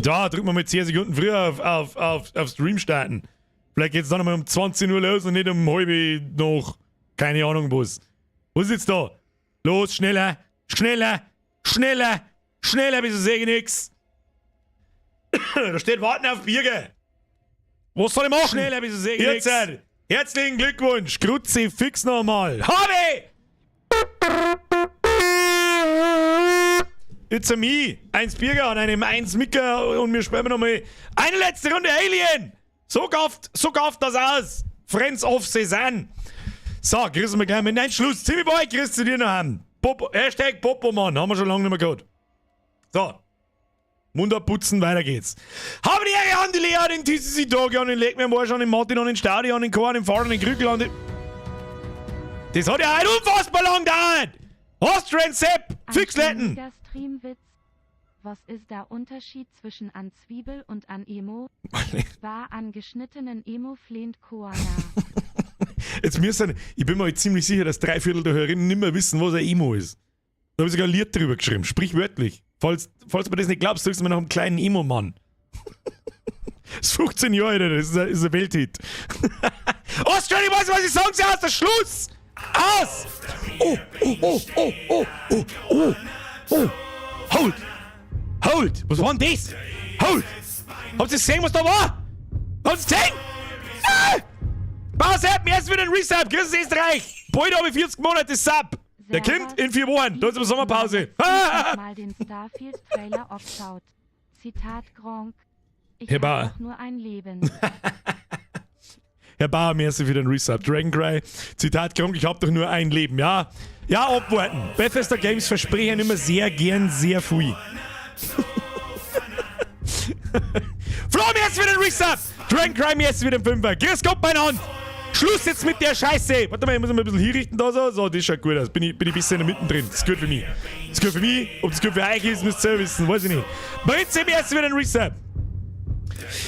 Da, drücken wir mal 10 Sekunden früher auf Stream starten. Vielleicht geht's dann nochmal um 20 Uhr los und nicht um halb noch. Keine Ahnung was. Was ist jetzt da? Los, schneller, schneller, schneller, schneller, bis ich sehe nix. Da steht Warten auf Birger. Was soll ich machen? Schneller, bis ich sehe nix. Jetzt, herzlichen Glückwunsch. Kruzifix nochmal. Habe! It's a me. Eins Birger an einem eins Micker und wir spielen nochmal eine letzte Runde Alien. So gafft das aus. Friends of Cezanne. So, grüßen wir gleich mit. Nein, Schluss. Timmy Boy, grüß zu dir noch heim. Popo, Hashtag Popomann, haben wir schon lange nicht mehr gehabt. So. Mund abputzen, weiter geht's. Habe die Ehre an die Lea, den TCC Dog, an den Leck mir am Arsch, an den Martin, an den Staudi, an den Chor, an den Fahrer, an den Krügel, an den. Das hat ja heute unfassbar lang gedauert! Austrian Sepp! Fixletten! Streamwitz. Was ist der Unterschied zwischen an Zwiebel und an Emo? War an geschnittenen Emo flehnt Koala. Jetzt müssen, ich bin mir jetzt ziemlich sicher, dass 3/4 der Hörerinnen nicht mehr wissen, was ein Emo ist. Da habe ich sogar ein Lied drüber geschrieben, sprichwörtlich. Falls du mir das nicht glaubst, suchst du mir nach einem kleinen Emo-Mann. Das ist 15 Jahre alt, das ist ein Welthit. Austrian, ich weiß, was ich sagen soll, aus der Schluss! Aus! Oh, oh, oh, oh, oh, oh, oh, oh. Hold! Hold! Was war denn das? Hold! Habt ihr gesehen, was da war? Habt ihr gesehen? Ah! Pause, mir erst wieder ein Resub. Grüß Österreich! Bald habe ich 40 Monate Sub. Der kommt in 4 Wochen. Da ist aber Sommerpause. Ich mal den Starfield-Trailer abschaut. Zitat Gronkh. Ich Herr Bauer. hab auch nur ein Leben. Herr Bauer, merci für den Resub. Dragon Cry, Zitat Gronkh, ich hab doch nur ein Leben. Ja, ja, abwarten. Bethesda Games versprechen immer sehr gern sehr viel. Flo, merci für den Resub. Dragon Cry, merci für den Fünfer. Grüß Gott, meine Hand. Schluss jetzt mit der Scheiße. Warte mal, ich muss mal ein bisschen hier richten da so. So, das schaut gut aus. Bin ich ein bisschen in der Mitte drin. Das ist gut für mich. Das ist gut für mich. Ob das gut für euch ist, müsst ihr selber wissen. Weiß ich nicht. Prinzip erst wieder ein Resub.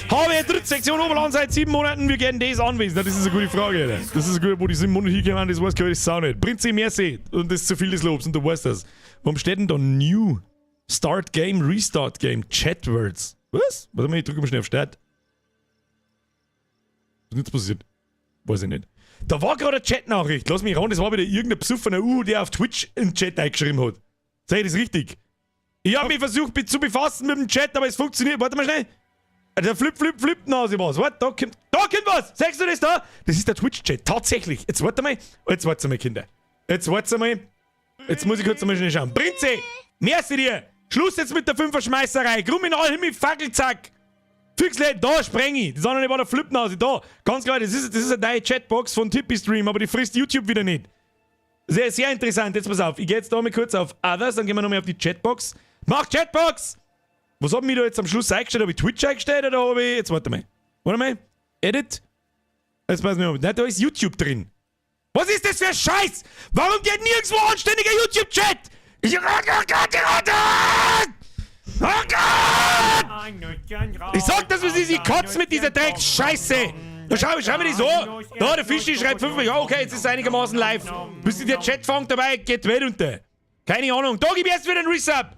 Habe ich dritte Sektion Oberland seit 7 Monaten. Wir gehen das anwesend. Das ist eine gute Frage, Alter. Das ist eine gute, wo die 7 Monate hingekommen sind, das weiß ich auch nicht. Prinzip merci. Und das ist zu viel des Lobs und du weißt das. Warum steht denn da New? Start Game, Restart Game, Chatwords. Was? Warte mal, ich drücke mal schnell auf Start. Was ist jetzt passiert? Weiß ich nicht. Da war gerade eine Chatnachricht. Lass mich ran, das war wieder irgendein besoffener Uhu, der auf Twitch im Chat eingeschrieben hat. Sag ich das richtig? Ich hab mich versucht zu befassen mit dem Chat, aber es funktioniert. Warte mal schnell. Der Flip, Flip, Flip, Nase was. Warte, da kommt was. Sagst du das da? Das ist der Twitch-Chat. Tatsächlich. Jetzt warte mal. Jetzt warte mal, Kinder. Jetzt warte mal. Jetzt muss ich kurz mal schnell schauen. Prinze, merci dir. Schluss jetzt mit der Fünferschmeißerei. Kriminal, Himmel, Fackelzack. Füchsle, da spreng ich. Das andere war der Flipnase, da. Ganz klar, das ist eine neue Chatbox von Tipeeestream, aber die frisst YouTube wieder nicht. Sehr, sehr interessant. Jetzt pass auf, ich geh jetzt da mal kurz auf Others, dann gehen wir nochmal auf die Chatbox. Mach Chatbox! Was hab ich mir da jetzt am Schluss eingestellt? Hab ich Twitch eingestellt oder hab ich... Jetzt warte mal. Warte mal. Edit. Jetzt weiß ich nicht mehr. Nein, da ist YouTube drin. Was ist das für ein Scheiß? Warum geht nirgendwo anständiger YouTube-Chat? Ich... Oh Gott, oh Gott! Ich sag das, was ist, ich kotze mit dieser Drecksscheiße! Da schau mir das an! Da, der Fischi schreibt 5 Ja, okay, jetzt ist es einigermaßen live. Bis sich der Chat fängt dabei, geht die Welt unter. Keine Ahnung. Da gib ich erst wieder einen Resub!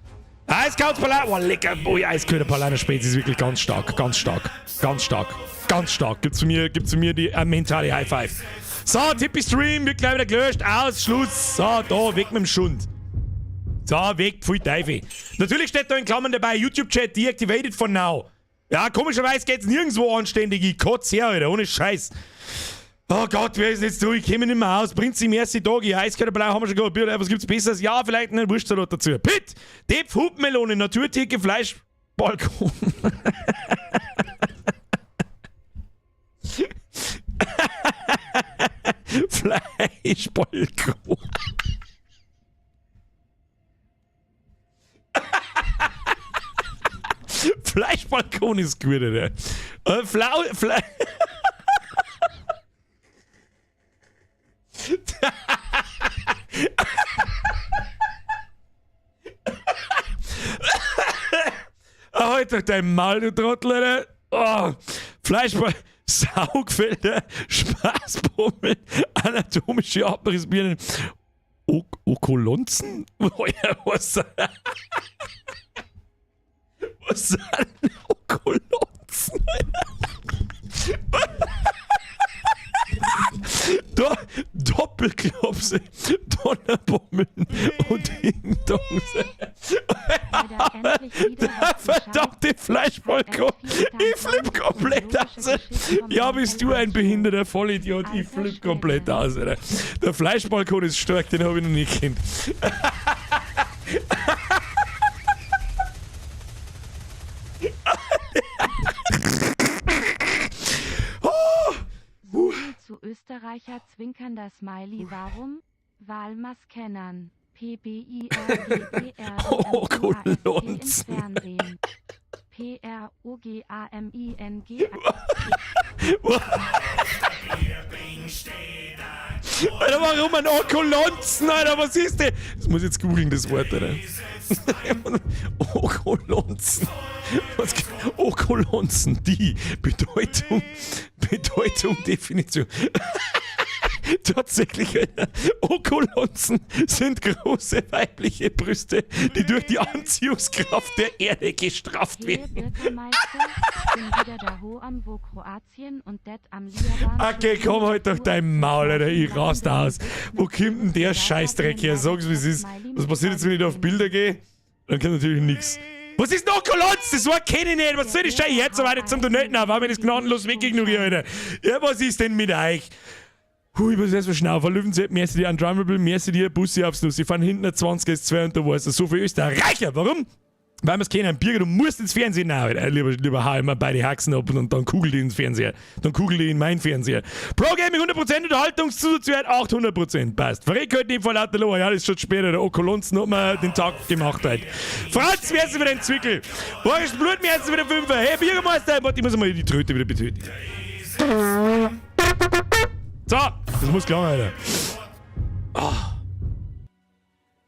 Eiskalt Paulaner. Oh, lecker. Oh, eiskalter Paulaner Spezi ist wirklich ganz stark. Ganz stark. Ganz stark. Ganz stark. Gibt's zu mir die mentale High Five. So, Tipeeestream wird gleich wieder gelöscht. Aus, Schluss. So, da, weg mit dem Schund. So, weg, pfui Teufel. Natürlich steht da in Klammern dabei, YouTube-Chat deactivated for now. Ja, komischerweise geht's nirgendwo anständig. Ich kotze her, Alter, ohne Scheiß. Oh Gott, wer ist denn jetzt durch? Ich komme nicht mehr aus. Prinzi, merci, Doggy, Eiskalter Blau haben wir schon gehabt. Was gibt's Besseres? Ja, vielleicht einen Wurstsalat dazu. Pitt, Depp, Hubmelone, Naturtheke, Fleisch, Balkon. Fleischbalkon. Fleischbalkon ist gut, Alter. Halt doch dein Maul, du Trottel, Alter. Oh, Fleischball, Saugfelder, Spaßbummel, anatomische Abrissbirnen, Okolonzen? Was? Was? Der verdammte Fleischbalkon. Ich flipp komplett aus. Ja, bist du ein behinderter Vollidiot. Ich flipp komplett aus, Alter. Der Fleischbalkon ist stark, den habe ich noch nie gekannt. So viel zu Österreicher zwinkernder Smiley. Warum? Wahlmaskennern. P B I R G E R Oh, M U A S T im Kolonzen. Fernsehen. P R O G A M I N G A. Alter, warum ein Okolonzen, Alter? Was ist denn? Das muss ich jetzt googeln, das Wort, Alter. Okolonzen. Was? Okolonzen, die Bedeutung, Bedeutung, Definition. Tatsächlich, Alter. Okolonzen sind große weibliche Brüste, die durch die Anziehungskraft der Erde gestrafft Hey werden. Bürgermeister, bin wieder da ho am wo Kroatien und det am Liaban. Okay, komm halt doch dein Maul, Alter, ich rast aus. Wo kommt denn der Scheißdreck her? Sag's, wie's ist. Was passiert jetzt, wenn ich da auf Bilder gehe? Dann kommt natürlich nix. Was ist noch Kolonz? Das Wort kenne ich nicht. Was soll die Scheiße? Jetzt aber nicht zum Donaten auf, wenn ich das gnadenlos wegignoriere, Alter. Ja, was ist denn mit euch? Hui, ich muss erst mal schnaufen. Löwenzeit, merci dir, Undrummable, merci dir, Bussi aufs Nuss. Ich fahren hinten ein 20 S2 und da war's das. So viel Österreicher. Warum? Weil wir's kennen. Birger, du musst ins Fernsehen. Nein, Alter, lieber, lieber hau immer beide Haxen ab und dann kugel die ins Fernseher. Dann kugel die in meinen Fernseher. Pro Gaming 100%, Unterhaltungszusatzwert 800%. Passt. Verreck heute nicht vor lauter Lohr. Ja, das ist schon später. Der Okolonzen hat mir den Tag gemacht heute. Franz, merci für den Zwickel. Boris Blut, merci für den Fünfer. Hey, Bürgermeister, warte, ich muss mal die Tröte wieder betöten. So, das muss klar, Alter. Ah.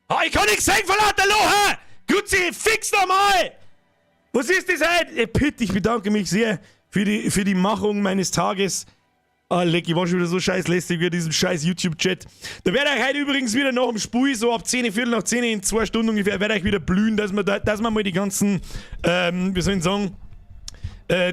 Ah, ich kann nichts sehen vor lauter Lohe! Gutzi, fix nochmal! Was ist das heute? Pitt, ich bedanke mich sehr für die Machung meines Tages. Ah, leck, ich war schon wieder so scheiß lästig wie diesem scheiß YouTube-Chat. Da werde ich heute übrigens wieder nach dem Spiel, so ab 10, Viertel nach 10, in 2 Stunden ungefähr, werde ich wieder blühen, dass wir mal die ganzen, wie soll ich sagen,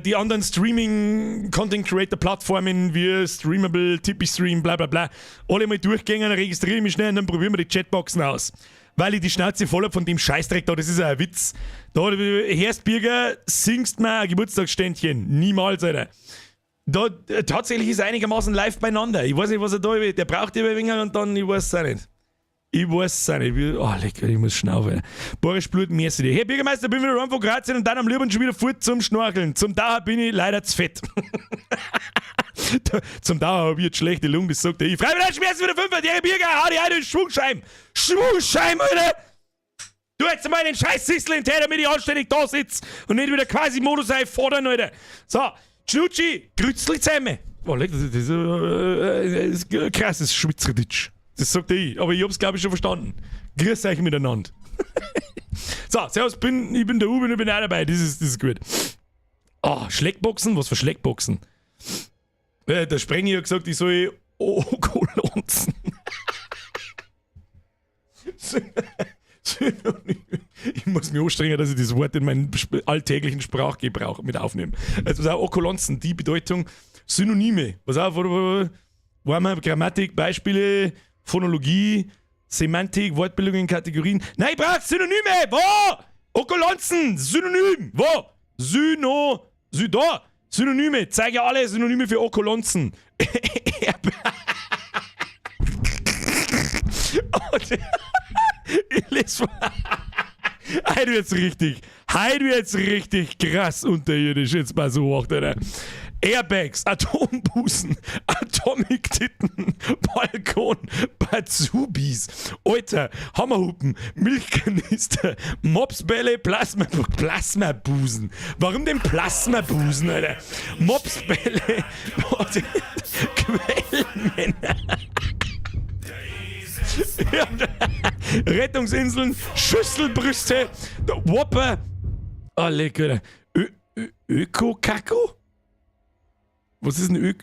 die anderen Streaming-Content-Creator-Plattformen wie Streamable, Tipeeestream, bla bla bla, alle mal durchgehen, dann registriere ich mich schnell und dann probieren wir die Chatboxen aus. Weil ich die Schnauze voll hab von dem Scheißdreck da, das ist ja ein Witz. Da, Herrst Birger, singst mir ein Geburtstagsständchen. Niemals, Alter. Da, tatsächlich ist er einigermaßen live beieinander. Ich weiß nicht, was er da, der braucht immer ein wenig und dann, ich weiß es auch nicht. Ich weiß es auch nicht. Oh, lecker, ich muss schnaufen. Boris Blut, merci dir. Hey, Bürgermeister, bin wieder von Kroatien und dann am liebsten schon wieder fort zum Schnorcheln. Zum Dauer bin ich leider zu fett. Zum Dauer hab ich jetzt schlechte Lunge, das sagt er. Ich freu mich, Schmerzen wieder 5, der Bürger, hau die eine Schwungscheiben. Schwungscheiben, Alter! Du jetzt mal den scheiß Sissel in den damit ich anständig da sitz und nicht wieder quasi Modus fordern, Alter. So, Schnutschi, Grützli zusammen. Oh, leck, das ist krasses Schweizerdeutsch. Das sagt ich, aber ich hab's, glaub ich, schon verstanden. Grüß euch miteinander. So, servus, ich bin der Uwe und ich bin auch dabei. Das ist gut. Ah, Schleckboxen? Was für Schleckboxen? Der Sprengi hat gesagt, ich soll Okolonzen. Ich muss mich anstrengen, dass ich das Wort in meinen alltäglichen Sprachgebrauch mit aufnehme. Also, was auch Okolonzen, die Bedeutung, Synonyme. Was auch, wo haben wir Grammatik, Beispiele, Phonologie, Semantik, Wortbildung in Kategorien. Nein, ich brauch Synonyme! Wo? Okolonzen! Synonym! Wo? Syno! Sydo! Synonyme! Zeige alle Synonyme für Okolonzen. Ich lese vor. Heute wird's richtig. Heute wird's richtig krass unterirdisch. Jetzt mal so hoch, Alter. Airbags, Atombusen, Atomic-Titten, Balkon, Bazubis, Alter, Hammerhupen, Milchkanister, Mopsbälle, Plasmabusen. Warum denn Plasmabusen, Alter? Mopsbälle, Quellmänner. Ja, Rettungsinseln, Schüsselbrüste, Whopper. Oh, lecker, Alter. Öko-Kako? Was ist ein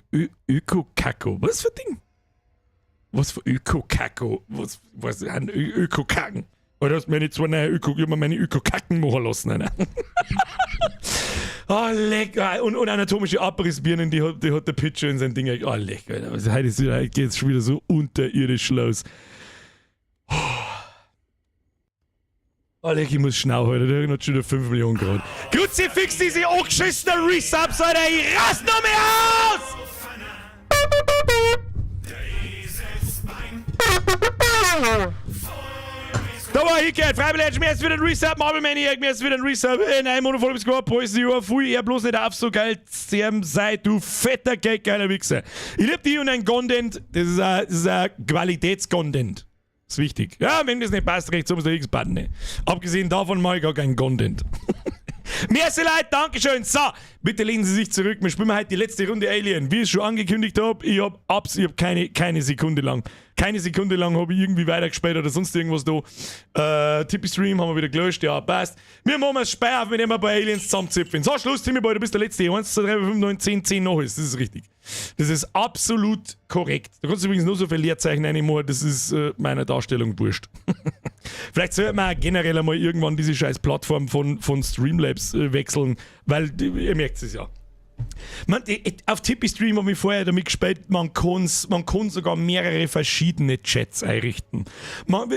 Öko-Kako? Was für ein Ding? Was für Öko-Kako? Was ist ein Öko-Kacken? Oder hast du meine zwei neue Öko, ich hab mir meine Öko-Kacken machen lassen, Alter. Oh, lecker. Und anatomische Abrissbirnen, die hat der Pitcher in sein Ding. Oh, lecker. Alter. Also, heute geht's schon wieder so unterirdisch los. Alter, ich muss schnell heute, der hat schon wieder 5 Millionen Grad. Kruzifix diese angeschissenen Resubs, Alter, ich rast noch mehr aus! Da war ich gehört, Freiwillig, mir ist wieder ein Resub, Marvel Maniac, mir ist wieder ein Resub, in einem Monat voll bis geworden, Boys, ja, pfui, er bloß nicht auf, so geil, sterben sei, du fetter, geiler Wichser. Ich lieb dich und dein Content, das ist ein Qualitätscontent. Ist wichtig. Ja, wenn das nicht passt, rechts oben ist der X-Button. Ne. Abgesehen davon mache ich gar keinen Content. Merci Leute, Dankeschön. So, bitte lehnen Sie sich zurück. Wir spielen heute die letzte Runde Alien. Wie ich es schon angekündigt habe, ich habe ich hab keine Sekunde lang. Keine Sekunde lang habe ich irgendwie weitergespielt oder sonst irgendwas da. Tippy Stream haben wir wieder gelöscht, ja, passt. Wir machen das Spiel auf, mit dem wir ein paar Aliens zusammenzipfen. So, Schluss, Timmy Boy, du bist der Letzte. 1, 2, 3, 5, 9, 10, 10 noch ist. Das ist richtig. Das ist absolut korrekt. Da kannst du übrigens nur so viele Leerzeichen reinmachen, das ist meiner Darstellung wurscht. Vielleicht sollte man auch generell einmal irgendwann diese scheiß Plattform von Streamlabs wechseln, weil ihr merkt es ja. Man, auf Tippy Stream habe ich vorher damit gespielt, man kann sogar mehrere verschiedene Chats einrichten.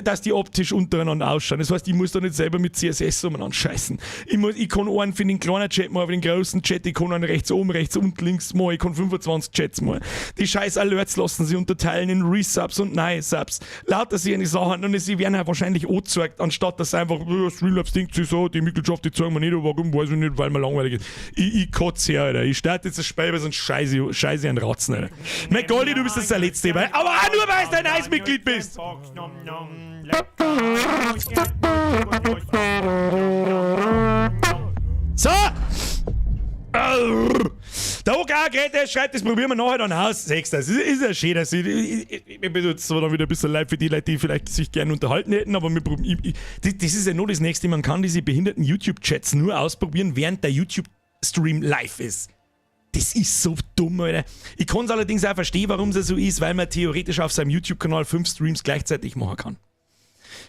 Dass die optisch untereinander ausschauen. Das heißt, ich muss da nicht selber mit CSS umeinander scheißen. Ich kann einen für den kleinen Chat machen, für den großen Chat, ich kann einen rechts oben, rechts unten, links machen, ich kann 25 Chats machen. Die scheiß Alerts lassen sie unterteilen in Resubs und neue Subs. Lauter sie die Sachen und sie werden ja wahrscheinlich angezeigt, anstatt dass einfach, oh, Streamlabs denkt sich so, die Mitgliedschaft, die zeigen wir nicht, warum, weiß ich nicht, weil mir langweilig ist. Ich kotze her, Alter. Ich starte jetzt das Spiel, weil sonst scheiße, scheiße ein Ratzen, Alter. McGoldi, du bist jetzt der Letzte, weil, aber auch nur, weil du ein neues Mitglied bist. So! Der OK Grete schreibt, das probieren wir nachher dann aus. Sechs, das ist ja schön, dass ich bin jetzt zwar dann wieder ein bisschen leid für die Leute, die vielleicht sich gerne unterhalten hätten, aber wir probieren, das ist ja nur das Nächste, man kann diese behinderten YouTube-Chats nur ausprobieren, während der YouTube-Stream live ist. Das ist so dumm, Alter. Ich kann es allerdings auch verstehen, warum es so ist, weil man theoretisch auf seinem YouTube-Kanal 5 Streams gleichzeitig machen kann.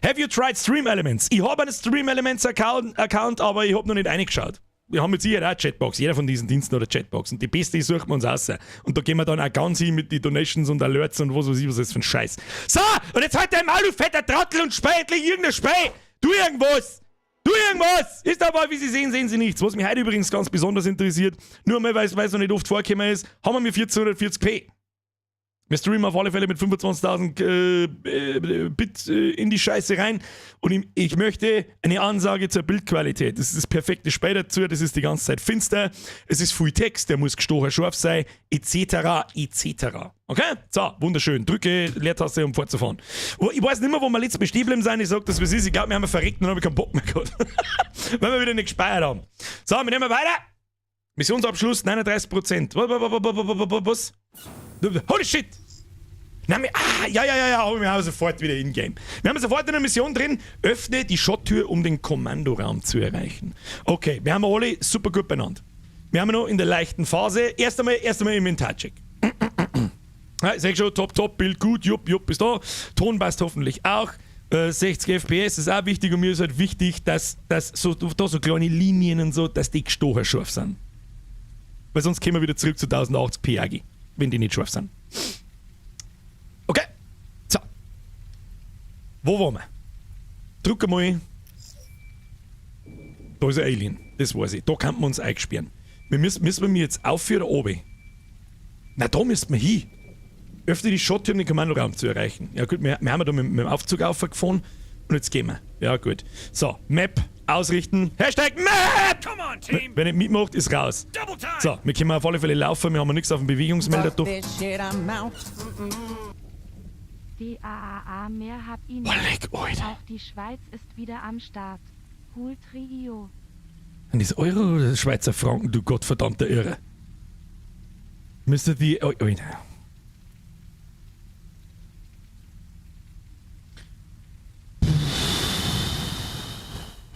Have you tried Stream Elements? Ich habe einen Stream Elements Account, aber ich habe noch nicht reingeschaut. Wir haben mit Sicherheit auch Chatbox, jeder von diesen Diensten hat eine Chatbox. Und die beste, die suchen wir uns aus. Und da gehen wir dann auch ganz hin mit den Donations und Alerts und was weiß ich, was das für ein Scheiß. So, und jetzt halt dein Maul, du fetter Trottel, und spei endlich irgendein Spei. Tu irgendwas! Tu irgendwas! Ist aber, wie Sie sehen, sehen Sie nichts. Was mich heute übrigens ganz besonders interessiert, nur mal, weil es noch nicht oft vorgekommen ist, haben wir mir 1440p. Wir streamen auf alle Fälle mit 25.000 Bit in die Scheiße rein. Und ich möchte eine Ansage zur Bildqualität. Das ist das perfekte Spiel dazu. Das ist die ganze Zeit finster. Es ist viel Text, der muss gestochen scharf sein, etc. etc. Okay? So, wunderschön. Drücke Leertaste, um fortzufahren. Ich weiß nicht mehr, wo wir letztes Mal stehen geblieben sind. Ich sag das, wie es ist. Ich glaube, wir haben verreckt und haben keinen Bock mehr gehabt. Weil wir wieder nicht gespeichert haben. So, wir nehmen weiter. Missionsabschluss 39%. Was? Holy shit! Nein, wir, ah, ja, aber wir haben sofort wieder in-game. Wir haben sofort eine Mission drin. Öffne die Schotttür, um den Kommandoraum zu erreichen. Okay, wir haben alle super gut benannt. Wir haben noch in der leichten Phase. Erst einmal Inventarcheck. Ja, ich sag schon, top, top, Bild gut, jupp, jupp, ist da. Ton passt hoffentlich auch. 60 FPS ist auch wichtig und mir ist halt wichtig, dass so, da so kleine Linien und so, dass die gestochen scharf sind. Weil sonst kommen wir wieder zurück zu 1080p AG, wenn die nicht scharf sind. Okay. So. Wo waren wir? Drück mal. Da ist ein Alien. Das weiß ich. Da kann man uns einsperren. Wir müssen wir jetzt auf oder oben? Na, da müssen wir hin. Öffne die Schottür, um den Kommandoraum zu erreichen. Ja gut, wir haben da mit dem Aufzug aufgefahren und jetzt gehen wir. Ja gut. So, Map ausrichten. Hashtag Map! Come on, Team. Wer nicht mitmacht, ist raus. Double time. So, wir können auf alle Fälle laufen, wir haben nichts auf dem Bewegungsmelder Fuck durch. this shit, I'm out. DAAA mehr hab ihn. Boah, leck, Alter. Auch die Schweiz ist wieder am Start. Hol Trio. Sind das Euro oder Schweizer Franken, du gottverdammter Irre? Müsste die. Oh, Alter.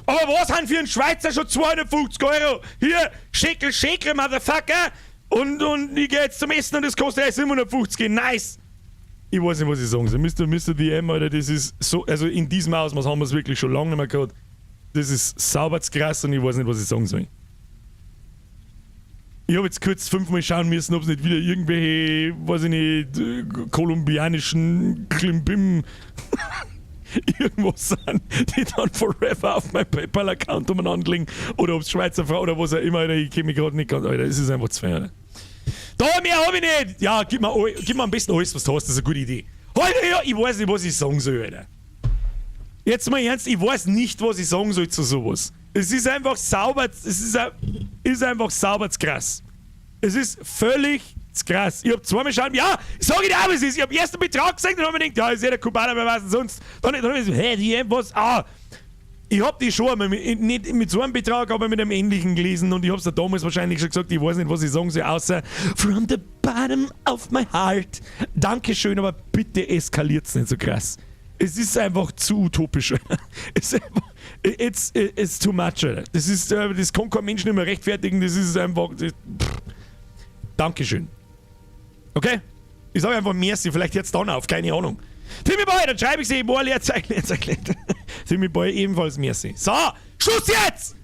Aber was haben für einen Schweizer schon 250 Euro? Hier, Schäkel, Schäkel, Motherfucker! Und ich geh jetzt zum Essen und das kostet erst 750. Nice! Ich weiß nicht, was ich sagen soll. Mr. DM, Alter, das ist so. Also in diesem Ausmaß haben wir es wirklich schon lange nicht mehr gehabt. Das ist sauber zu krass und ich weiß nicht, was ich sagen soll. Ich habe jetzt kurz fünfmal schauen müssen, ob es nicht wieder irgendwelche, weiß ich nicht, kolumbianischen Klimbim irgendwo sind, die dann forever auf meinem PayPal-Account umeinander liegen. Oder ob es Schweizer Frau oder was auch immer, Alter, ich kenn mich gerade nicht ganz, Alter, es ist einfach zu viel, Alter. Da, mehr hab ich nicht! Ja, gib mir am besten alles, was du hast, das ist eine gute Idee. Alter, ja, ich weiß nicht, was ich sagen soll, Alter. Jetzt mal ernst, ich weiß nicht, was ich sagen soll zu sowas. Es ist einfach sauber, es ist einfach sauber zu krass. Es ist völlig zu krass. Ich hab zweimal schauen, ja, sag ich dir auch, was es ist. Ich hab erst einen Betrag gesehen und hab mir gedacht, ja, ist ja der Kubaner, wer weiß denn sonst. Dann hab ich so, hä, die, was, ah. Ich hab die schon einmal, nicht mit so einem Betrag, aber mit einem ähnlichen gelesen und ich hab's da damals wahrscheinlich schon gesagt, ich weiß nicht, was ich sagen soll, außer from the bottom of my heart. Dankeschön, aber bitte eskaliert's nicht so krass. Es ist einfach zu utopisch. Es ist einfach, it's too much, Alter. Das ist, das kann kein Mensch nicht mehr rechtfertigen, das ist einfach, das, pff. Dankeschön. Okay? Ich sag einfach merci, vielleicht hört's dann auf, keine Ahnung. Timmy Boy, dann schreibe ich sie, boah, Leerzeichen, Leerzeichen. Timmy Boy ebenfalls merci. So, Schluss jetzt!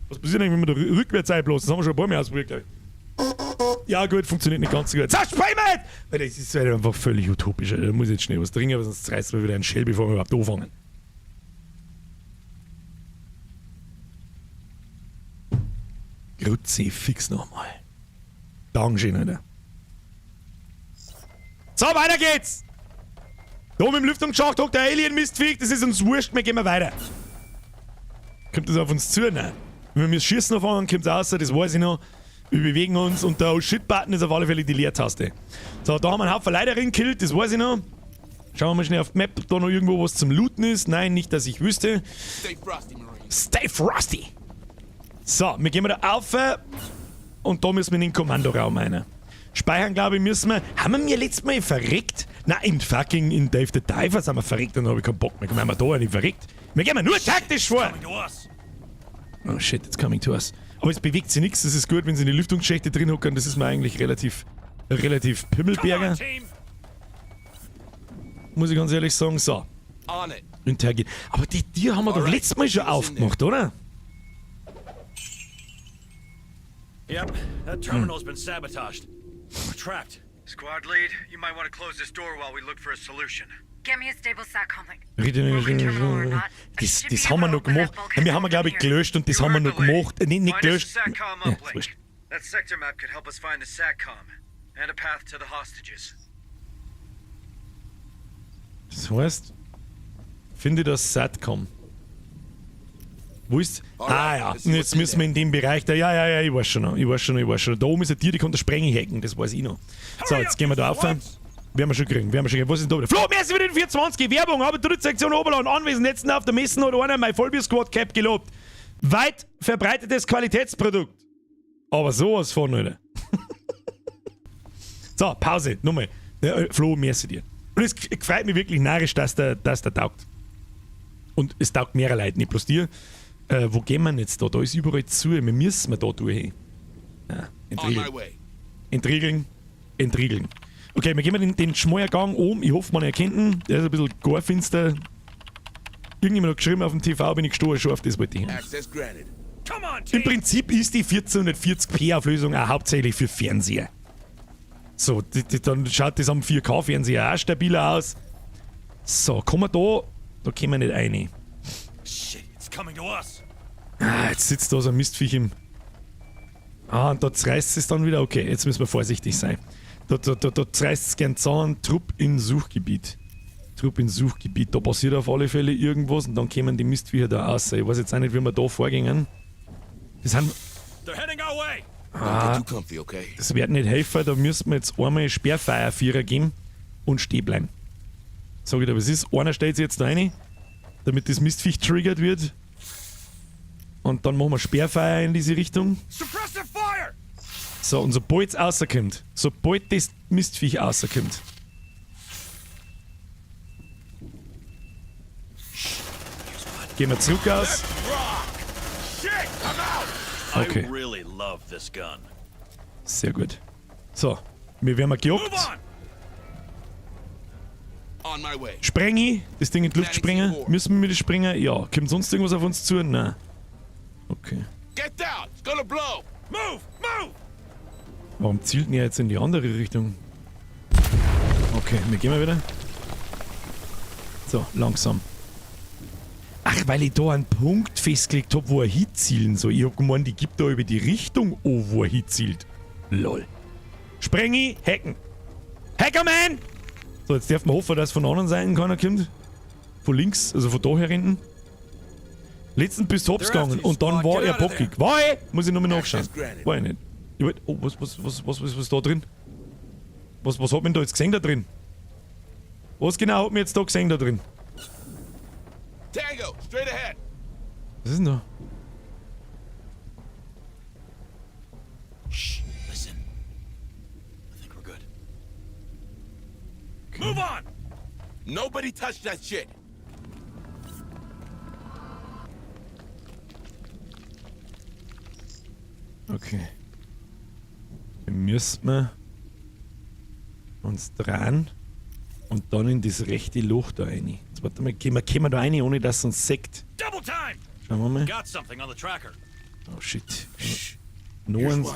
Was passiert eigentlich, wenn wir da rückwärts einblasen? Das haben wir schon ein paar Mal ausprobiert, glaub ich. Ja gut, funktioniert nicht ganz so gut. So, springen wir jetzt! Weil das ist halt einfach völlig utopisch. Alter. Da muss ich jetzt schnell was trinken, weil sonst reißen wir wieder einen Shell, bevor wir überhaupt anfangen. Kruzifix nochmal. Dankeschön, Alter. So, weiter geht's! Da oben im Lüftungsschacht hockt der Alien-Mistviech, das ist uns wurscht, wir gehen mal weiter. Kommt das auf uns zu? Nein. Wenn wir schießen anfangen, kommt's raus, das weiß ich noch. Wir bewegen uns und der Oh Shit-Button ist auf alle Fälle die Leertaste. So, da haben wir einen Haufen Leute drin gekillt, das weiß ich noch. Schauen wir mal schnell auf die Map, ob da noch irgendwo was zum Looten ist. Nein, nicht, dass ich wüsste. Stay frosty, Marine. Stay frosty! So, wir gehen mal da auf und da müssen wir in den Kommandoraum rein. Speichern, glaube ich, müssen wir. Haben wir mir letztes Mal verreckt? Nein, in fucking in Dave the Diver sind wir verreckt und dann hab ich keinen Bock mehr. Kommen wir da nicht verreckt. Wir gehen nur taktisch vor! Oh shit, it's coming to us. Aber es bewegt sich nichts, das ist gut, wenn sie in die Lüftungsschächte drin hocken, das ist mir eigentlich relativ Pimmelberger. Muss ich ganz ehrlich sagen. So. Intergi. Aber die Tür haben wir doch letztes Mal schon aufgemacht, oder? Yep, that terminal's been sabotaged. We're trapped. Squad lead, you might want to close this door while we look for a solution. Get me a stable SATCOM link. Das, das haben wir noch gemacht. Wir haben, glaube ich, gelöscht und das haben wir noch gemacht. Nicht gelöscht. Ja, ist wurscht. That sector map could help us find the SATCOM and a path to the hostages. Das heißt, finde das SATCOM. Wo ist? Ah ja, jetzt müssen wir in dem Bereich da. Ja, ja, ja, ich weiß schon noch. Ich weiß schon noch, Da oben ist eine Tür, die kann der Sprenge hacken, das weiß ich noch. So, jetzt gehen wir da auf. Werden wir schon kriegen, werden wir schon kriegen. Was ist denn da wieder? Flo, merci für den 420. Werbung, aber dritte Sektion Oberland anwesend. Letzten auf der Messen hat einer mein Vollbier Squad Cap gelobt. Weit verbreitetes Qualitätsprodukt. Aber sowas von, Alter. So, Pause, nochmal. Ja, Flo, merci dir. Und es freut mich wirklich narrisch, dass der taugt. Und es taugt mehrere Leute, nicht bloß dir. Wo gehen wir denn jetzt da? Da ist überall zu. Wir müssen da durch. Ja, entriegeln. Entriegeln. Entriegeln. Okay, wir gehen den schmalen Gang oben. Ich hoffe, man erkennt ihn. Der ist ein bisschen garfinster. Irgendjemand hat geschrieben, auf dem TV bin ich gestorben, schon auf das wollte ich hin. Im Prinzip ist die 1440p Auflösung auch hauptsächlich für Fernseher. So, dann schaut das am 4K-Fernseher auch stabiler aus. So, kommen wir da? Da kommen wir nicht rein. Ah, jetzt sitzt da so ein Mistviech im... Ah, und da zerreißt es dann wieder. Okay, jetzt müssen wir vorsichtig sein. Da zerreißt es gern zusammen. Trupp in Suchgebiet. Trupp in Suchgebiet. Da passiert auf alle Fälle irgendwas und dann kommen die Mistviecher da raus. Ich weiß jetzt auch nicht, wie wir da vorgehen. Das sind... Ah, das wird nicht helfen. Da müssen wir jetzt einmal Sperrfeuer-Vierer geben und stehen bleiben. Sag ich dir, was ist? Einer stellt sich jetzt da rein, damit das Mistviech triggert wird. Und dann machen wir Sperrfeuer in diese Richtung. So, und sobald es rauskommt, sobald das Mistviech rauskommt, gehen wir zurück aus. Okay. Sehr gut. So, wir werden gejagt. Sprengi, das Ding in die Luft sprengen. Müssen wir mit springen? Ja. Kommt sonst irgendwas auf uns zu? Nein. Okay. Warum zielt denn er jetzt in die andere Richtung? Okay, wir gehen mal wieder. So, langsam. Ach, weil ich da einen Punkt festgelegt hab, wo er hinzielen soll. Ich hab gemeint, ich geb da über die Richtung an, wo er hinzielt. Lol. Sprengi, hacken. Hackerman! So, jetzt darf man hoffen, dass von der anderen Seite keiner kommt. Von links, also von da her hinten. Letztens bist du hops gegangen und dann war er bockig. War ich? Muss ich nochmal nachschauen. War ich nicht. Ich wollt, oh, was ist da drin? Was hat man da jetzt gesehen da drin? Was genau hat man jetzt da gesehen da drin? Tango, straight ahead. Was ist denn da? Shh, listen. I think we're good. Move on! Nobody touch that shit. Okay. Wir müssen uns dran und dann in das rechte Loch da rein. Jetzt warte mal, können wir da rein, ohne dass es uns sägt. Double time! Schauen wir mal. Got something on the tracker. Oh shit. No one's.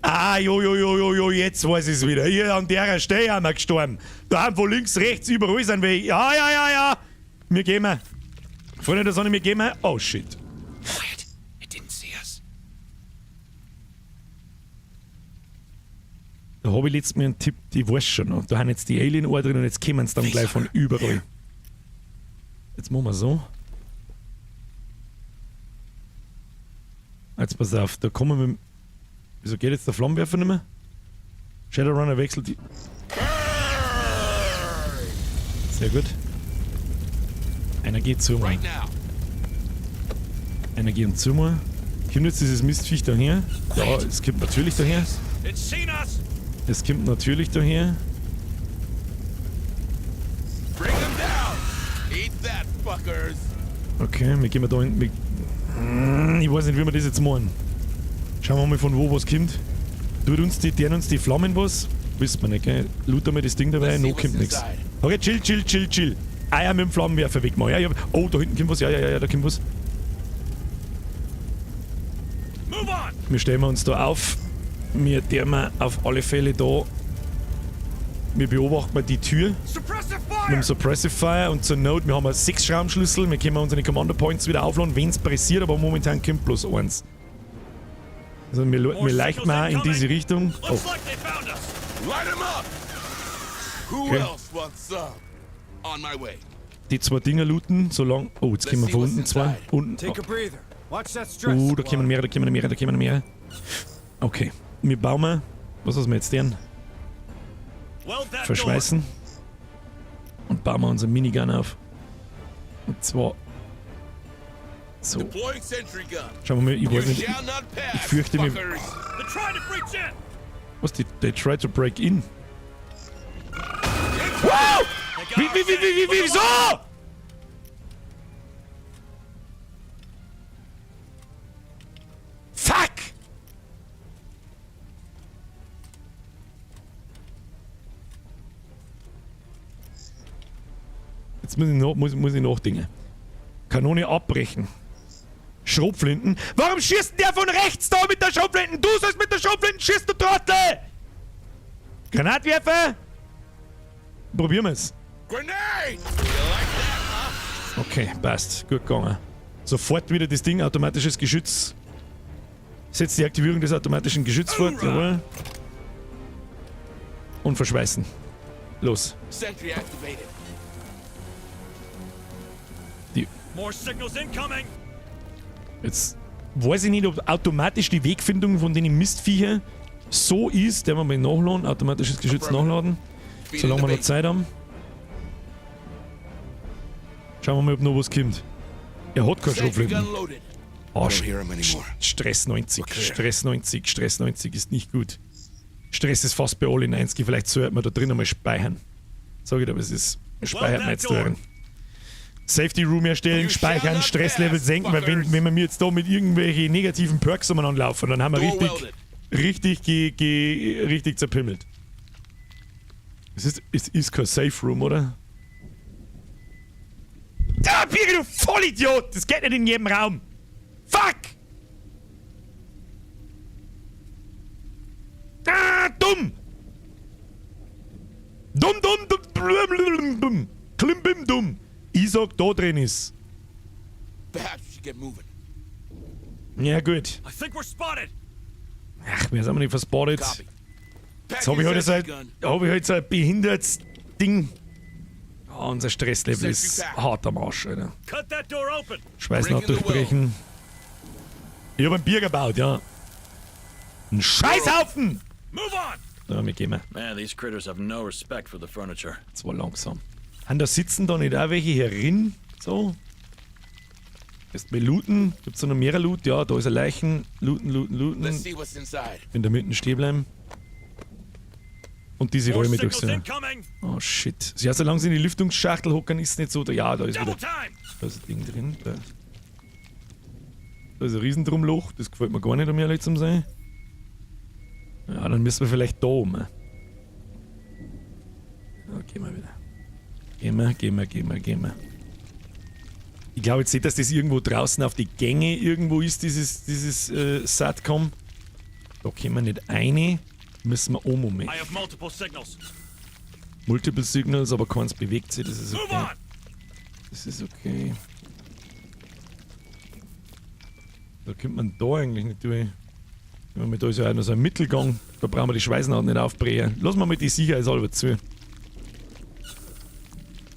Ah, jo, jo, jo, jo, jo, jetzt weiß ich's wieder. Hier an der Stelle haben wir gestorben. Da haben von links, rechts, überall sind wir. Ja, ja, ja, ja. Wir gehen wir. Freunde der Sonne, wir gehen wir. Oh shit. Quiet. It didn't see us. Da hab ich letztes Mal einen Tipp, ich weiß schon noch. Da haben jetzt die Alien-Ohr drin und jetzt kommen sie dann gleich von überall. Jetzt machen wir so. Jetzt pass auf, da kommen wir. Wieso geht jetzt der Flammenwerfer nicht mehr? Shadowrunner wechselt die. Sehr gut. Einer geht zu mir. Right now. Einer geht zu mir. Kommt jetzt dieses Mistviech daher? Ja, es kommt natürlich daher. It's seen us! Es kommt natürlich daher. Bring them down. Eat that, fuckers. Okay, wir gehen mal da hinten. Ich weiß nicht, wie wir das jetzt machen. Schauen wir mal, von wo was kommt. Tut uns die, deren uns die Flammen was? Wissen wir nicht, gell? Looter mal das Ding dabei, Let's see noch kommt what's nichts. inside. Okay, chill, chill, chill, chill. Ah ja, mit dem Flammenwerfer wegmachen. Ja, ja. Oh, da hinten kommt was. Ja, ja, ja, ja, da kommt was. Move on! Wir stellen uns da auf. Wir dürfen auf alle Fälle da. Wir beobachten mal die Tür Suppressive mit fire! dem Suppressive Fire und zur Not, wir haben 6 Schraubenschlüssel, wir können unsere Commander Points wieder aufladen, wenn es pressiert, aber momentan kommt bloß eins. Also wir leichten mal in diese Richtung. Oh, Looks like they found us! Light 'em up. Who Okay. else wants some? On my way. Die zwei Dinger looten, solange. Oh, jetzt kommen wir von unten zwei. Unten. Take a breather. Watch that stress. Oh, da kommen mehrere, da kommen mehrere, da kommen mehrere. Okay, wir bauen. Was was wir jetzt denn? Weld that door. Verschweißen. Und bauen wir unseren Minigun auf. Und zwar. So, Deploying sentry gun. schauen wir mal, ich You weiß nicht. shall not pass, Ich fürchte mir. fuckers. They're trying to breach in! Was, die, they try to break in. Wow! Wie, wieso? Fuck! Jetzt muss ich nachdenken. Kanone abbrechen. Schrotflinten. Warum schießt denn der von rechts da mit der Schrotflinten? Du sollst mit der Schrotflinten schießen, du Trottel! Granatwerfer! Probieren wir's. Grenade! You like that, huh? Okay, passt. Gut gegangen. Sofort wieder das Ding, automatisches Geschütz. Setzt die Aktivierung des automatischen Geschützes fort. Jawohl. Und verschweißen. Los. Sentry activated. Die. More signals incoming! Jetzt weiß ich nicht, ob automatisch die Wegfindung von den Mistviecher so ist, der wir mal nachladen, automatisches Geschütz nachladen, solange wir noch Zeit haben. Schauen wir mal, ob noch was kommt. Er hat keine Sentry Schrotflinten. gun loaded. Oh, Don't hear 'em anymore. Stress 90, Okay. Stress 90, Stress 90 ist nicht gut. Stress ist fast bei allen 90, vielleicht sollte man da drin einmal speichern. Sag ich dir, aber es ist, speichert man jetzt drin. Safety Room erstellen, speichern, Stresslevel senken, weil wenn wir mir jetzt da mit irgendwelchen negativen Perks umeinander laufen, dann haben wir richtig, richtig, ge, ge, richtig zerpimmelt. Es ist kein Safe Room, oder? Da, Piri, du Vollidiot! Das geht nicht in jedem Raum! Fuck! Ah, dumm! Dumm, dumm, dumm, dumm, dumm, dumm. Klimbim, dumm. Ich sag, da drin ist. Perhaps we should get moving. Ja, gut. I think we're spotted. Ach, wir sind nicht verspottet. Copy. Jetzt habe ich halt so ein, hab ich halt so ein behindertes Ding. Oh, unser Stresslevel ist hart am Arsch, Alter. Cut that door open. Schweißnaht durchbrechen. Ich hab ein Bier gebaut, ja. Ein Scheißhaufen! Move on. Ja, wir gehen mal. Man, these critters have no respect for the furniture. Das war langsam. Han, da sitzen da nicht auch welche herin? So. Erst mal looten. Gibt's da noch mehr Loot? Ja, da ist ein Leichen. Looten, looten, looten. Let's see what's inside. In der Mitte stehen bleiben. Und diese More Räume signals durchsehen. incoming. Oh shit. Ja, solange sie in die Lüftungsschachtel hocken, ist es nicht so. Da, ja, da ist Double wieder. time. Da ist ein Ding drin. Da ist ein Riesendrumloch. Das gefällt mir gar nicht, um ehrlich zu sein. Ja, dann müssen wir vielleicht da oben. Ja, gehen wir wieder. Gehen wir, gehen wir, gehen wir, gehen wir. Ich glaube jetzt nicht, dass das irgendwo draußen auf die Gänge irgendwo ist, dieses Satcom. Da können wir nicht rein. Müssen wir oben um. I have multiple signals. Multiple Signals, aber keins bewegt sich, das ist Move okay. on. Das ist okay. Da kommt man da eigentlich nicht durch. Ich meine, da ist ja auch noch so ein Mittelgang. Da brauchen wir die Schweißnaht nicht aufbrechen. Lass mal mit die sicherheitshalber zu.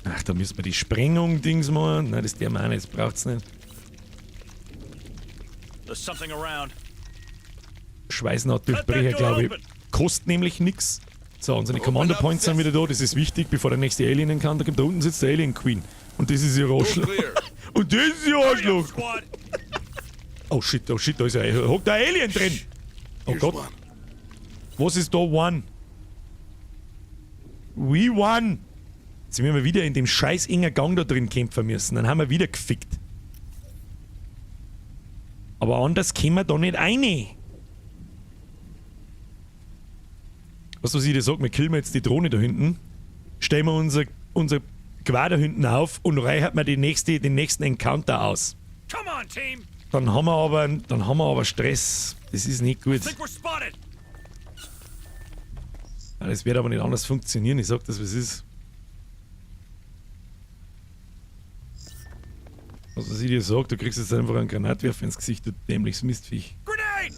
Ach, da müssen wir die Sprengung Dings machen. Nein, das der wir auch nicht, das braucht's nicht. There's something around. Schweißnaht durchbrechen, glaube ich. Kostet nämlich nix. So, unsere Commander Points sind wieder da. Das ist wichtig, bevor der nächste Alien Encounter kommt. Da unten sitzt der Alien Queen. Und das ist ihr Arschloch. Clear. Und das ist ihr Hurry up, Arschloch. squad. Oh shit, oh shit, da ist ja hockt ein Alien drin. Oh Here's Gott, one. was ist da one? We won. Jetzt werden wir wieder in dem scheiß engen Gang da drin kämpfen müssen. Dann haben wir wieder gefickt. Aber anders kommen wir da nicht rein. Weißt du, was ich dir sag? Wir killen jetzt die Drohne da hinten. Stellen wir unser Gewehr da hinten auf und reichert wir den nächsten Encounter aus. Come on, team. Dann haben wir aber Stress. Das ist nicht gut. Think we're spotted. Ja, das wird aber nicht anders funktionieren. Ich sag das, was ist. Was ich dir sag, du kriegst jetzt einfach einen Granatwerfer ins Gesicht, du dämliches Mistviech. Grenade.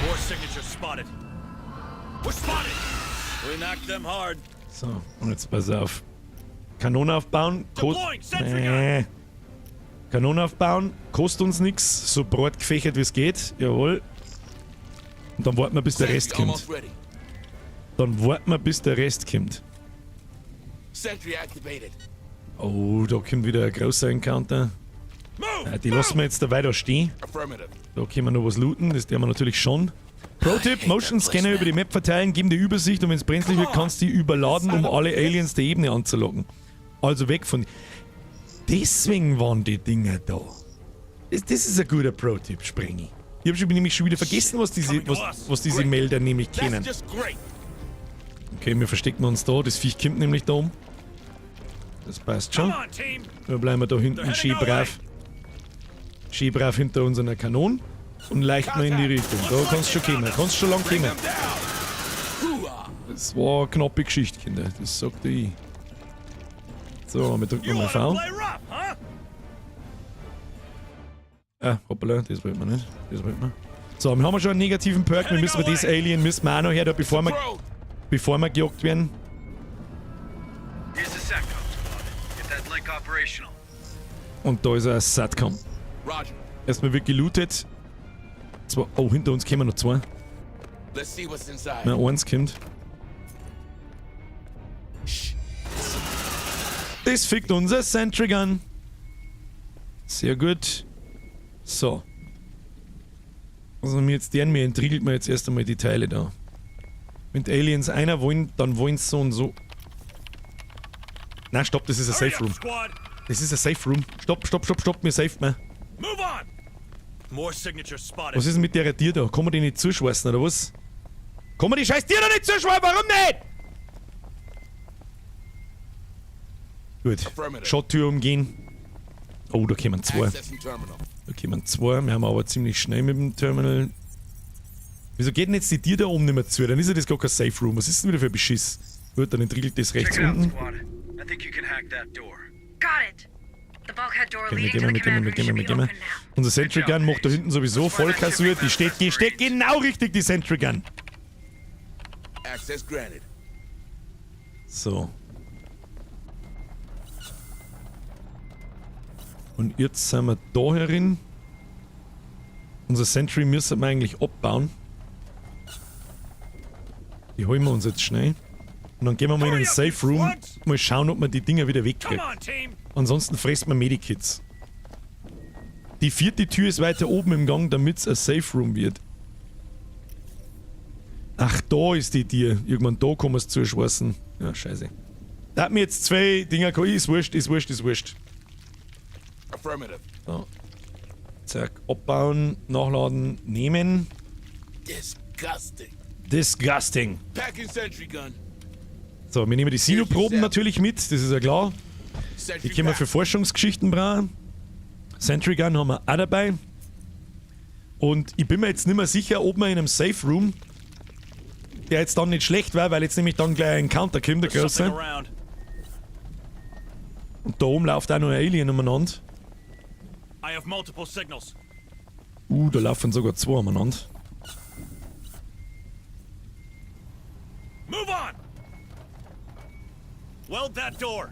More signatures spotted. We're spotted. We knocked them hard. So, und jetzt pass auf. Kanone aufbauen. Deploying sentry gun. Nee. Kanone aufbauen, kostet uns nix. So breit gefächert wie es geht. Jawohl. Und dann warten wir, bis der Rest Sentry kommt. almost ready. Dann warten wir, bis der Rest kommt. Sentry activated. Oh, da kommt wieder ein großer Encounter. Move. Die lassen wir jetzt da weiter stehen. Affirmative. Da können wir noch was looten, das tun wir natürlich schon. Pro-Tipp, Motion Scanner über die Map verteilen, geben die Übersicht und wenn es brenzlig wird, kannst du die überladen, um alle Aliens der Ebene anzulocken. Also weg von... Deswegen waren die Dinger da. Das ist ein guter Pro-Tipp, Sprengi. Ich hab schon, nämlich schon wieder vergessen, was diese Melder nämlich That's kennen. just great. Okay, wir verstecken uns da. Das Viech kommt nämlich da um. Das passt schon. Come on, team. Wir bleiben da hinten schön brav. Schön brav hinter unserer Kanone und leicht mal in die Richtung. Da kannst du schon kommen. Kannst schon lang kommen. Them down. Hooah. Das war eine knappe Geschichte, Kinder. Das sagte ich. So, wir drücken You nochmal wanna V. play rough, huh? Ah, hoppala, das wollten wir nicht. Das wollten wir. So, wir haben schon einen negativen Perk. Wir müssen das Alien müssen wir auch noch her, da, Drone. bevor wir gejagt werden. Here's the SATCOM, squad. Get that link operational. Und da ist ein Satcom. Roger. Erstmal wird gelootet. Zwei, oh, hinter uns kommen noch zwei. Let's see what's inside. Na, eins kommt. Das fickt unser Sentry Gun. Sehr gut. So. Also mir jetzt deren mir entriegelt mir jetzt erst einmal die Teile da. Wenn die Aliens einer wollen, dann wollen sie so und so. Na, stopp, das ist ein Hurry Safe up, Room. squad. Das ist ein Safe Room. Stopp, stopp, stopp, stopp, mir safe mir. Move on. More signatures spotted. Was ist denn mit der Tür da? Kann man die nicht zuschweißen, oder was? Kann man die scheiß Tür da nicht zuschweißen? Warum nicht? Gut. Affirmative. Schottür umgehen. Oh, da kommen zwei. Accessing terminal. Da kommen zwei. Wir haben aber ziemlich schnell mit dem Terminal. Wieso geht denn jetzt die Tür da oben nicht mehr zu? Dann ist ja das gar kein Safe Room. Was ist denn wieder für ein Beschiss? Gut, dann entriegelt das rechts Check it out, unten. squad. I think you can hack that door. Got it. The bulkhead door Gehen wir, leading gehen to wir, the gehen wir, command room gehen wir, should be gehen wir. open now. Unser Sentry Gun macht da hinten sowieso Vollkassur. Die steht genau richtig, die Sentry Gun. Access granted. So. Und jetzt sind wir da herin. Unser Sentry müssen wir eigentlich abbauen. Die holen wir uns jetzt schnell. Und dann gehen wir mal in den Safe Room. Mal schauen, ob man die Dinger wieder wegkriegt. Ansonsten frisst man Medikits. Die vierte Tür ist weiter oben im Gang, damit es ein Safe Room wird. Ach, da ist die Tür. Irgendwann da kann man es zuschweißen. Ja, scheiße. Da hat mir jetzt zwei Dinger geholt. Ist wurscht, ist wurscht, ist wurscht. Affirmative. So. Zack, abbauen, nachladen, nehmen. Disgusting. Disgusting. Packing sentry gun. So, wir nehmen die Sinoproben natürlich mit, das ist ja klar. Sentry Die können wir für packed. Forschungsgeschichten brauchen. Sentry Gun haben wir auch dabei. Und ich bin mir jetzt nicht mehr sicher, ob wir in einem Safe Room, der jetzt dann nicht schlecht war, weil jetzt nämlich dann gleich ein Counter kommt, der There's something große. around. Und da oben läuft auch noch ein Alien umeinander. I have multiple signals. Da laufen sogar zwei umeinander. Move on! Weld that door.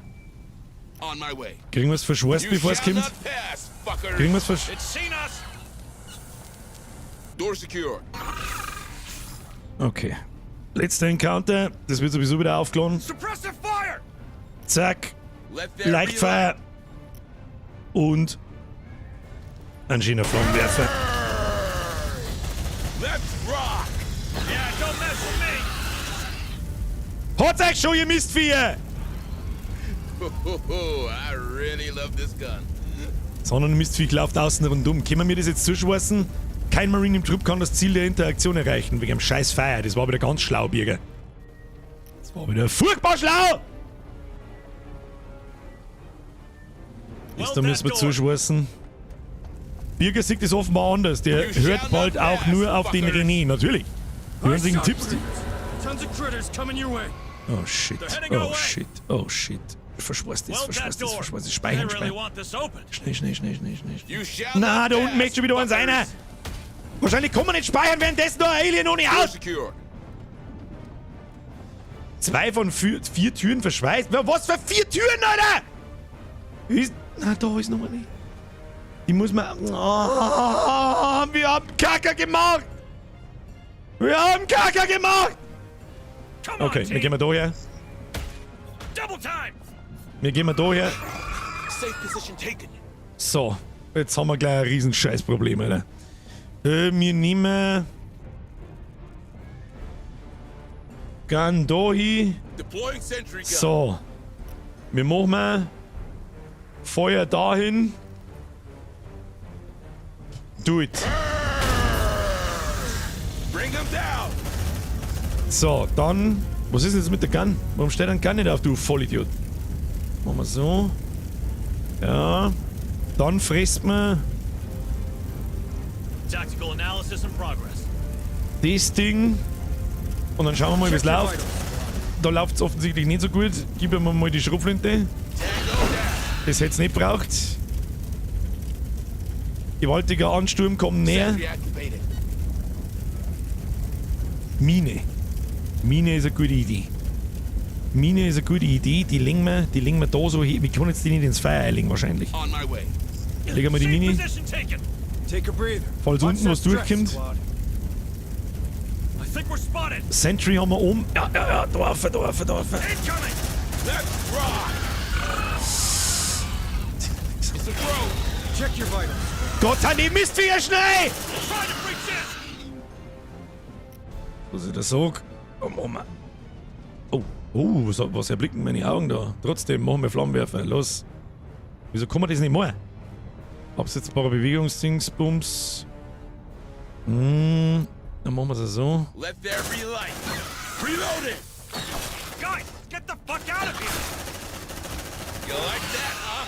On my way. Kriegen wir es verschweißt, You bevor es shall kommt? not pass, fuckers. Kriegen wir es versch... It's seen us. Door secure. Okay. Letzter Encounter. Das wird sowieso wieder aufgeladen. Suppressive fire! Zack. Let there be Leichtfeuer. light. Und ein schöner Flammenwerfer. Let's rock. Yeah, don't mess with me! Hat's euch schon, ihr Mistviecher! I really love this gun. Sondern Mistviech läuft außen rundum. Können wir das jetzt zuschweißen? Kein Marine im Trupp kann das Ziel der Interaktion erreichen, wegen einem scheiß Feuer. Das war wieder ganz schlau, Birger. Das war wieder furchtbar schlau! Das da müssen wir zuschweißen. Birger sieht das offenbar anders. Der hört bald auch nur auf den René, natürlich. Die einzigen Tipps, die... Tons of critters coming your way. Oh shit, oh shit, oh shit. Verschweißt das, Weld that verschweißt das, door. verschweißt das. They Speichern, really speichern. want this open. Schnell, schnell, schnell, schnell, schnell. You shall Na, not da unten pass, möchte schon wieder eins fuckers. einer. Wahrscheinlich kann man nicht speichern, währenddessen noch ein Alien ohne Door Haus. secure. 2 von 4 Türen verschweißt. Was für 4 Türen, Alter? Ist, na, da ist noch eine. Die muss man... Oh, wir haben Kacker gemacht. Wir haben Kacker gemacht. Come on, Okay, wir team. gehen mal da her. Double time. Wir gehen mal da her. Safe position taken. So, jetzt haben wir gleich ein riesen Scheißproblem, Alter. Wir nehmen... Gun da hin. Deploying sentry gun. So. Wir machen mal Feuer dahin. Do it. Bring them down. So, dann... Was ist denn jetzt mit der Gun? Warum steht ein Gun nicht auf, du Vollidiot? Machen wir so. Ja. Dann frisst man Tactical analysis in progress. das Ding. Und dann schauen wir mal, wie es läuft. Da läuft es offensichtlich nicht so gut. Gib mir mal die Schrotflinte. Das hätte es nicht braucht. Gewaltiger Ansturm kommt näher. Sentry activated. Mine. Mine ist eine gute Idee. Mine ist eine gute Idee. Die legen wir da so hin. Wir können jetzt die nicht ins Feuer einlegen wahrscheinlich. On my way. Legen wir die Safe Mine. position taken. Take a breather. Falls Watch unten that was stretch, durchkommt. squad. I think we're spotted. Sentry haben wir oben. Ja, ja, ja. Da rauf, da rauf, da rauf. Incoming. Let's rock. It's a throw. Check your vitals. Gott sei Dank, Mistviecher schnell! Try to breach in. Was ich da sag? Oh, Mama. Oh, oh, was erblicken meine Augen da? Trotzdem machen wir Flammenwerfer. Los. Wieso kann man das nicht machen? Absetzbarer Bewegungsdingsbums. Dann machen wir es so. Let there be light. Reload it. Guys, get the fuck out of here. You like that, huh?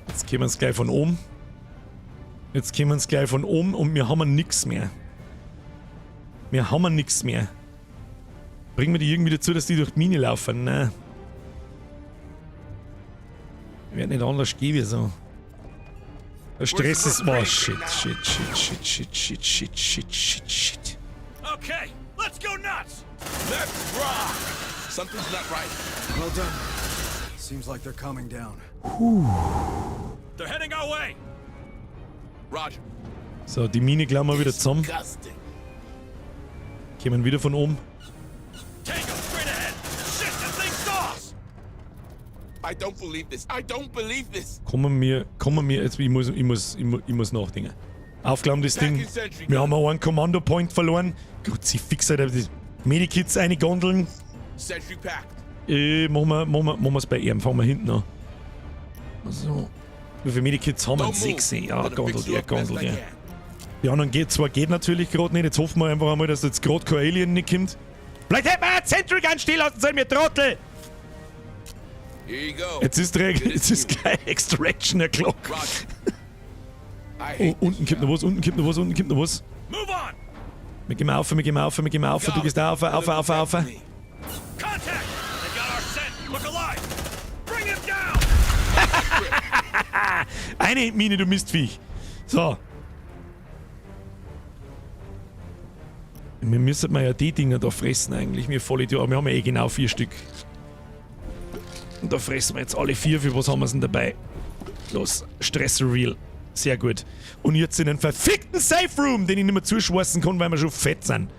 Jetzt kommen wir gleich von oben. Jetzt kommen wir gleich von oben und wir haben nix mehr. Wir haben nix mehr. Bringen wir die irgendwie dazu, dass die durch die Mine laufen? Nein. Wird nicht anders gehen, wie so. Der Stress ist... Oh, shit, shit, shit, shit, shit, shit, shit, shit, shit, shit. Okay, let's go nuts! Let's rock! Something's not right. Well done. Seems like they're calming down. They're heading our way. Roger. So, die Mine klauen wir wieder zusammen. Disgusting. Kommen wieder von oben. Tango, straight ahead. Shit, that thing saw us! I don't believe this. I don't believe this. Kommen wir, jetzt, ich muss nachdenken. Aufklauen das Ding. Wir haben auch einen Kommando-Point verloren. Kruzifix, Alter, die Medikits eingondeln. Sentry packed. Machen wir's bei ihm. Fangen wir hinten an. So. Wie viele Medikits haben wir? Don't move. 6. Ja, Gonna gondelt fix you er, up best gondelt I er. can. Die anderen geht zwar geht natürlich gerade nicht. Jetzt hoffen wir einfach einmal, dass jetzt gerade kein Alien nicht kommt. Vielleicht hätten wir einen Sentry Gun stehen lassen sollen, wir Trottel! Here you go. Jetzt ist, jetzt ist gleich Extraction o'clock. Roger. I Oh, hate unten kommt noch was, unten kommt noch was, unten kommt noch was. Move on! Wir gehen auf, wir gehen auf, wir gehen auf. Du gehst da auf, auf, auf, auf. Contact! They got our scent. Look alive! Bring him down! Eine Mine, du Mistviech. So. Wir müssen mal ja die Dinger da fressen eigentlich. Wir voll Idioten. Wir haben ja eh genau 4 Stück. Und da fressen wir jetzt alle 4. Für was haben wir denn dabei? Los, Stress Real. Sehr gut. Und jetzt in den verfickten Safe Room, den ich nicht mehr zuschweißen kann, weil wir schon fett sind.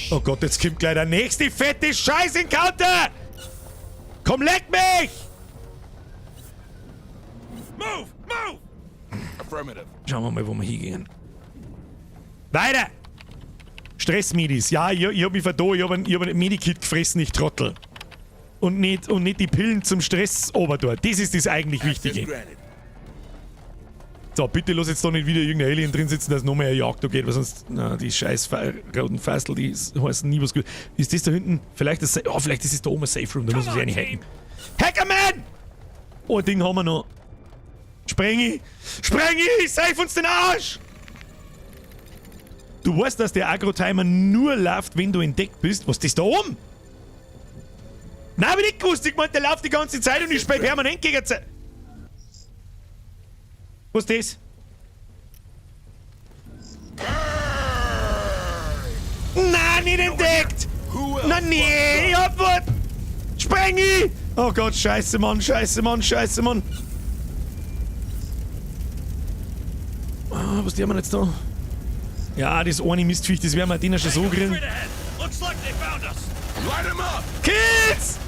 Oh Gott, jetzt kommt gleich der nächste fette Scheiß-Encounter! Komm, leck mich! Move! Move! Affirmative. Schauen wir mal, wo wir hingehen. Weiter! Stressmedis. Ja, ich hab mich vertan. Ich hab ein Medikit gefressen, ich Trottel. Und nicht die Pillen zum Stress obertor. Das ist das eigentlich Wichtige. So, bitte lass jetzt da nicht wieder irgendein Alien drin sitzen, dass noch mehr Jagd da geht, weil sonst. Na, die scheiß roten Fastel, die heißen nie was gut. Ist das da hinten? Vielleicht das. Oh, vielleicht ist es da oben ein Safe Room, da muss man sich reinhacken. Hackerman! Oh, ein Ding haben wir noch. Sprengi! Sprengi! Save uns den Arsch! Du weißt, dass der Agro-Timer nur läuft, wenn du entdeckt bist. Was ist das da oben? Nein, hab ich nicht gewusst. Ich meinte, der läuft die ganze Zeit und ich spiele permanent gegen Zeit. Was ist das? Nein, nicht entdeckt! Na nee, ich hab was! Sprengi! Oh Gott, scheiße, Mann, scheiße, Mann, scheiße, Mann. Ah, was die haben wir jetzt da? Ja, das eine Mistviech, das werden wir denen schon so kriegen. Kids!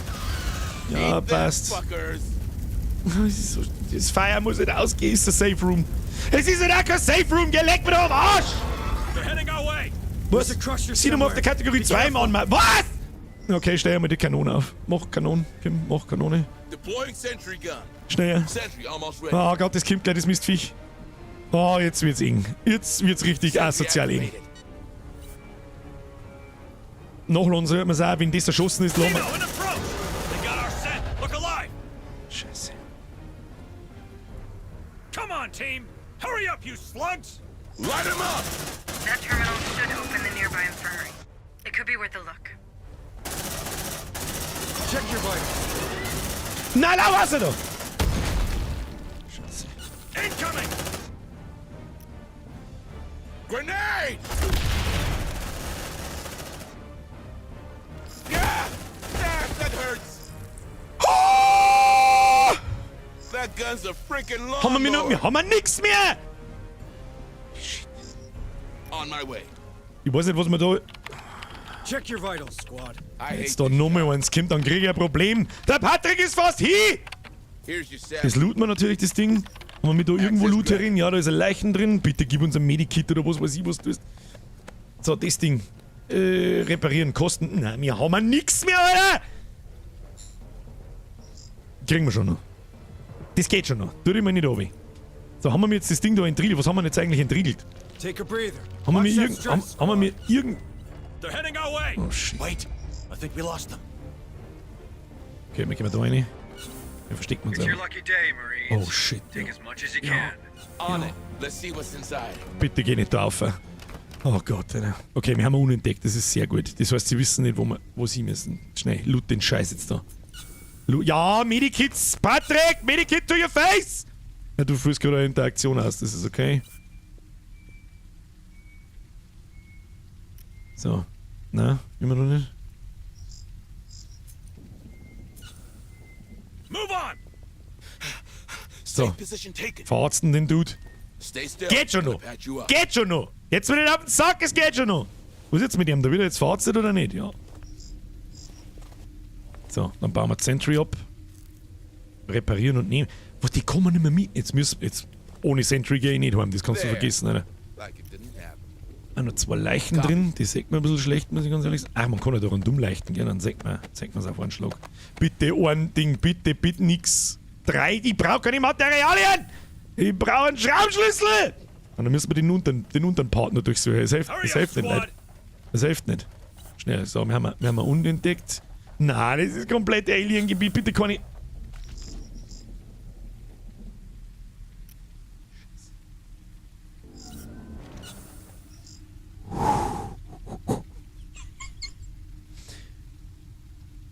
Ja, passt. Das, so, das Feuer muss nicht ausgehen, ist der Safe Room. Es ist nicht auch kein Safe Room, geh, leck mir doch am Arsch! Was? Sieh doch mal auf der Kategorie 2, Mann, Mann. Was? Okay, stell mal die Kanone auf. Mach Kanone, Kim, mach Kanone. Schneller. Oh Gott, das kommt gleich, das Mistviech. Oh, jetzt wird's eng. Jetzt wird's richtig asozial eng. Nachladen sollte man es auch, wenn das erschossen ist, lassen wir. Scheiße. Come on, team! Hurry up, you slugs! Light 'em up! That terminal should open the nearby infirmary. It could be worth a look. Check your vitals. Na, da war's er doch! Scheiße. Incoming! Grenade! Yeah! Damn, that hurts! Oh! That gun's a freaking lawnmower. Haben wir noch, wir haben wir nix mehr! Shit. On my way. Ich weiß nicht, was wir da. Check your vitals, squad. Jetzt da nochmal eins kommt, dann krieg ich ein Problem. Der Patrick ist fast hier! Das looten wir natürlich, das Ding. Haben wir da irgendwo Loot herin? Ja, da ist ein Leichen drin. Bitte gib uns ein Medikit oder was weiß ich, was du tust. So, das Ding. Reparieren, Kosten. Nein, wir haben nix mehr, Alter! Kriegen wir schon noch. Das geht schon noch. Tu dich mal nicht runter. So, haben wir jetzt das Ding da entriegelt? Was haben wir jetzt eigentlich entriegelt? Take a breather. Haben wir mir Watch that irgend... stress, Haben wir mir irgend... They're heading our way. Oh, shit. Wait, I think we lost them. Okay, wir gehen da rein. Wir verstecken uns It's your einfach. lucky day, Marines. Oh, shit. Take as much as you can. On it. Let's see what's inside. Bitte geh nicht da rauf. Oh Gott, Alter. Okay, wir haben unentdeckt, das ist sehr gut. Das heißt, sie wissen nicht, wo sie müssen. Schnell, loot den Scheiß jetzt da. Ja, Medikits! Patrick! Medikit to your face! Ja, du führst gerade eine Interaktion aus, das ist okay. So. Na, immer noch nicht. Move on! So. Verarzten den Dude. Geht schon noch! Geht schon noch! Jetzt wird nicht auf den Sack, es geht schon noch! Was ist jetzt mit ihm? Da wird er jetzt verarztet oder nicht? Ja. So, dann bauen wir Sentry ab. Reparieren und nehmen. Was, die kommen nicht mehr mit. Jetzt müssen. Jetzt, ohne Sentry gehe ich nicht heim, das kannst du vergessen, Alter. Ah, noch zwei Leichen drin, die sieht man ein bisschen schlecht, muss ich ganz ehrlich sagen. Ach, man kann ja da rundum leichten, gell? Dann sieht man es auf einen Schlag. Bitte ein Ding, bitte, bitte nix. 3, ich brauche keine Materialien! Ich brauche einen Schraubenschlüssel! Und dann müssen wir den unteren Partner durchsuchen. Es hilft nicht, Leute. Das hilft nicht. Schnell, so, wir haben unentdeckt. Nein, das ist komplett Alien-Gebiet. Bitte kann ich.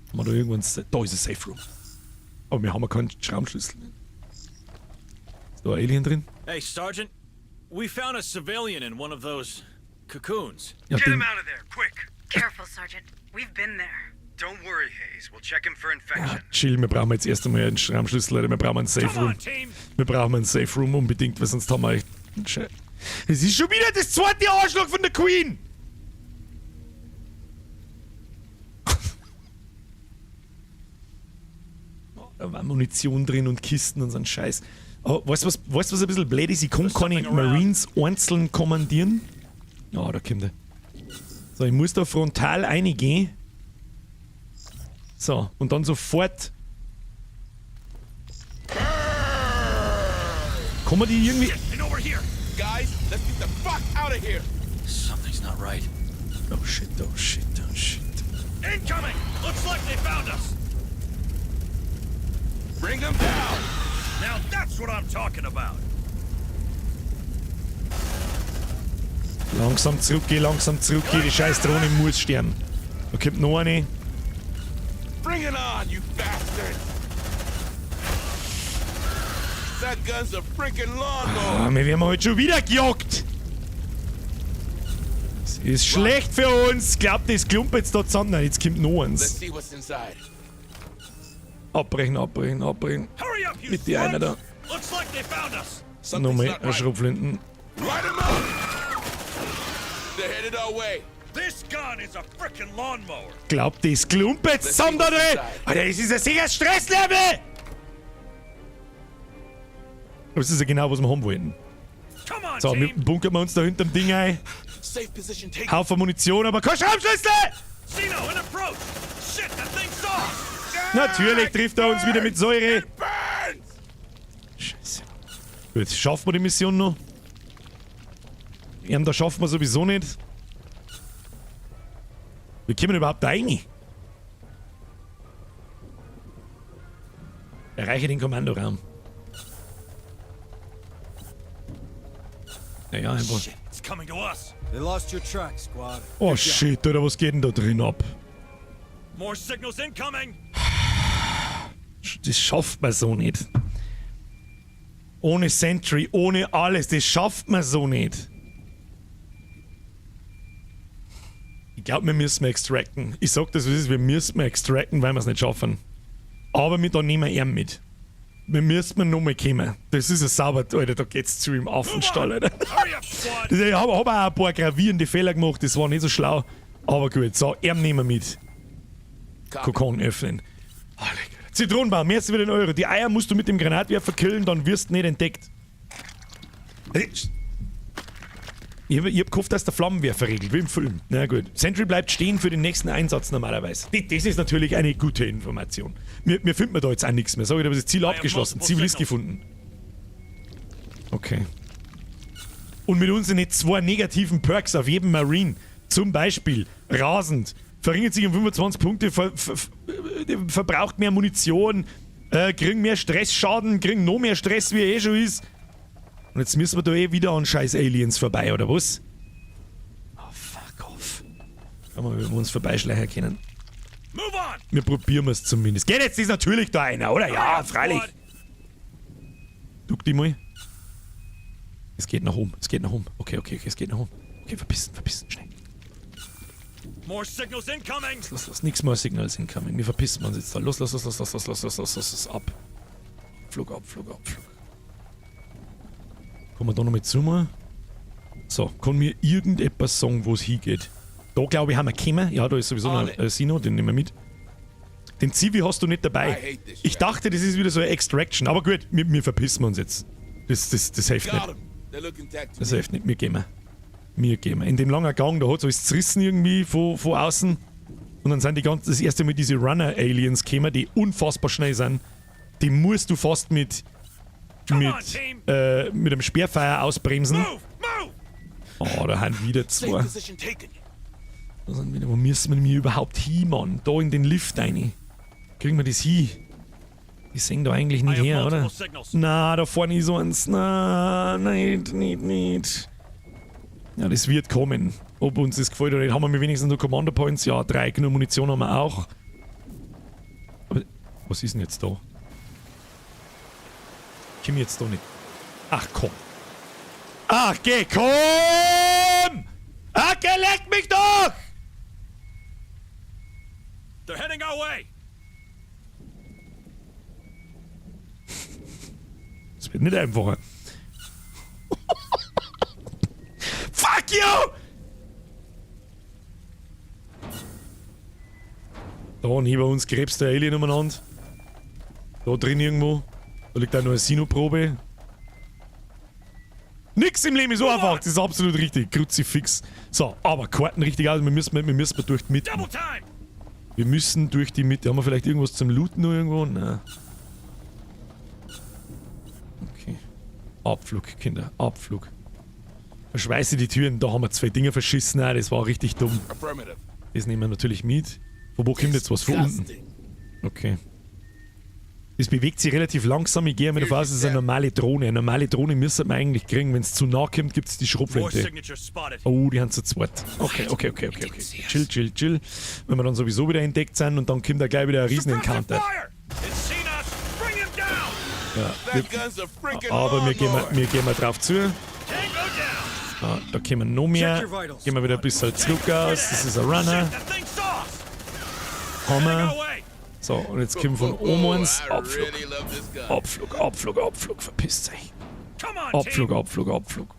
Haben wir da irgendwann. Da ist ein Safe Room. Aber wir haben ja keinen Schraubenschlüssel. Ist da ein Alien drin? Hey, Sergeant. We found a civilian in one of those cocoons. Ja, Get him out of there, quick! Careful, Sergeant. We've been there. Don't worry, Hayes. We'll check him for infection. Ja, chill, wir brauchen jetzt erst einmal einen Schraubenschlüssel, Alter. Wir brauchen einen Safe Room. Wir brauchen einen Safe Room unbedingt, weil sonst haben wir echt einen Scheiß. Es ist schon wieder das zweite Arschloch von der Queen! Da war Munition drin und Kisten und so ein Scheiß. Aber weißt du, was ein bisschen blöd ist? Ich kann keine Marines einzeln kommandieren. Oh, da kommt er. So, ich muss da frontal reingehen. So, und dann sofort. Kann man die irgendwie. Guys, let's get the fuck out of here. Something's not right. Oh shit, oh shit, oh shit. Incoming! Looks like they found us! Bring them down! Now that's what I'm talking about! Langsam zurückgehen, die scheiß Drohne muss sterben. Da kommt noch eine. Bring it on, you bastard! That gun's a freaking lawnmower! Ah, wir werden heute schon wieder gejagt! Das ist schlecht für uns! Glaubt, das klumpt jetzt da zusammen. Nein, jetzt kommt noch eins. Let's see what's inside. Abbrechen, abbrechen, abbrechen. Hurry up, you Mit die einer da. Looks like they found us. Nochmal eine Schrotflinten. Light 'em up! They're headed our way. This gun is a frickin' lawnmower. Glaubt, das klumpt jetzt zusammen da drin! Alter, das ist ein sicher Stresslevel! Aber das ist ja genau, was wir haben wollten. So, wir bunkern wir uns da hinterm Ding ein. Haufen Munition, aber kein Schraubenschlüssel! Natürlich trifft er uns wieder mit Säure. Scheiße. Gut, schaffen wir die Mission noch? Da schaffen wir sowieso nicht. Wie kommen wir überhaupt da rein? Erreiche den Kommandoraum. Naja, einfach. Oh shit, Alter, was geht denn da drin ab? More signals incoming. Das schafft man so nicht. Ohne Sentry, ohne alles, das schafft man so nicht. Ich glaube, wir müssen extracten. Ich sag das, wie es ist, wir müssen extracten, weil wir es nicht schaffen. Aber wir da nehmen wir ihn mit. Wir müssen nochmal kommen. Das ist ja sauber, Alter, da geht's zu im Affenstall, Alter. Ich hab auch ein paar gravierende Fehler gemacht, das war nicht so schlau. Aber gut, so, ihn nehmen wir mit. Kokon öffnen. Oh, Zitronenbaum, mehr als wieder den Euro. Die Eier musst du mit dem Granatwerfer killen, dann wirst du nicht entdeckt. Ich hab gehofft, dass der Flammenwerfer regelt, wie im Film. Na gut. Sentry bleibt stehen für den nächsten Einsatz normalerweise. Das ist natürlich eine gute Information. Mir findet man da jetzt auch nichts mehr. Sag ich, aber das Ziel abgeschlossen. Zivilist gefunden. Okay. Und mit uns sind jetzt zwei negativen Perks auf jedem Marine. Zum Beispiel rasend. Verringert sich um 25 Punkte, verbraucht mehr Munition, kriegen mehr Stressschaden, kriegen noch mehr Stress, wie er eh schon ist. Und jetzt müssen wir da eh wieder an scheiß Aliens vorbei, oder was? Oh, fuck off. Schau mal, wie wir uns vorbeischleichen können. Wir probieren es zumindest. Geht jetzt ist natürlich da einer, oder? Ja, freilich. Duck dich mal. Es geht nach oben, es geht nach oben. Okay, okay, okay, es geht nach oben. Okay, verpissen, verpissen, schnell. More signals incoming. Los, los, nix more signals incoming. Wir verpissen uns jetzt da. Los, los, los, los, los, los, los, los, los, los, los, ab. Flug ab, Flug ab, Flug. Kommen wir da noch mit zu mal? So, kann mir irgendetwas sagen, wo es hingeht? Da glaube ich, haben wir gekommen. Ja, da ist sowieso noch ein Sino, den nehmen wir mit. Den Zivi hast du nicht dabei. Ich dachte, das ist wieder so eine Extraction. Aber gut, wir verpissen uns jetzt. Das hilft nicht. Das hilft nicht. Wir gehen wir. Wir gehen wir. In dem langen Gang, da hat es alles zerrissen irgendwie von außen. Und dann sind die ganzen, das erste Mal diese Runner-Aliens gekommen, die unfassbar schnell sind. Die musst du fast mit einem Sperrfeuer ausbremsen. Oh, da haben wieder zwei. Da sind wieder, wo müssen wir denn überhaupt hin, Mann? Da in den Lift rein. Kriegen wir das hin? Die sehen da eigentlich nicht her, oder? Na, da vorne ist eins. Na, nicht, nicht, nicht. Ja, das wird kommen. Ob uns das gefällt oder nicht. Haben wir wenigstens noch Commando Points? Ja, 3. Genug Munition haben wir auch. Aber was ist denn jetzt da? Ich komm jetzt da nicht. Ach komm. Ach geh, komm! Ach, geh, leck mich doch! They're heading our way. Das wird nicht einfacher. Fuck you! Da neben uns krebst der Alien umeinander. Da drin irgendwo. Da liegt auch noch eine Sino-Probe. Nix im Leben ist so einfach. Das ist absolut richtig. Kruzifix. So, aber Karten richtig aus. Wir müssen durch die Mitte. Wir müssen durch die Mitte. Haben wir vielleicht irgendwas zum Looten noch irgendwo? Nein. Okay. Abflug, Kinder. Abflug. Verschweiße die Türen. Da haben wir 2 Dinger verschissen. Nein, das war richtig dumm. Das nehmen wir natürlich mit. Von wo kommt jetzt was? Von unten. Okay. Das bewegt sich relativ langsam. Ich gehe mal davon aus, es ist eine normale Drohne. Eine normale Drohne müsste man eigentlich kriegen. Wenn es zu nah kommt, gibt es die Schrotflinte. Oh, die haben zu zweit. Okay, okay, okay, okay, okay. Chill, chill, chill. Wenn wir dann sowieso wieder entdeckt sind und dann kommt da gleich wieder ein Riesen-Encounter. Ja, aber wir gehen mal drauf zu. Ah, da kommen noch mehr. Gehen wir wieder ein bisschen zurück aus. Das ist ein Runner. Hammer. So, und jetzt kommen von oben eins. Abflug. Abflug, Abflug, Abflug. Verpisst euch. Abflug, Abflug, Abflug.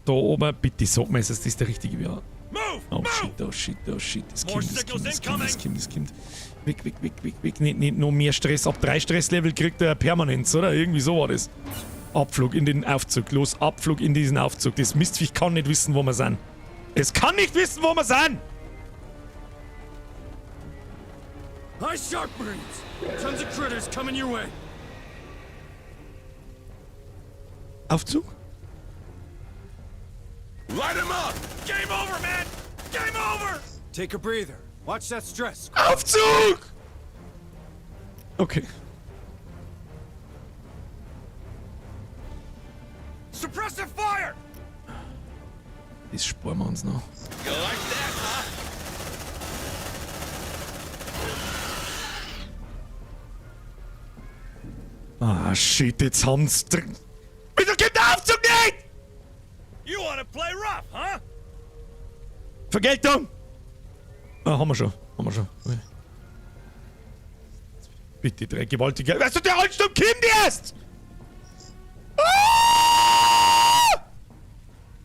Da oben, bitte sag mir, ist das der richtige Weg? Oh shit, oh shit, oh shit. Das kommt, das kommt, das kommt, das kommt, das kommt. Weg, weg, weg, weg, weg. Nicht, nicht noch mehr Stress. Ab 3 Stresslevel kriegt er Permanenz, oder? Irgendwie so war das. Abflug in den Aufzug. Los, Abflug in diesen Aufzug. Das Mistviech kann nicht wissen, wo wir sind. Es kann nicht wissen, wo wir sind! Hi, Shark Marines! Tons of critters coming your way. Aufzug? Light him up! Game over, man! Game over! Take a breather. Watch that stress. Aufzug! Okay. Suppressive fire! Das sparen wir uns noch. You like that, huh? Ah, shit, jetzt haben's drin. Wieso kommt der Aufzug nicht? You wanna play rough, huh? Vergeltung! Ah, haben wir schon. Haben wir schon. Okay. Bitte, drei gewaltige. Weißt du, der Rollstuhl kommt erst! Ah!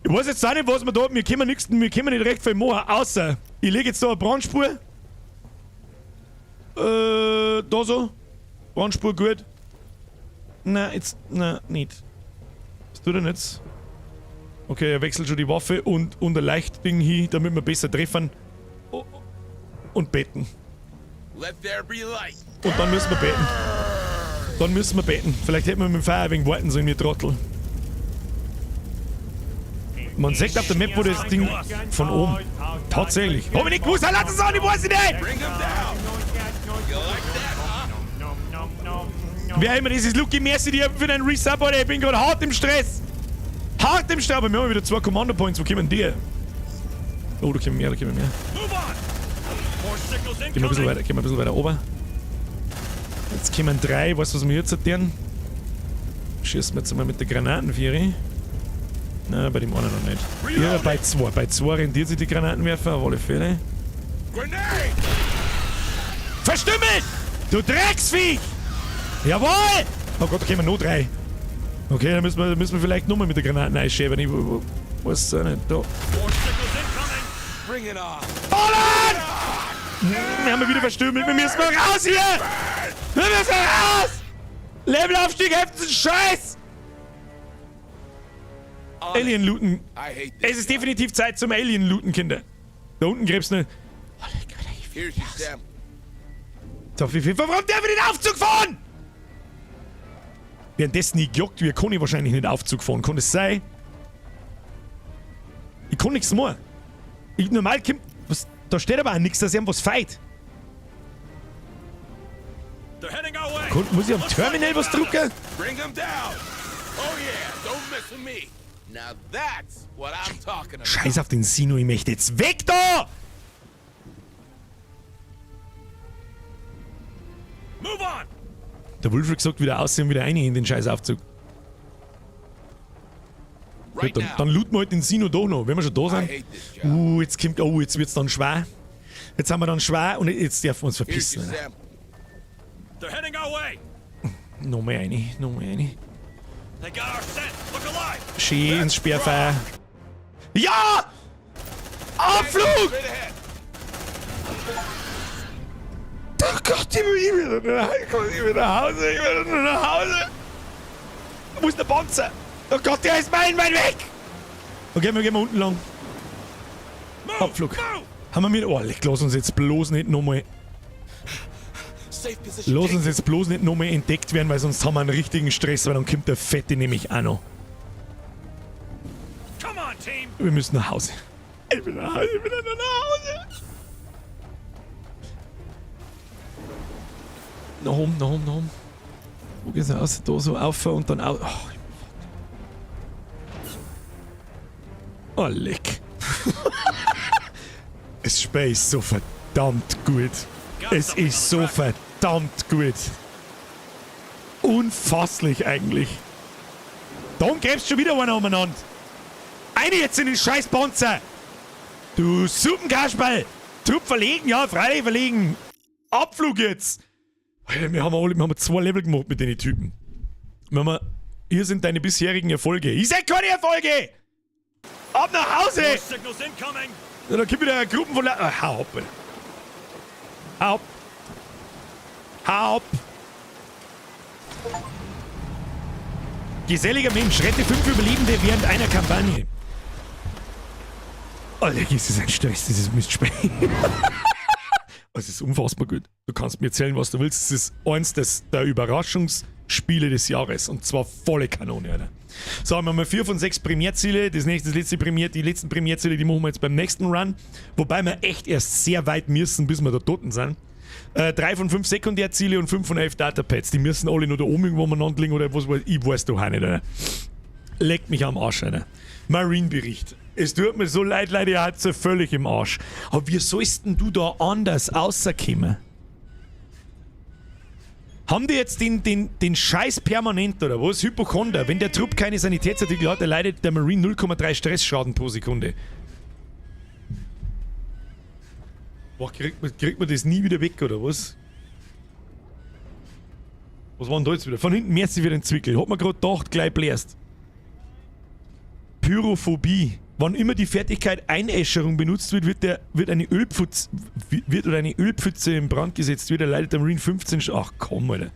Ich weiß jetzt auch nicht, was wir da. Wir können nichts, wir können nicht recht viel machen, außer ich lege jetzt da eine Brandspur. Da so. Brandspur gut. Nein, jetzt. Nein, nicht. Was tut er denn jetzt? Okay, er wechselt schon die Waffe und ein Leichtding hin, damit wir besser treffen. Und beten. Und dann müssen wir beten. Dann müssen wir beten. Vielleicht hätten wir mit dem Feuer ein wenig warten sollen, wir Trottel. Man sieht auf der Map, wo das Ding von oben. Tatsächlich. Hab ich nicht gewusst, lass es an, ich weiß es nicht! Wer immer das ist, Lucky, merci dir für deinen Resub, Alter. Ich bin gerade hart im Stress. Hart im Stress, aber wir haben wieder 2 Commando Points. Wo kommen die? Oh, da kommen mehr, da kommen mehr. Gehen wir ein bisschen weiter, gehen wir ein bisschen weiter oben. Jetzt kommen 3, weißt du, was wir jetzt tun? Schießen wir jetzt einmal mit der Granatenviere. Nein, bei dem einen noch nicht. Ja, bei 2. Bei 2 rendiert sich die Granatenwerfer, auf alle Fälle. Verstümmelt! Du Drecksviech! Jawohl! Oh Gott, da kommen noch 3. Okay, dann müssen wir vielleicht nochmal mit der Granaten einschieben. Ich weiß auch nicht. Da. Ballern! Wir haben wieder verstümmelt. Wir müssen mal raus hier! Wir müssen raus! Levelaufstieg, heftigen Scheiß! Alien looten. Es ist definitiv Zeit zum Alien looten, Kinder. Da unten gräbst du eine. So, wie viel? Warum darf ich den Aufzug fahren? Währenddessen ich gejagt wird, kann ich wahrscheinlich nicht Aufzug fahren. Kann das sein? Ich kann nichts mehr. Ich, normal kommt. Was, da steht aber auch nichts, dass irgendwas feit. Muss ich am Terminal was drücken? Bring him down. Oh yeah, don't mess with me. Now that's what I'm talking about. Scheiß auf den Sino, ich möchte jetzt weg da! Move on. Der Wolf hat gesagt, wieder aussehen und wieder rein in den scheiß Aufzug. Right Gut, dann looten wir halt den Sino doch noch, wenn wir schon da sind. Jetzt kommt, oh, jetzt wird's dann schwer. Jetzt haben wir dann schwer und jetzt dürfen wir uns verpissen. They're heading our way. Nochmal eine, nochmal eine. They got our scent. Look alive. Schön ins Sperrfeuer. Ja! Abflug! Oh Gott, ich will nach Hause, ich will nur nach Hause. Wo ist der Panzer? Oh Gott, der ist meilenweit weg! Okay, wir gehen mal unten lang. Abflug. Haben wir mit. Oh, lass uns jetzt bloß nicht nochmal. Lass uns jetzt bloß nicht nochmal entdeckt werden, weil sonst haben wir einen richtigen Stress, weil dann kommt der Fette nämlich auch noch. Wir müssen nach Hause. Ich will nach Hause, ich will nach Hause. Nach oben, nach oben, nach oben. Wo geht's raus? Da so auf und dann au. Oh, oh leck. Das Spiel ist so verdammt gut. Es ist so verdammt gut. Unfasslich eigentlich. Dann gäb's schon wieder einen umeinander. Eine jetzt in den scheiß Panzer. Du Suppenkasperl. Trupp verlegen, ja, freilich verlegen. Abflug jetzt. Alter, wir haben 2 Level gemacht mit den Typen. Hier sind deine bisherigen Erfolge. Ich seh keine Erfolge! Ab nach Hause! Ja, da kommt wieder eine Gruppe von hau ab, Alter. Hau ab. Hau ab. Geselliger Mensch, rette 5 Überlebende während einer Kampagne. Alter, ist das ein Stress, dieses Mistspiel. Es ist unfassbar gut. Du kannst mir erzählen, was du willst. Es ist eins der Überraschungsspiele des Jahres. Und zwar volle Kanone, Alter. So, wir haben 4 von 6 Primärziele. Das nächste, das letzte Primär, die letzten Primärziele, die machen wir jetzt beim nächsten Run. Wobei wir echt erst sehr weit müssen, bis wir da toten sind. 3 von 5 Sekundärziele und 5 von 11 Datapads. Die müssen alle nur da oben irgendwo umeinander liegen oder was weiß ich, weiß doch auch nicht, Alter. Leckt mich am Arsch, Alter. Marine-Bericht. Es tut mir so leid, Leute, ihr habt's ja völlig im Arsch. Aber wie sollst denn du da anders rauskommen? Haben die jetzt den Scheiß permanent, oder was? Hypochonder. Wenn der Trupp keine Sanitätsartikel hat, erleidet der Marine 0,3 Stressschaden pro Sekunde. Boah, kriegt man das nie wieder weg, oder was? Was war denn da jetzt wieder? Von hinten merzt sich wieder ein Zwickel. Hat man grad gedacht, gleich bläst. Pyrophobie. Wann immer die Fertigkeit Einäscherung benutzt wird, wird eine Ölpfütze, wird oder eine Ölpfütze in Brand gesetzt, wird erleidet der Marine 15 Sch-, ach komm, Alter.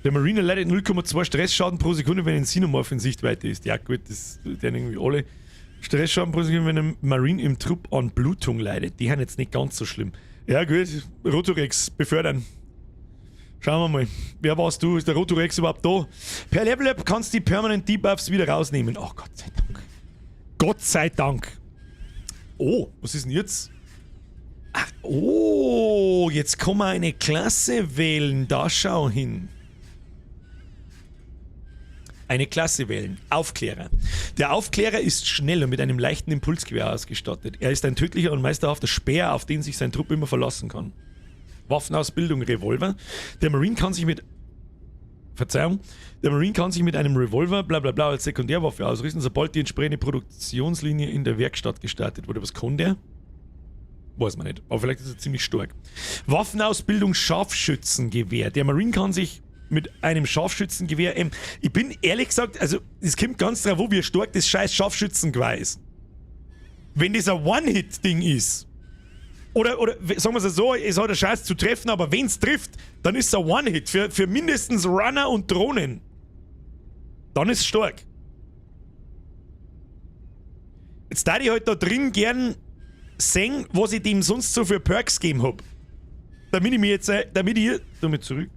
Der Marine erleidet 0,2 Stressschaden pro Sekunde, wenn ein Xenomorph in Sichtweite ist. Ja gut, das tun irgendwie alle. Stressschaden pro Sekunde, wenn ein Marine im Trupp an Blutung leidet. Die haben jetzt nicht ganz so schlimm. Ja gut, Rotorex befördern. Schauen wir mal. Wer warst du? Ist der Rotorex überhaupt da? Per Level-Up kannst du die Permanent Debuffs wieder rausnehmen. Ach, Gott sei Dank. Gott sei Dank. Oh, was ist denn jetzt? Ach, oh, jetzt kann man eine Klasse wählen. Da schau hin. Eine Klasse wählen. Aufklärer. Der Aufklärer ist schnell und mit einem leichten Impulsgewehr ausgestattet. Er ist ein tödlicher und meisterhafter Speer, auf den sich sein Trupp immer verlassen kann. Waffenausbildung Revolver. Der Marine kann sich mit Verzeihung. Der Marine kann sich mit einem Revolver bla bla bla als Sekundärwaffe ausrüsten, sobald die entsprechende Produktionslinie in der Werkstatt gestartet wurde. Was kann der? Weiß man nicht. Aber vielleicht ist er ziemlich stark. Waffenausbildung Scharfschützengewehr. Der Marine kann sich mit einem Scharfschützengewehr. Ich bin ehrlich gesagt, also es kommt ganz drauf an, wie stark das scheiß Scharfschützengewehr ist. Wenn das ein One-Hit-Ding ist, oder sagen wir es so, es hat eine Chance zu treffen, aber wenn es trifft, dann ist es ein One-Hit für mindestens Runner und Drohnen. Dann ist es stark. Jetzt da ich halt da drin gern sehen, was ich dem sonst so für Perks gegeben hab. Damit ich mir jetzt, damit ich, damit zurück.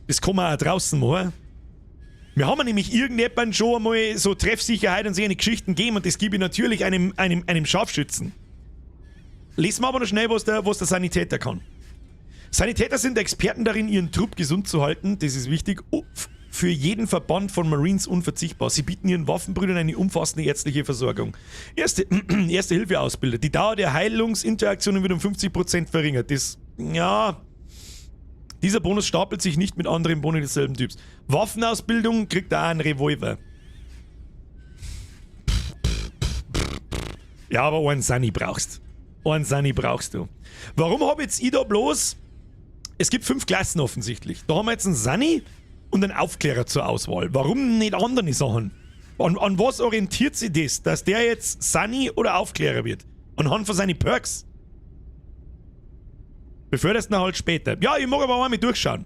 Das kann man auch draußen machen. Wir haben nämlich irgendjemandem schon einmal so Treffsicherheit und solche Geschichten gegeben und das gebe ich natürlich einem Scharfschützen. Lesen wir aber noch schnell, was der Sanitäter kann. Sanitäter sind Experten darin, ihren Trupp gesund zu halten. Das ist wichtig. Für jeden Verband von Marines unverzichtbar. Sie bieten ihren Waffenbrüdern eine umfassende ärztliche Versorgung. Erste Hilfe-Ausbilder. Die Dauer der Heilungsinteraktionen wird um 50% verringert. Das, ja... Dieser Bonus stapelt sich nicht mit anderen Boni desselben Typs. Waffenausbildung kriegt da einen Revolver. Ja, aber einen Sunny brauchst. Einen Sunny brauchst du. Warum hab jetzt ich da bloß... Es gibt 5 Klassen offensichtlich. Da haben wir jetzt einen Sunny und einen Aufklärer zur Auswahl. Warum nicht andere Sachen? An was orientiert sich das, dass der jetzt Sunny oder Aufklärer wird? Anhand von seinen Perks? Beförderst ihn halt später. Ja, ich mag aber auch mal durchschauen.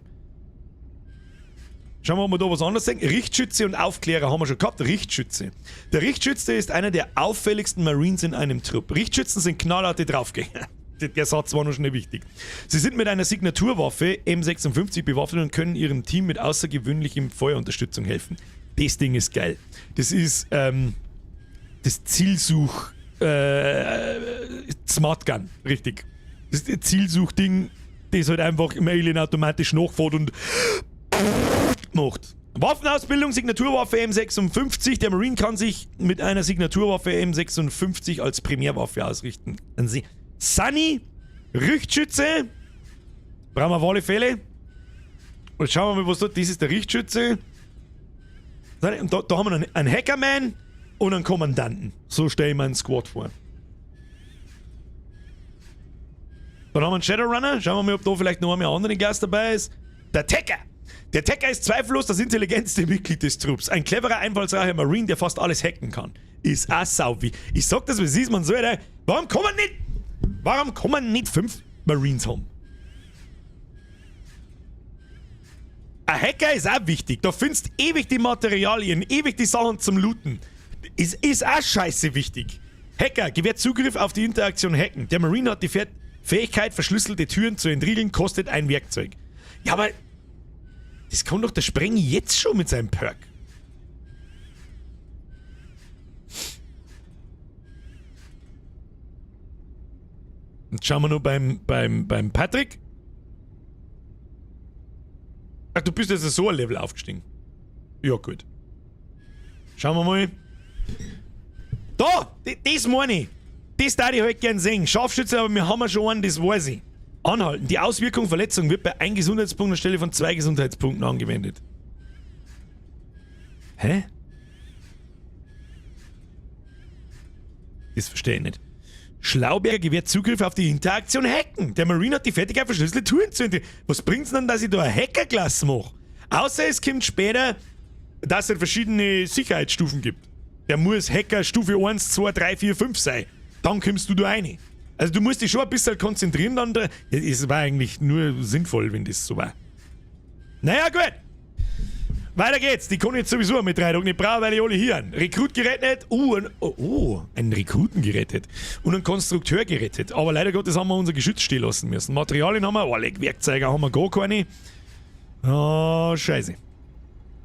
Schauen wir, ob wir da was anderes sehen. Richtschütze und Aufklärer haben wir schon gehabt. Richtschütze. Der Richtschütze ist einer der auffälligsten Marines in einem Trupp. Richtschützen sind knallharte Draufgänger. Der Satz war noch schnell wichtig. Sie sind mit einer Signaturwaffe M56 bewaffnet und können ihrem Team mit außergewöhnlichem Feuerunterstützung helfen. Das Ding ist geil. Das ist das Zielsuch Smart Gun, richtig. Das Zielsuchding, das halt einfach im Alien automatisch nachfährt und macht. Waffenausbildung, Signaturwaffe M56. Der Marine kann sich mit einer Signaturwaffe M56 als Primärwaffe ausrichten. Sunny, Richtschütze. Brauchen wir auf alle Fälle. Und schauen wir mal, was da. Das ist der Richtschütze. Und da haben wir einen Hackerman und einen Kommandanten. So stelle ich mir einen Squad vor. Dann haben wir einen Shadowrunner. Schauen wir mal, ob da vielleicht noch einmal andere Gast dabei ist. Der Tecker! Der Tecker ist zweifellos das intelligenteste Mitglied des Trupps. Ein cleverer, einfallsreicher Marine, der fast alles hacken kann. Ist auch sau wie. Ich sag das, wie es ist, man soll da. Warum kann man nicht. Warum kann man nicht 5 Marines haben? Ein Hacker ist auch wichtig. Da findest ewig die Materialien, ewig die Sachen zum Looten. Ist auch scheiße wichtig. Hacker gewährt Zugriff auf die Interaktion Hacken. Der Marine hat die Fähigkeit, verschlüsselte Türen zu entriegeln, kostet ein Werkzeug. Ja, aber das kann doch der Sprengi jetzt schon mit seinem Perk. Und schauen wir nur beim Patrick. Ach, du bist jetzt so ein Level aufgestiegen. Ja, gut. Schauen wir mal. Da! Das meine ich. Das darf ich halt gern sehen. Scharfschütze, aber wir haben ja schon einen, das weiß ich. Anhalten. Die Auswirkung Verletzung wird bei 1 Gesundheitspunkt anstelle von 2 Gesundheitspunkten angewendet. Hä? Das verstehe ich nicht. Schlauberger gewährt Zugriff auf die Interaktion Hacken. Der Marine hat die Fertigkeit, verschlüsselte Türen zu entdecken. Was bringt's denn, dass ich da eine Hackerklasse mache? Außer es kommt später, dass es verschiedene Sicherheitsstufen gibt. Der muss Hacker Stufe 1, 2, 3, 4, 5 sein. Dann kommst du da rein. Also du musst dich schon ein bisschen konzentrieren dann. Da. Ja, es war eigentlich nur sinnvoll, wenn das so war. Naja, gut. Weiter geht's. Die kann ich jetzt sowieso mit 3 Tagen nicht brauchen, weil ich alle hier sind. Rekrut gerettet. Ein Rekruten gerettet. Und einen Konstrukteur gerettet. Aber leider Gottes haben wir unser Geschütz stehen lassen müssen. Materialien haben wir. Oh, leck, Werkzeuge haben wir gar keine. Oh, scheiße.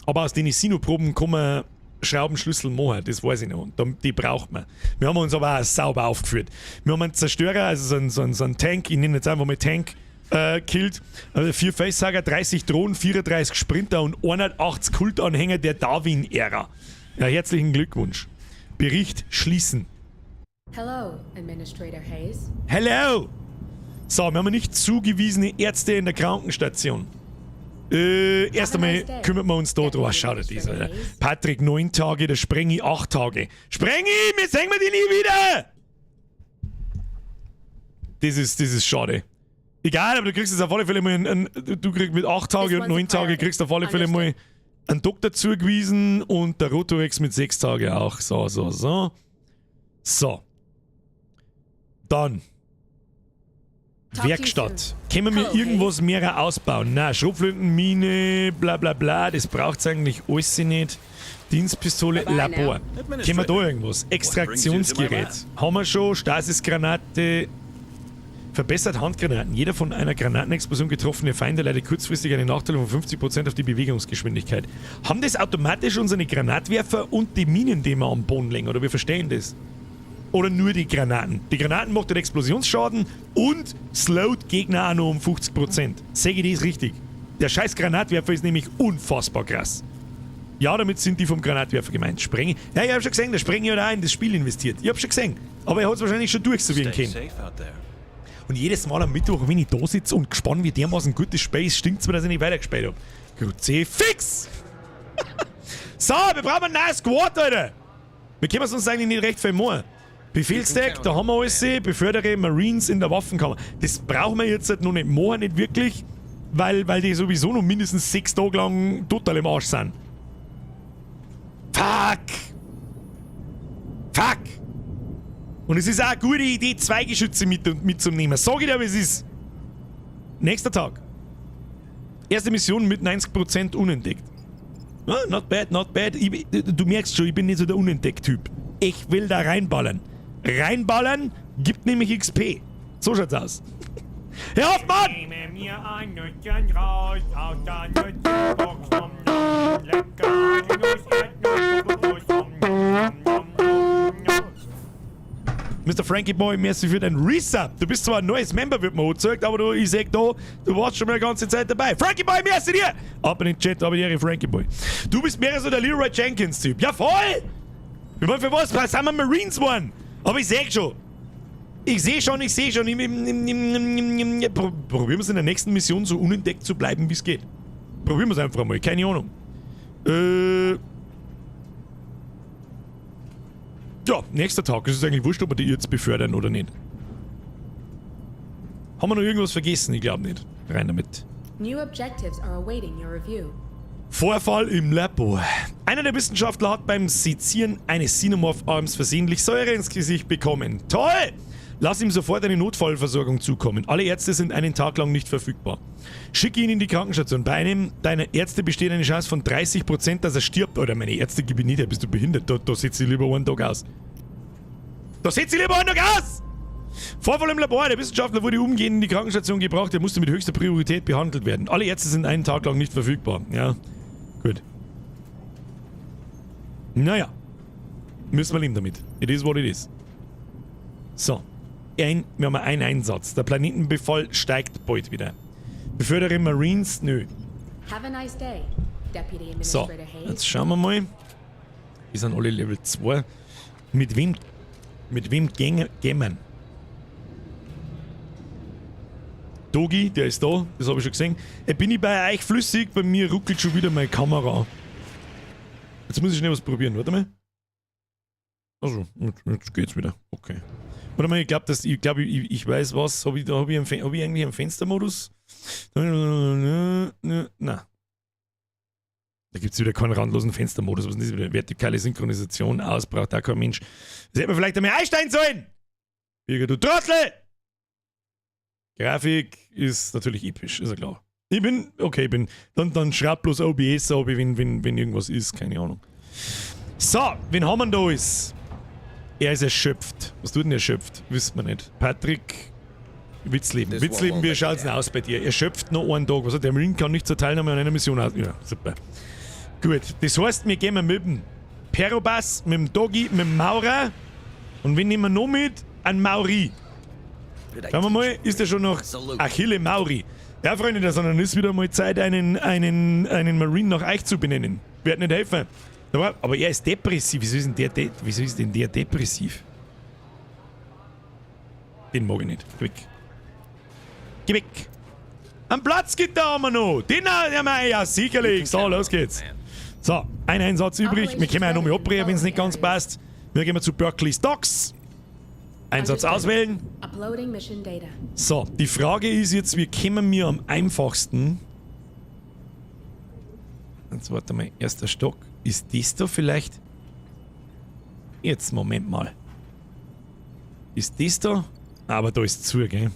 Aber aus den Sino-Proben kann man Schraubenschlüssel machen, das weiß ich noch. Und die braucht man. Wir haben uns aber auch sauber aufgeführt. Wir haben einen Zerstörer, also so einen Tank, ich nenne jetzt einfach mal Tank, Killt. Also 4 Facehugger, 30 Drohnen, 34 Sprinter und 180 Kultanhänger der Darwin-Ära. Ja, herzlichen Glückwunsch. Bericht schließen. Hello, Administrator Hayes. Hello! So, wir haben nicht zugewiesene Ärzte in der Krankenstation. Erst einmal kümmern wir uns da drum. Schau dir das, Alter. Patrick 9 Tage, der Sprengi 8 Tage. Sprengi, wir sehen wir die nie wieder! Das ist schade. Egal, aber du kriegst jetzt auf alle Fälle mal du kriegst mit 8 Tage und 9 Tage kriegst auf alle Fälle mal einen Doktor zugewiesen und der Rotorex mit 6 Tage auch. So, so, so. So. Dann. Werkstatt. Können wir irgendwas mehr ausbauen? Na, Schrotflinten, Mine, bla bla bla, das braucht's eigentlich alles nicht. Dienstpistole, Labor. Können wir da irgendwas? Extraktionsgerät. Haben wir schon, Stasisgranate. Verbessert Handgranaten. Jeder von einer Granatenexplosion getroffene Feinde leidet kurzfristig einen Nachteil von 50% auf die Bewegungsgeschwindigkeit. Haben das automatisch unsere Granatwerfer und die Minen, die wir am Boden legen? Oder wir verstehen das? Oder nur die Granaten? Die Granaten macht den Explosionsschaden und slowt Gegner auch noch um 50%. Sehe ich das richtig? Der scheiß Granatwerfer ist nämlich unfassbar krass. Ja, damit sind die vom Granatwerfer gemeint. Sprengi. Ja, ich hab schon gesehen, der Sprengi hat auch in das Spiel investiert. Ich hab schon gesehen. Aber er hat's wahrscheinlich schon durch, so wie ein Kind. Und jedes Mal am Mittwoch, wenn ich da sitze und gespannt wie dermaßen gutes Spiel ist, stinkt's mir, dass ich nicht weitergespielt hab. Kruzifix! So, wir brauchen einen neuen Squad, Alter! Wir können uns eigentlich nicht recht viel machen. Befehlsdeck, da haben wir alles. Befördere Marines in der Waffenkammer. Das brauchen wir jetzt halt noch nicht machen, nicht wirklich, weil die sowieso noch mindestens 6 Tage lang total im Arsch sind. Fuck! Fuck! Und es ist auch eine gute Idee, 2 Geschütze mitzunehmen. Sag ich dir, wie es ist. Nächster Tag. Erste Mission mit 90% unentdeckt. Ah, not bad, not bad. Du merkst schon, ich bin nicht so der Unentdeckt-Typ. Ich will da reinballern. Reinballern gibt nämlich XP. So schaut's aus. Herr Hoffmann! Ich nehme mir ein Nüsschen raus aus der Nüsschenbox. Nom, nom, lecker, Nuss, Erdnuss, nom, nom, nom, nom. Mr. Frankie Boy, merci für dein Resub. Du bist zwar ein neues Member, wird mir angezeigt, aber du, ich sag da, du warst schon mal die ganze Zeit dabei. Frankie Boy, merci dir! Ab in den Chat, aber die Frankie Boy. Du bist mehr so der Leroy Jenkins-Typ. Ja, voll! Ich meine, für was? Sind wir Marines geworden? Aber ich seh schon. Ich seh schon, ich seh schon. Probieren wir es in der nächsten Mission so unentdeckt zu bleiben, wie es geht. Probieren wir es einfach mal. Keine Ahnung. Ja, nächster Tag. Es ist eigentlich wurscht, ob wir die jetzt befördern oder nicht. Haben wir noch irgendwas vergessen? Ich glaube nicht. Rein damit. New objectives are awaiting your review. Vorfall im Labor. Einer der Wissenschaftler hat beim Sezieren eines Xenomorph-Arms versehentlich Säure ins Gesicht bekommen. Toll! Lass ihm sofort eine Notfallversorgung zukommen. Alle Ärzte sind einen Tag lang nicht verfügbar. Schicke ihn in die Krankenstation. Bei einem deiner Ärzte besteht eine Chance von 30%, dass er stirbt. Oder meine Ärzte gebe ich nicht, bist du behindert? Da setze ich lieber einen Tag aus. Da setze ich lieber einen Tag aus! Vorfall im Labor. Der Wissenschaftler wurde umgehend in die Krankenstation gebracht. Er musste mit höchster Priorität behandelt werden. Alle Ärzte sind einen Tag lang nicht verfügbar. Ja, gut. Naja. Müssen wir leben damit. It is what it is. So. Wir haben einen Einsatz. Der Planetenbefall steigt bald wieder. Befördere Marines? Nö. Have a nice day, Deputy So, Administrator Hayes. jetzt schauen wir mal. Die sind alle Level 2. Mit wem gehen wir? Dogi, der ist da, das habe ich schon gesehen. Bin ich bei euch flüssig? Bei mir ruckelt schon wieder meine Kamera. Jetzt muss ich schnell was probieren, warte mal. Also, jetzt geht's wieder. Okay. Warte mal, ich glaube, ich weiß was. Habe ich, hab ich, hab ich eigentlich einen Fenstermodus? Na. Da gibt's wieder keinen randlosen Fenstermodus. Was ist das wieder? Vertikale Synchronisation aus, braucht auch kein Mensch. Das hätte man vielleicht einmal einsteigen sollen! Birger, du Trottel! Grafik ist natürlich episch, ist ja klar. Ich bin, okay, ich bin, dann schreib bloß OBS ab, wenn irgendwas ist, keine Ahnung. So, wen haben wir denn da alles? Er ist erschöpft. Was tut denn erschöpft? Wissen wir nicht. Patrick Witzleben. Witzleben, wie schaut's denn aus bei dir? Erschöpft noch einen Tag. Was hat der Marine kann nicht zur Teilnahme an einer Mission aus. Ja, super. Gut, das heißt, wir gehen mit dem Perobas, mit dem Doggy, mit dem Maurer und wen nehmen wir noch mit? Ein Mauri. Schauen wir mal, ist der schon noch Achille Mauri? Ja, Freunde der Sonne, ist wieder mal Zeit, einen Marine nach euch zu benennen. Wird nicht helfen. Aber er ist depressiv. Wieso ist denn wieso ist denn der depressiv? Den mag ich nicht. Geh weg. Geh weg. Am Platzgitter haben wir noch. Den haben wir ja sicherlich. So, los geht's. So, ein Einsatz übrig. Wir können ja nochmal abbrechen, wenn es nicht ganz passt. Wir gehen zu Berkeley Stocks. Einsatz auswählen. So, die Frage ist jetzt, wie kommen wir am einfachsten? Jetzt warte mal, erster Stock. Ist das da vielleicht? Jetzt, Moment mal. Ist das da? Aber da ist zu, gell?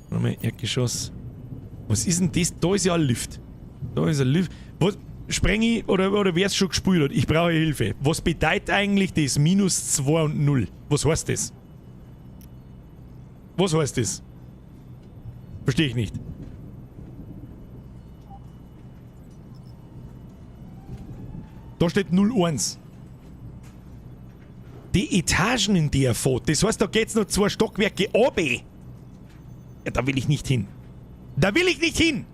Warte mal, Erdgeschoss. Was ist denn das? Da ist ja ein Lift. Da ist ein Lift. Was? Sprengi oder wer es schon gespielt hat, ich brauche Hilfe. Was bedeutet eigentlich das minus 2 und 0? Was heißt das? Was heißt das? Verstehe ich nicht. Da steht 0,1. Die Etagen, in die er fährt, das heißt, da geht's noch 2 Stockwerke runter. Ja, da will ich nicht hin. Da will ich nicht hin!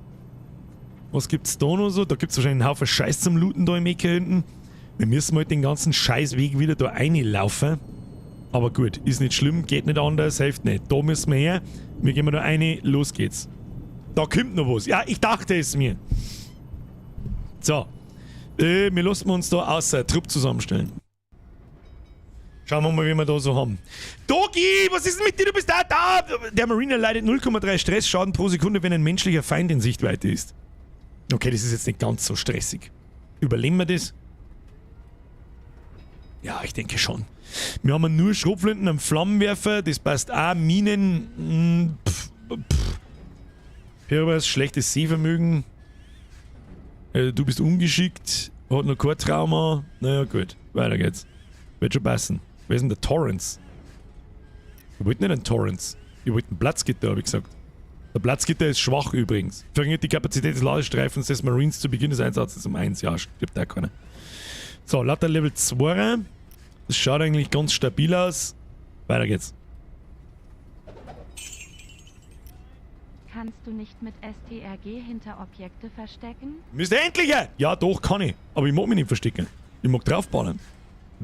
Was gibt's da noch so? Da gibt's wahrscheinlich einen Haufen Scheiß zum Looten da im Ecke hinten. Wir müssen halt den ganzen Scheißweg wieder da reinlaufen. Aber gut, ist nicht schlimm, geht nicht anders, hilft nicht. Da müssen wir her. Wir gehen da rein, los geht's. Da kommt noch was. Ja, ich dachte es mir. So. Wir lassen uns da außer Trupp zusammenstellen. Schauen wir mal, wie wir da so haben. Dogi, was ist denn mit dir? Du bist da, da! Der Marine leidet 0,3 Stressschaden pro Sekunde, wenn ein menschlicher Feind in Sichtweite ist. Okay, das ist jetzt nicht ganz so stressig. Überleben wir das? Ja, ich denke schon. Wir haben nur Schrotflinten am Flammenwerfer, das passt auch. Minen, Pirwas, schlechtes Sehvermögen. Du bist ungeschickt, hat noch kein Trauma. Naja, gut, weiter geht's. Wird schon passen. Wer ist denn der Torrance? Ich wollte nicht einen Torrance. Ich wollte einen Platzgitter, hab ich gesagt. Der Platzgitter ist schwach übrigens. Verringert die Kapazität des Ladestreifens des Marines zu Beginn des Einsatzes um 1. Ja, stirbt da keiner. So, lauter Level 2. Das schaut eigentlich ganz stabil aus. Weiter geht's. Kannst du nicht mit STRG hinter Objekte verstecken? Müsste endlich! Ja, doch, kann ich. Aber ich mag mich nicht verstecken. Ich mag draufballern.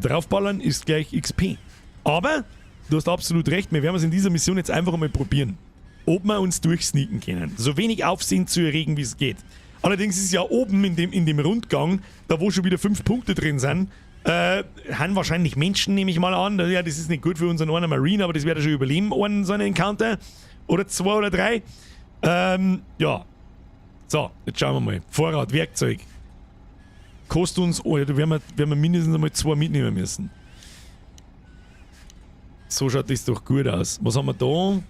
Draufballern ist gleich XP. Aber, du hast absolut recht, wir werden es in dieser Mission jetzt einfach einmal probieren. Ob wir uns durchsneaken können. So wenig Aufsehen zu erregen, wie es geht. Allerdings ist ja oben in dem Rundgang, da wo schon wieder 5 Punkte drin sind, haben wahrscheinlich Menschen, nehme ich mal an. Ja, das ist nicht gut für unseren einen Marine, aber das wird er schon überleben, einen so einen Encounter. Oder 2 oder 3. Ja. So, jetzt schauen wir mal. Vorrat, Werkzeug. Kostet uns, oh ja, da werden wir mindestens einmal 2 mitnehmen müssen. So schaut das doch gut aus. Was haben wir da?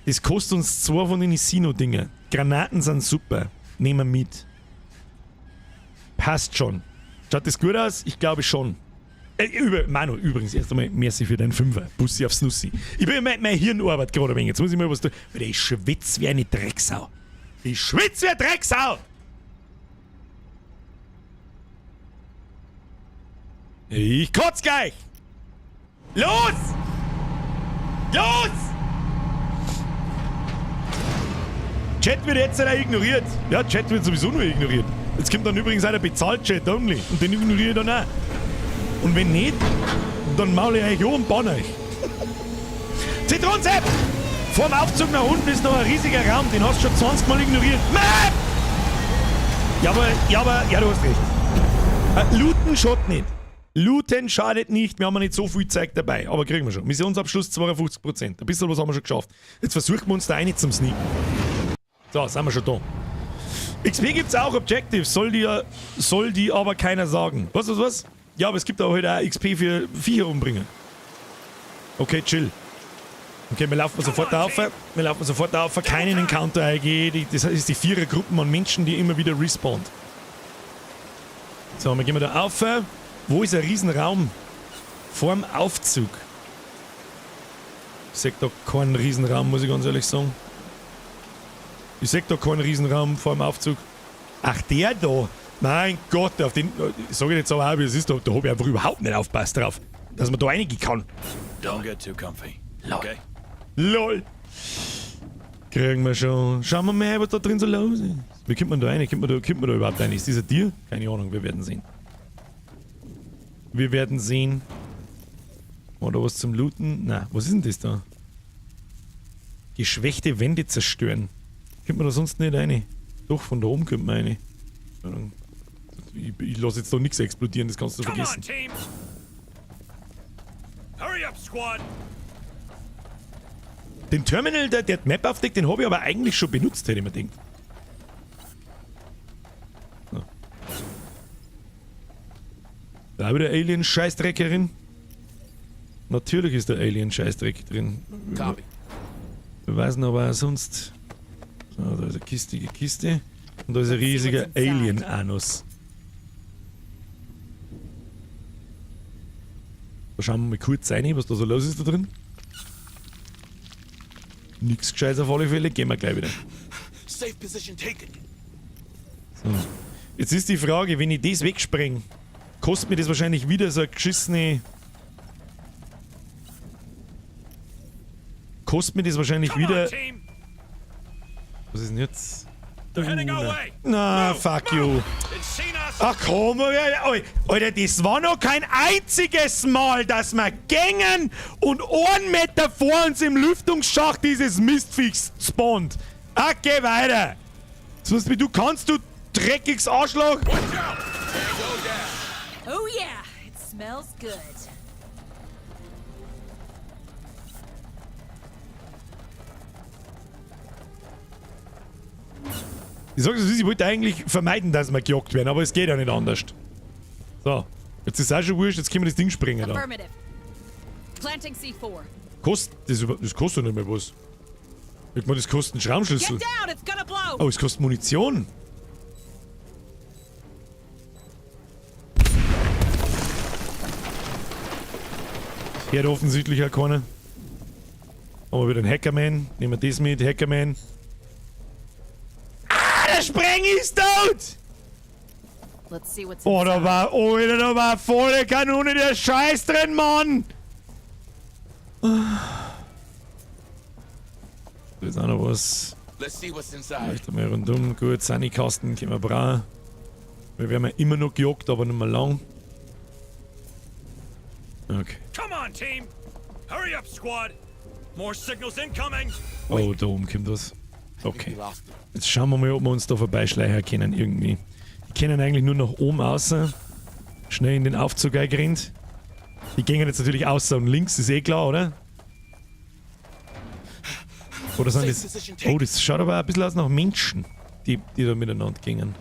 Das kostet uns 2 von den Sino-Dinger. Granaten sind super. Nehmen wir mit. Passt schon. Schaut das gut aus? Ich glaube schon. Manu, übrigens, erst einmal merci für deinen Fünfer. Bussi aufs Nussi. Ich bin mein Hirn arbeitet gerade ein wenig. Jetzt muss ich mal was tun. Weil ich schwitze wie eine Drecksau. Ich schwitze wie eine Drecksau! Ich kotz gleich! Los! Los! Chat wird jetzt leider ignoriert. Ja, Chat wird sowieso nur ignoriert. Jetzt kommt dann übrigens einer bezahlt Chat only. Und den ignoriere ich dann auch. Und wenn nicht, dann maule ich euch an und bann euch. Zitronensepp! Vorm Aufzug nach unten ist noch ein riesiger Raum, den hast du schon 20 Mal ignoriert. Mäh! Ja, aber, ja, du hast recht. Looten schadet nicht. Looten schadet nicht, wir haben ja nicht so viel Zeug dabei, aber kriegen wir schon. Missionsabschluss 52%. Ein bisschen was haben wir schon geschafft. Jetzt versuchen wir uns da rein zum Sneaken. So, sind wir schon da. XP gibt's auch, Objectives, soll die aber keiner sagen. Was, was, was? Ja, aber es gibt auch heute auch XP für Viecher umbringen. Okay, chill. Okay, wir laufen sofort auf. Wir laufen sofort auf. Keinen Encounter eingehen. Das ist die Vierergruppen an Menschen, die immer wieder respawnt. So, wir gehen da auf. Wo ist ein Riesenraum? Vorm Aufzug. Ich seh da keinen Riesenraum, muss ich ganz ehrlich sagen. Ich seh da keinen Riesenraum vorm Aufzug. Ach, der da. Mein Gott, auf den, sag ich jetzt aber auch, wie es ist, da hab ich einfach überhaupt nicht aufgepasst drauf, dass man da reingehen kann. Don't get too comfy. Lol. Okay? LOL. Kriegen wir schon. Schauen wir mal, was da drin so los ist. Wie kommt man da rein? Kommt man da überhaupt rein? Ist das ein Tier? Keine Ahnung, wir werden sehen. Wir werden sehen. Oder was zum Looten? Na, was ist denn das da? Geschwächte Wände zerstören. Kommt man da sonst nicht rein? Doch, von da oben kommt man rein. Ich lasse jetzt da nichts explodieren, das kannst du Come vergessen. on, team. Hurry up, squad. Den Terminal, der die Map aufdeckt, den habe ich aber eigentlich schon benutzt, hätte ich mir gedacht. So. Da wieder Alien-Scheißdreckerin. Natürlich ist der Alien-Scheißdreck drin. Copy. Wir wissen aber auch sonst. So, da ist eine kistige Kiste. Und da ist ein riesiger Alien-Anus. Da schauen wir mal kurz rein, was da so los ist da drin. Nix Gescheites auf alle Fälle, gehen wir gleich wieder. Safe position taken. So. Jetzt ist die Frage, wenn ich das wegspreng, kostet mir das wahrscheinlich wieder so eine geschissene... Kostet mir das wahrscheinlich Come on, wieder... team. Was ist denn jetzt? They're heading our way. Na, Move, fuck move. you. They've seen us. Ach komm, Alter, das war noch kein einziges Mal, dass wir gängen und 1 Meter vor uns im Lüftungsschacht dieses Mistviechs spawnt. Ach, geh weiter. Sonst wie du kannst, du dreckiges Arschloch. Watch out! Tango down. Oh yeah, it smells good. Ich sag's, ich wollte eigentlich vermeiden, dass wir gejagt werden, aber es geht ja nicht anders. So, jetzt ist auch schon wurscht, jetzt können wir das Ding springen da. Affirmative. Planting C4. Kostet das, das kostet nicht mehr was. Ich meine, das kostet einen Schraubenschlüssel. Get down, it's gonna blow. Oh, es kostet Munition. Hier hat offensichtlich auch keiner. Haben wir wieder einen Hackerman. Nehmen wir das mit, Hackerman. Ah, der Spreng ist tot! Let's see what's Oh, da inside. war, Alter, da war volle Kanone der Scheiß drin, Mann! Da ist auch noch was. Let's see what's inside. Vielleicht einmal rundum. Gut, Sunny-Kasten können wir brauchen. Wir werden ja immer noch gejagt, aber nicht mehr lang. Okay. Come on, team. Hurry up, squad. More signals incoming. Oh, da oben kommt was. I think Okay. we lost them. Jetzt schauen wir mal, ob wir uns da vorbeischleichen können irgendwie. Die können eigentlich nur nach oben außer. Schnell in den Aufzug eingerannt. Die gehen jetzt natürlich außer und links, ist eh klar, oder? Oder sind das... Oh, das schaut aber ein bisschen aus nach Menschen, die da miteinander gingen.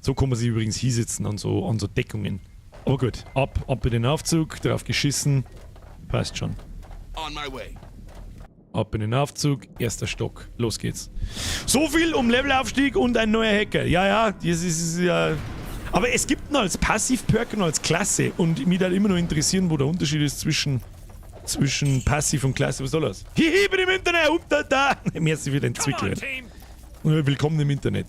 So kann man sich übrigens hinsetzen an so Deckungen. Aber gut, ab in den Aufzug, drauf geschissen. Passt schon. On my way. Ab in den Aufzug, erster Stock, los geht's. So viel um Levelaufstieg und ein neuer Hacker. Ja, ja, das ist ja... Aber es gibt noch als Passiv-Perk und als Klasse. Und mich würde immer noch interessieren, wo der Unterschied ist zwischen Passiv und Klasse. Was soll das? Hihi, bin im Internet, up, da, da. Merci für den Come on, Zwickel. team. Willkommen im Internet.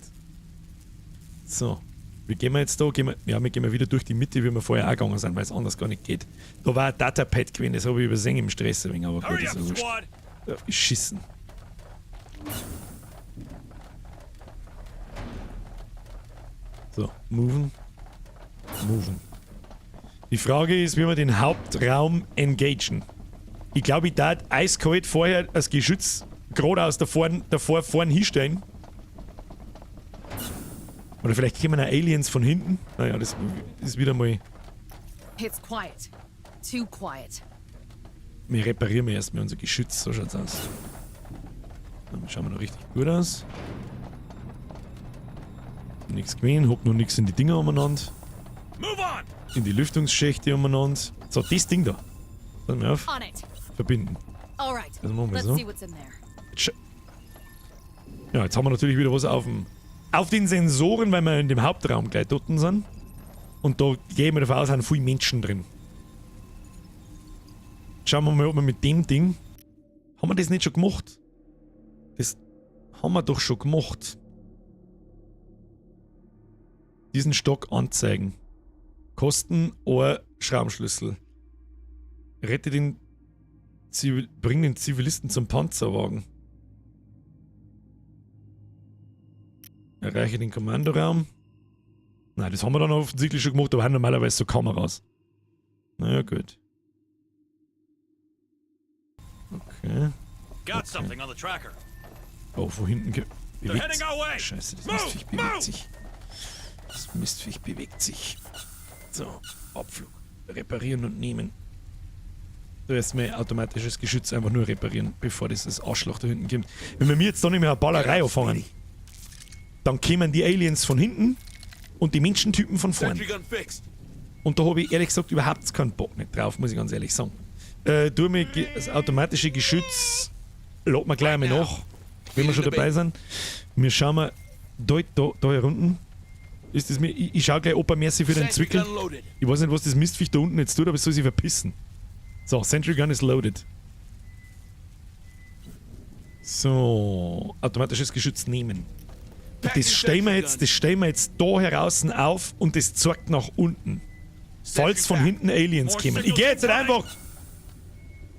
So. Wie gehen wir jetzt da? Gehen wir, ja, wir gehen mal wieder durch die Mitte, wie wir vorher auch gegangen sind, weil es anders gar nicht geht. Da war ein Datapad gewesen, das habe ich übersehen im Stress ein wenig, aber gut, Hurry ist up, ja wurscht. squad. Drauf geschissen. So, moven. Moven. Die Frage ist, wie wir den Hauptraum engagen. Ich glaube, ich darf eiskalt vorher das Geschütz gerade aus davor vorn hinstellen. Oder vielleicht kommen auch Aliens von hinten. Naja, das ist wieder mal... It's quiet. Too quiet. Wir reparieren erstmal unser Geschütz, so schaut's aus. Dann schauen wir noch richtig gut aus. Nix gewesen, hab noch nix in die Dinger umeinander. Move on. In die Lüftungsschächte umeinander. So, das Ding da. Pass mal auf. On it. Verbinden. All right. Das machen wir Let's so. see what's in there. Ja, jetzt haben wir natürlich wieder was auf den Sensoren, weil wir in dem Hauptraum gleich dort sind. Und da gehen wir davon aus, sind viele Menschen drin. Schauen wir mal, ob wir mit dem Ding... Haben wir das nicht schon gemacht? Das haben wir doch schon gemacht. Diesen Stock anzeigen. Kosten, Ohr, Schraubenschlüssel. Rette den Zivil bring den Zivilisten zum Panzerwagen. Erreiche den Kommandoraum. Nein, das haben wir dann offensichtlich schon gemacht, aber haben normalerweise so Kameras. Naja, gut. Okay. Got something on the tracker. Oh, von hinten They're bewegt heading our way. Scheiße, das Move, Mistviech bewegt move! sich. Das Mistviech bewegt sich. So, Abflug. Reparieren und nehmen. Du erstmal automatisches Geschütz einfach nur reparieren, bevor dieses Arschloch da hinten kommt. Wenn wir mir jetzt da nicht mehr eine Ballerei anfangen, dann kämen die Aliens von hinten und die Menschentypen von vorn. Sentry gun fixed. Und da habe ich ehrlich gesagt überhaupt keinen Bock nicht drauf, muss ich ganz ehrlich sagen. Tu mir das automatische Geschütz, lad mir gleich einmal nach, wenn wir schon dabei sind. Wir schauen mal da herunten. Ist das mir, ich schau gleich, ob er merci für den Sentry Zwickel. gun loaded. Ich weiß nicht, was das Mistviech da unten jetzt tut, aber es soll sich verpissen. So, Sentry Gun is loaded. So, automatisches Geschütz nehmen. Und das stellen wir jetzt, das stellen wir jetzt da heraus auf und das zeigt nach unten. Falls von hinten Aliens kommen. Ich gehe jetzt nicht einfach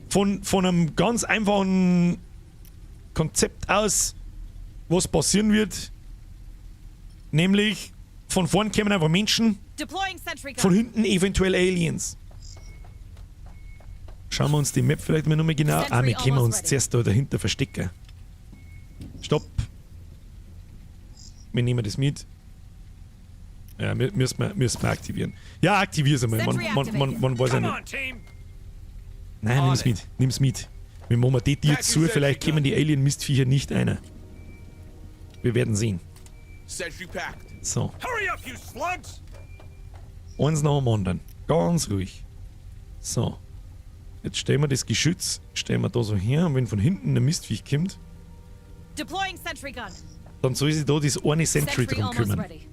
von einem ganz einfachen Konzept aus, was passieren wird. Nämlich, von vorn kommen einfach Menschen, Deploying sentry gun. von hinten eventuell Aliens. Schauen wir uns die Map vielleicht mal nochmal genau. Ah, wir können uns zuerst da dahinter verstecken. Stopp. Wir nehmen das mit. Ja, müssen wir aktivieren. Ja, aktivier's einmal. Man weiß ja Come nicht. on, team. Nein, nimm's mit. Nimm's mit. Wir machen die Tür zu, vielleicht kommen die Alien-Mistviecher nicht einer. Wir werden sehen. Sentry packed. So. Hurry up, you slugs! Eins nach dem anderen. Ganz ruhig. So. Jetzt stellen wir das Geschütz, stellen wir da so her und wenn von hinten ein Mistviech kommt, Deploying sentry gun. dann soll sich da das eine Sentry Sentry drum almost kümmern. ready.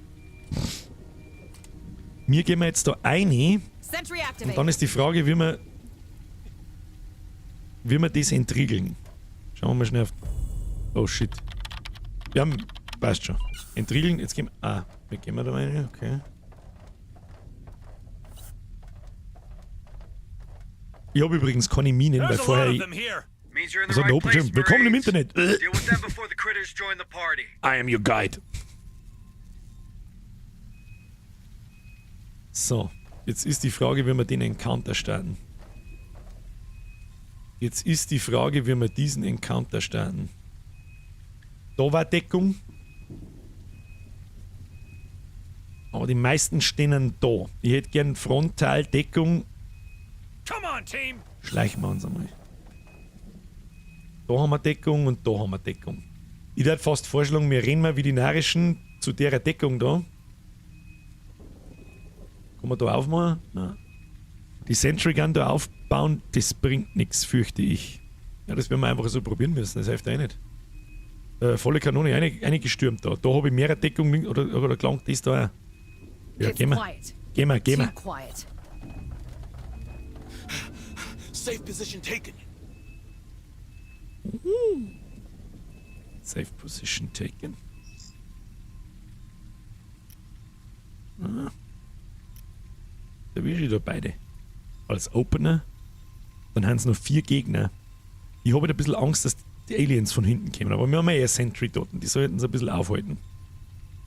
Wir gehen jetzt da rein Sentry und activated. dann ist die Frage, wie wir das entriegeln. Schauen wir mal schnell auf... Oh shit. Ja, passt schon. Entriegeln, jetzt gehen wir... Ah, wir gehen wir da rein, okay. Ich habe übrigens keine Minen, weil There's a lot vorher... of them here. Means you're in the Was hat der right oben place, geschrieben? Willkommen im Marines. Internet. Deal with them before the critters join the party. I am your guide. So, jetzt ist die Frage, wie wir den Encounter starten. Jetzt ist die Frage, wie wir diesen Encounter starten. Da war Deckung. Aber die meisten stehen da. Ich hätte gern Frontaldeckung. Come on, team. Schleichen wir uns einmal. Da haben wir Deckung und da haben wir Deckung. Ich würde fast vorschlagen, wir rennen mal wie die Narischen zu der Deckung da. Kann man da aufmachen? Nein. Die Sentry Gun da aufbauen, das bringt nichts, fürchte ich. Ja, das werden wir einfach so probieren müssen, das hilft eh nicht. Volle Kanone reingestürmt da. Da habe ich mehrere Deckung oder gelangt das da auch. Ja, It's gehen wir. quiet. Gehen wir, gehen wir. Too quiet. Safe position taken. Safe position taken. Ah. Da will ich da beide. Als Opener. Dann haben sie noch 4 Gegner. Ich habe halt ein bisschen Angst, dass die Aliens von hinten kommen. Aber wir haben ja eh Sentry dort. Die sollten sie ein bisschen aufhalten.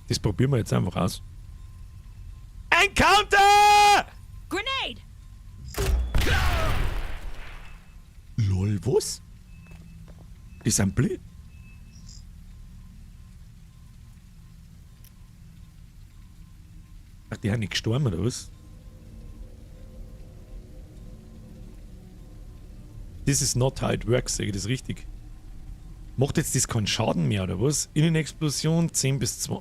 Das probieren wir jetzt einfach aus. Encounter! Grenade! Lol, was? Die sind blöd. Ach, die haben nicht gestorben, oder was? This is not how it works, sag ich das richtig? Macht jetzt das keinen Schaden mehr, oder was? Innenexplosion 10 bis 2.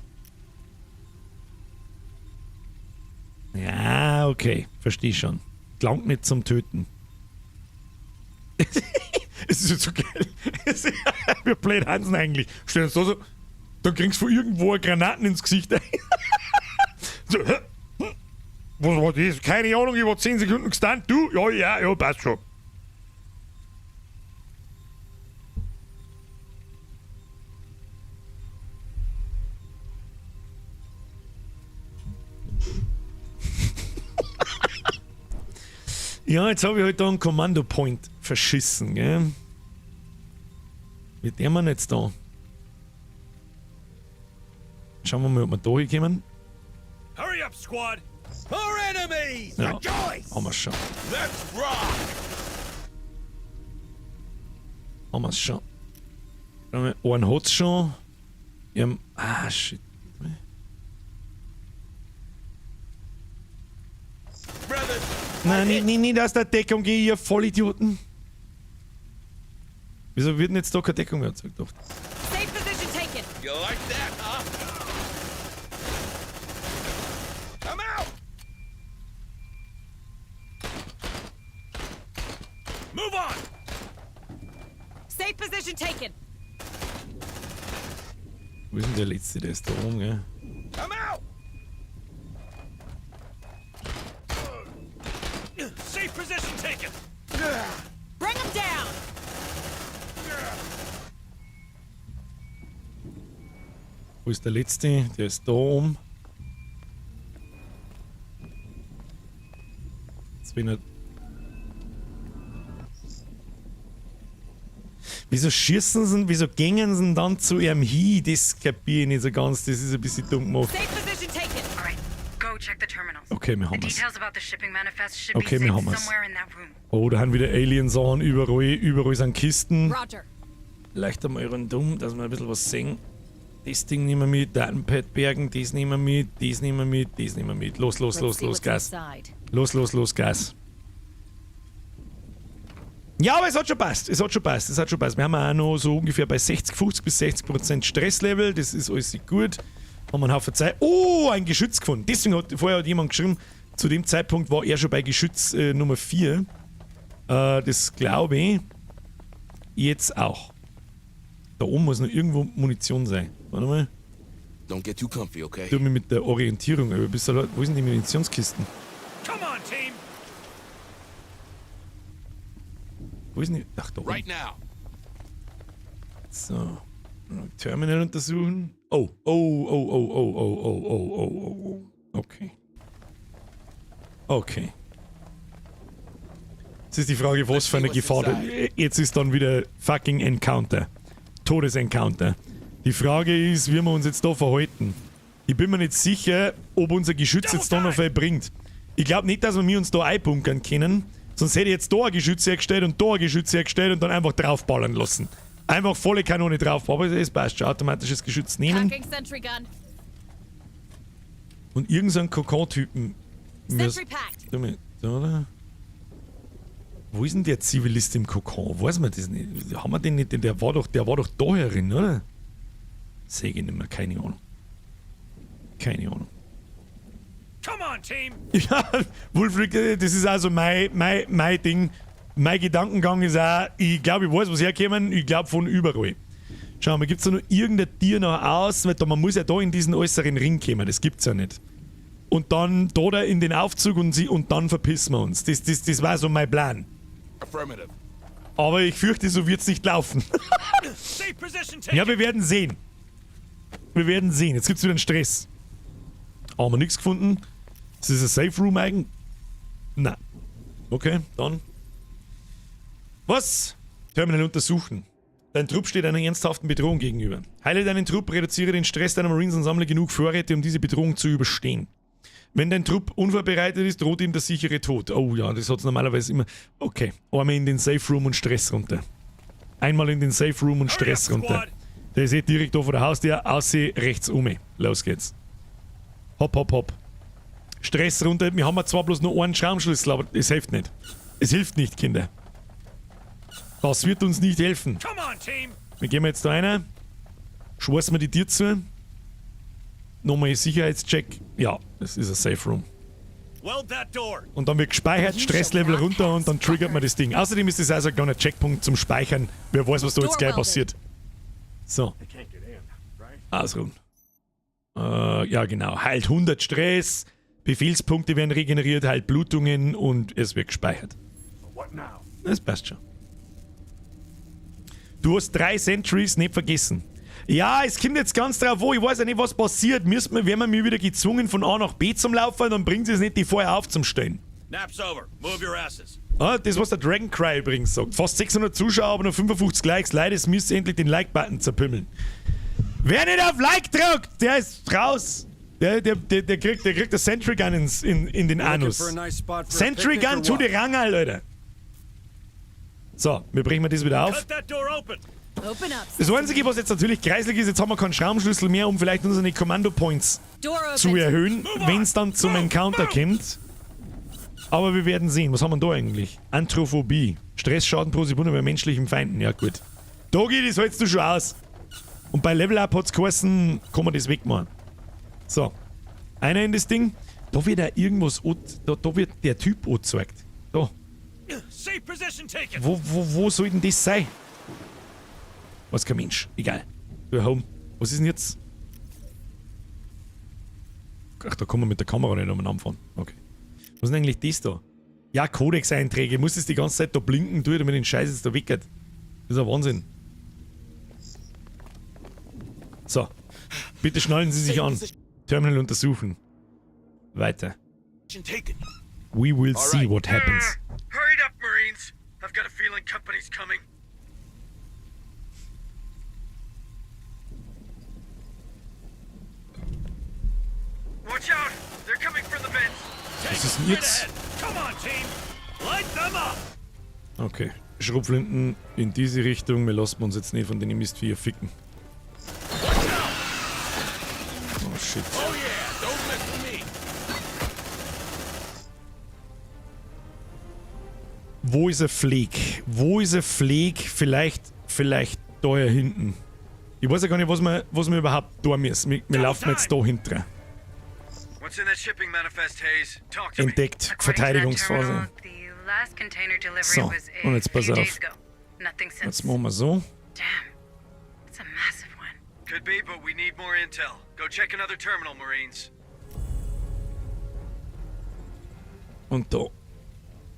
Ja, okay. Versteh schon. Gelangt nicht zum Töten. Es ist so geil. Wie blöd Hansen eigentlich. Stell dir so, dann kriegst du von irgendwo eine Granaten ins Gesicht. So, hä? Hm? Was war das? Keine Ahnung, ich war 10 Sekunden gestunt. Du? Ja, ja, ja, passt schon. Ja, jetzt habe ich halt da einen Kommando-Point verschissen, gell? Mit dem wir jetzt da. Schauen wir mal, ob wir da hinkommen. Hurry up, squad! Our enemies! Ja, Rejoice! haben wir schon. Let's rock! Haben wir's schon. Einen hat's schon. Ja, ah, shit. Brothers, Nein, nicht, nicht, nicht aus der Deckung geh, ihr Vollidioten. Wieso wird denn jetzt da keine Deckung mehr erzeugt? Doch. Safe position taken. you like that, huh? I'm out! Move on! Safe position taken. Wo ist denn der letzte? Der ist da oben, gell? I'm out! Safe position taken! Bring them down. Wo ist der letzte? Der ist da oben. Jetzt bin ich. Wieso schießen sie, wieso gängen sie denn dann zu ihrem hin? Das kapiere ich nicht so ganz, das ist ein bisschen dumm gemacht. Safe position taken. All right, go check the terminals. Okay, wir The haben es. details about the shipping manifest should Okay, be wir saved haben es. somewhere in that room. Oh, da haben wieder Alien-Sachen überall, überall sind Kisten. Roger. Vielleicht einmal rundum, dass wir ein bisschen was sehen. Das Ding nehmen wir mit, Datenpad bergen, das nehmen wir mit, das nehmen wir mit, das nehmen wir mit. Los, los, Let's los, see los, what's Gas. inside. Los, los, los, Gas. Ja, aber es hat schon passt. Es hat schon passt. Es hat schon passt. Wir haben auch noch so ungefähr bei 60, 50 bis 60% Stresslevel. Das ist alles gut. Haben wir einen Haufen Zeit. Oh, ein Geschütz gefunden. Deswegen hat vorher hat jemand geschrieben, zu dem Zeitpunkt war er schon bei Geschütz Nummer 4. Das glaube ich jetzt auch. Da oben muss noch irgendwo Munition sein. Warte mal. Don't get too comfy, okay? Tu mir mit der Orientierung. Aber bist du, wo sind die Munitionskisten? Come on, team! Wo ist denn die? Ach, da oben. Right now. So. Terminal untersuchen. Oh, oh, oh, oh, oh, oh, oh, oh, oh, oh, oh. Okay. Okay. Jetzt ist die Frage, was für eine Gefahr. Jetzt ist dann wieder fucking Encounter. Todesencounter. Die Frage ist, wie wir uns jetzt da verhalten. Ich bin mir nicht sicher, ob unser Geschütz jetzt da noch viel bringt. Ich glaube nicht, dass wir uns da einbunkern können. Sonst hätte ich jetzt da ein Geschütz hergestellt und da ein Geschütz hergestellt und dann einfach draufballern lassen. Einfach volle Kanone drauf. Aber es passt schon. Automatisches Geschütz nehmen. Packing sentry gun. Und irgendeinen Kokon-Typen. Sentry packed. Oder? Wo ist denn der Zivilist im Kokon? Weiß man das nicht? Haben wir den nicht? Der war doch da herin, oder? Seh ich nicht mehr, keine Ahnung. Keine Ahnung. Come on, team! Ja, Wolfric, das ist also mein Ding. Mein Gedankengang ist auch, ich glaube, ich weiß, was herkommen, ich glaube von überall. Schau mal, gibt es da noch irgendein Tier noch aus? Weil da, man muss ja da in diesen äußeren Ring kommen, das gibt's ja nicht. Und dann da, da in den Aufzug und, sie, und dann verpissen wir uns. Das war so mein Plan. Affirmative. Aber ich fürchte, so wird's nicht laufen. Safe position taken! Ja, wir werden sehen. Wir werden sehen. Jetzt gibt's wieder einen Stress. Haben wir nichts gefunden. Ist das ein Safe Room eigentlich? Nein. Okay, dann. Was? Terminal untersuchen. Dein Trupp steht einer ernsthaften Bedrohung gegenüber. Heile deinen Trupp, reduziere den Stress deiner Marines und sammle genug Vorräte, um diese Bedrohung zu überstehen. Wenn dein Trupp unvorbereitet ist, droht ihm der sichere Tod. Oh ja, das hat's normalerweise immer. Okay, einmal in den Safe Room und Stress runter. Einmal in den Safe Room und Stress runter. Der ist eh direkt da vor der Haustür, ausseh rechts um. Los geht's. Hopp, hopp, hopp. Stress runter. Wir haben zwar bloß nur einen Schraubenschlüssel, aber es hilft nicht. Es hilft nicht, Kinder. Das wird uns nicht helfen. Come on, team! Wir gehen jetzt da rein. Schweißen wir die Tür zu. Nochmal Sicherheitscheck. Ja, das ist ein Safe Room. Weld that door! Und dann wird gespeichert, Stresslevel runter und dann triggert man das Ding. Außerdem ist das also ein kleiner Checkpunkt zum Speichern. Wer weiß, was da jetzt gleich passiert. So. Ausruhen. Ja, genau. Heilt 100 Stress, Befehlspunkte werden regeneriert, heilt Blutungen und es wird gespeichert. Das passt schon. Du hast 3 Sentries nicht vergessen. Ja, es kommt jetzt ganz drauf an, ich weiß ja nicht, was passiert. Werden wir mich wieder gezwungen, von A nach B zum Laufen, dann bringt es nicht, die vorher aufzustellen. Nap's over. Move your asses. Ah, das, was der Dragon Cry übrigens sagt. Fast 600 Zuschauer, aber nur 55 Likes. Leute, es müsst ihr endlich den Like-Button zerpümmeln. Wer nicht auf Like drückt, der ist raus. Der kriegt das Sentry Gun in den Anus. Sentry Gun to the Rangal, Alter. So, wir brechen mal das wieder auf. Das Einzige, was jetzt natürlich kreislig ist, jetzt haben wir keinen Schraubenschlüssel mehr, um vielleicht unsere Kommando-Points zu erhöhen, wenn es dann zum Encounter kommt. Aber wir werden sehen. Was haben wir da eigentlich? Anthrophobie. Stressschaden pro Sekunde bei menschlichen Feinden. Ja gut. Dogi, das hältst du schon aus. Und bei Level Up hat's geheißen, kann man das wegmachen. So. Einer in das Ding. Da wird ja irgendwas, da wird der Typ angezeigt. Da. Wo soll denn das sein? Was kein Mensch. Egal. Go home. Was ist denn jetzt? Ach, da kommen wir mit der Kamera nicht umeinander fahren. Okay. Was ist denn eigentlich das da? Ja, Codex-Einträge. Muss es die ganze Zeit da blinken, tue, damit den Scheiß jetzt da weggeht. Das ist ein Wahnsinn. So. Bitte schnallen Sie sich an. Terminal untersuchen. Weiter. We will see what happens. Hurry up, Marines! I've got a feeling company's coming. Watch out! They're coming from the vents. Was ist denn jetzt? Okay. Schrotflinten in diese Richtung. Wir lassen uns jetzt nicht von den Mistviecher ficken. Oh shit. Wo ist ein Fleg? Wo ist ein Fleg? Vielleicht da hier hinten. Ich weiß ja gar nicht, was wir überhaupt tun müssen. Wir laufen jetzt da hinten. Entdeckt. Verteidigungsphase. So, und jetzt pass auf. Jetzt machen wir so. Und da.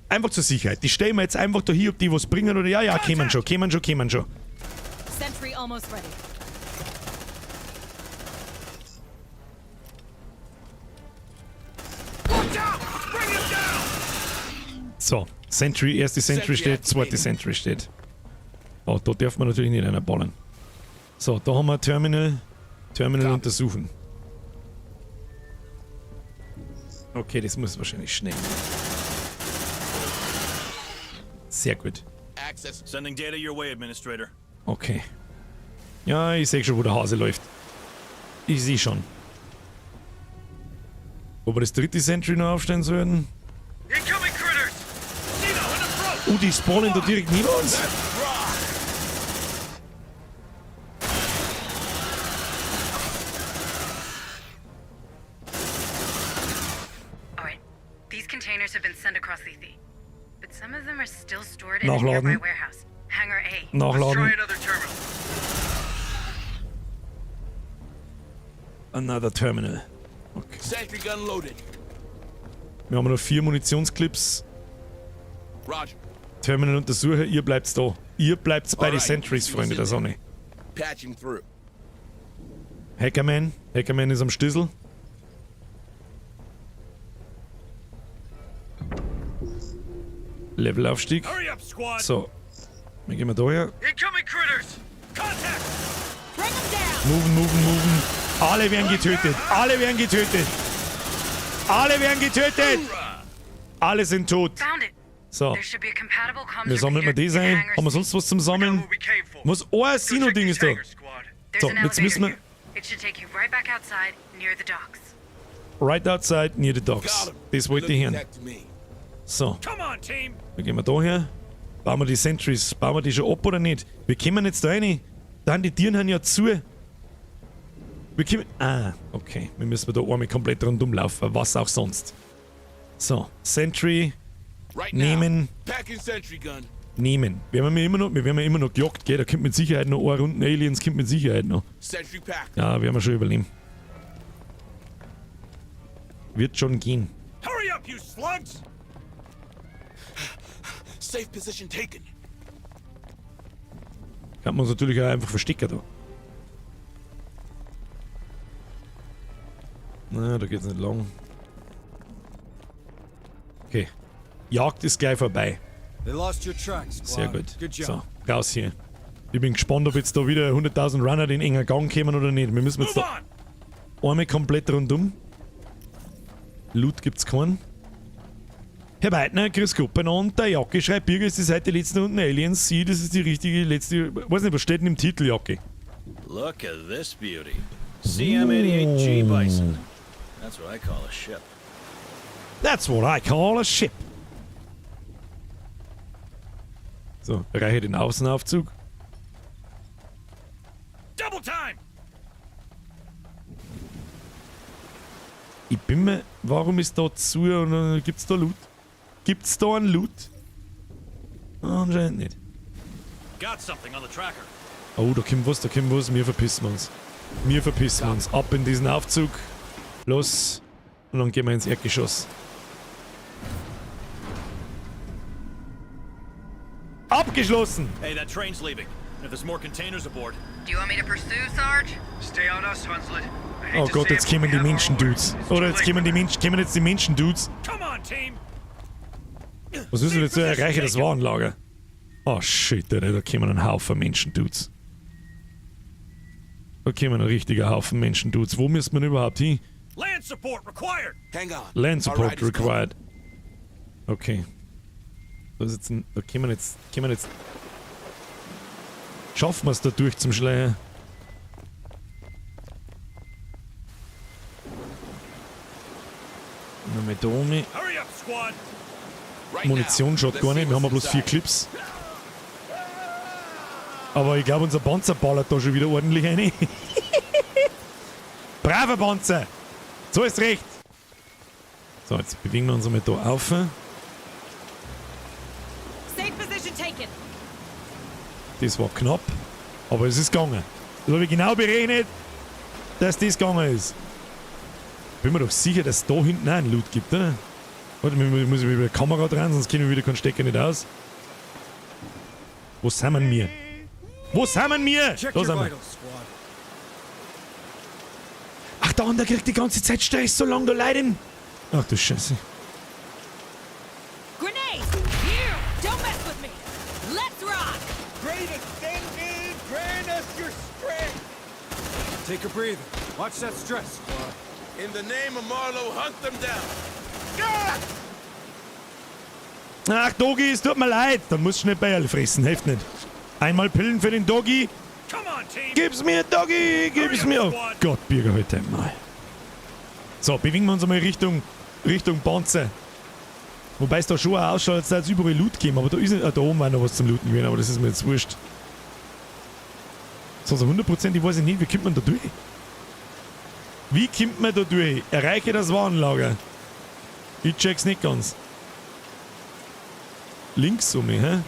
Einfach zur Sicherheit. Die stellen wir jetzt einfach da hier, ob die was bringen oder ja, ja, kämen schon, kämen schon, kämen schon. Sentry almost ready. So, Sentry, erste Sentry steht, zweite Sentry steht. Oh, da darf man natürlich nicht einer ballern. So, da haben wir Terminal. Terminal untersuchen. Okay, das muss wahrscheinlich schnell gehen. Sehr gut. Okay. Ja, ich sehe schon, wo der Hase läuft. Ich sehe schon. Ob wir das dritte Sentry noch aufstellen sollen? Oh, die spawnen da direkt neben uns? Nachladen. Nachladen. Another Terminal. Okay. Wir haben noch 4 Munitionsclips. Terminal untersuche, ihr bleibt da. Ihr bleibt bei den Sentries, Freunde der Sonne. Hackerman. Hackerman ist am Stissel. Levelaufstieg. So. Wir gehen mal da her. Moven, moven, moven. Alle werden getötet. Alle werden getötet. Alle werden getötet. Alle sind tot. So. Wir sammeln mal das ein. Haben wir sonst was zum Sammeln? Was? Oh, ein Sino-Ding ist da. So, jetzt müssen wir... Right outside near the docks. Das wollte ich hören. So. Dann gehen wir da her. Bauen wir die Sentries. Bauen wir die schon ab oder nicht? Wir kommen jetzt da rein. Da die Tieren haben ja zu. Wir kommen... Ah, okay. Wir müssen da einmal komplett rundum laufen. Was auch sonst. So. Sentry... Nehmen. Nehmen. Wir werden ja immer noch gejagt, gell? Da kommt mit Sicherheit noch eine Runde Aliens, kommt mit Sicherheit noch. Ja, werden wir schon überleben. Wird schon gehen. Hurry up, you slugs! Safe position taken. Kann man uns natürlich auch einfach verstecken da. Na, da geht's nicht lang. Okay. Jagd ist gleich vorbei. They lost your track, squad. Sehr gut. Good job. So, raus hier. Ich bin gespannt, ob jetzt da wieder 100.000 Runner den engen Gang kommen oder nicht. Wir müssen jetzt da einmal komplett rundum. Loot gibt's keinen. Herr Weidner, grüß Gott beieinander. Der Jacke schreibt, Birger, ist das heute die letzte Runden Aliens? Sie, das ist die richtige letzte. Weiß nicht, was steht denn im Titel, Jacke? Look at this beauty. CM-88G Bison. That's what I call a ship. That's what I call a ship. So, erreiche den Außenaufzug. Double time! Ich bin mir. Warum ist da zu und gibt's da Loot? Gibt's da einen Loot? Anscheinend nicht. Got something on the tracker. Oh, da kommt was, da kommt was. Wir verpissen uns. Wir verpissen uns. Ab in diesen Aufzug. Los. Und dann gehen wir ins Erdgeschoss. Abgeschlossen! Hey, that train's leaving. And if there's more containers aboard, Do you want me to pursue, Sarge? Stay on us, Hunslet. I hate Oh to Gott, say jetzt it, but kommen we die have our Menschen-Dudes. orders. It's Oder too jetzt late kommen die Menschen, kommen jetzt die Menschen-Dudes. come on, team! Was müssen wir jetzt erreichen? Das Warenlager. Oh shit, Alter, da kommen ein Haufen Menschen-Dudes. Da kommen ein richtiger Haufen Menschen-Dudes. Wo müssen wir denn überhaupt hin? Land support required! Hang on. Land Our Support ride is coming. required. Okay. Da ist jetzt ein, da können wir jetzt, können wir jetzt. Schaffen wir es da durch zum Schleier? Nochmal da um. Hurry up, squad! Right Munition now. schaut Let's gar see nicht, wir haben ja what's bloß 4 inside. Clips. Aber ich glaube, unser Panzer ballert da schon wieder ordentlich rein. Braver Panzer! So ist recht! So, jetzt bewegen wir uns einmal da auf. Safe position taken. Das war knapp, aber es ist gegangen. Das habe ich genau berechnet, dass das gegangen ist. Bin mir doch sicher, dass es da hinten auch einen Loot gibt, oder? Warte, ich muss ich wieder die Kamera dran, sonst kennen wir wieder keinen Stecker nicht aus. Wo sind wir? Wo sind wir? Check Da your sind wir. vitals, squad. Ach, der andere kriegt die ganze Zeit Stress, so lange da leiden. Ach du Scheiße. Grenade! Here! Don't mess with me! Let's rock! Great ascended, grant us your strength. Take a breather. Watch that stress, squad. In the name of Marlowe, hunt them down. Ah! Ach, Doggy, es tut mir leid. Dann musst du schnell Bayerl fressen, hilft nicht. Einmal Pillen für den Doggy. Come on, team! Gib's mir, Doggy, gib's mir. Oh Gott, Birger, heute einmal. So, bewegen wir uns einmal Richtung Panzer. Wobei es da schon auch ausschaut, als würde es überall Loot geben. Aber da ist nicht, ah, da oben war noch was zum Looten gewesen, aber das ist mir jetzt wurscht. So, so hundertprozentig weiß ich nicht, wie kommt man da durch? Wie kommt man da durch? Erreiche das Warenlager. Ich check's nicht ganz. Links um mich, hä?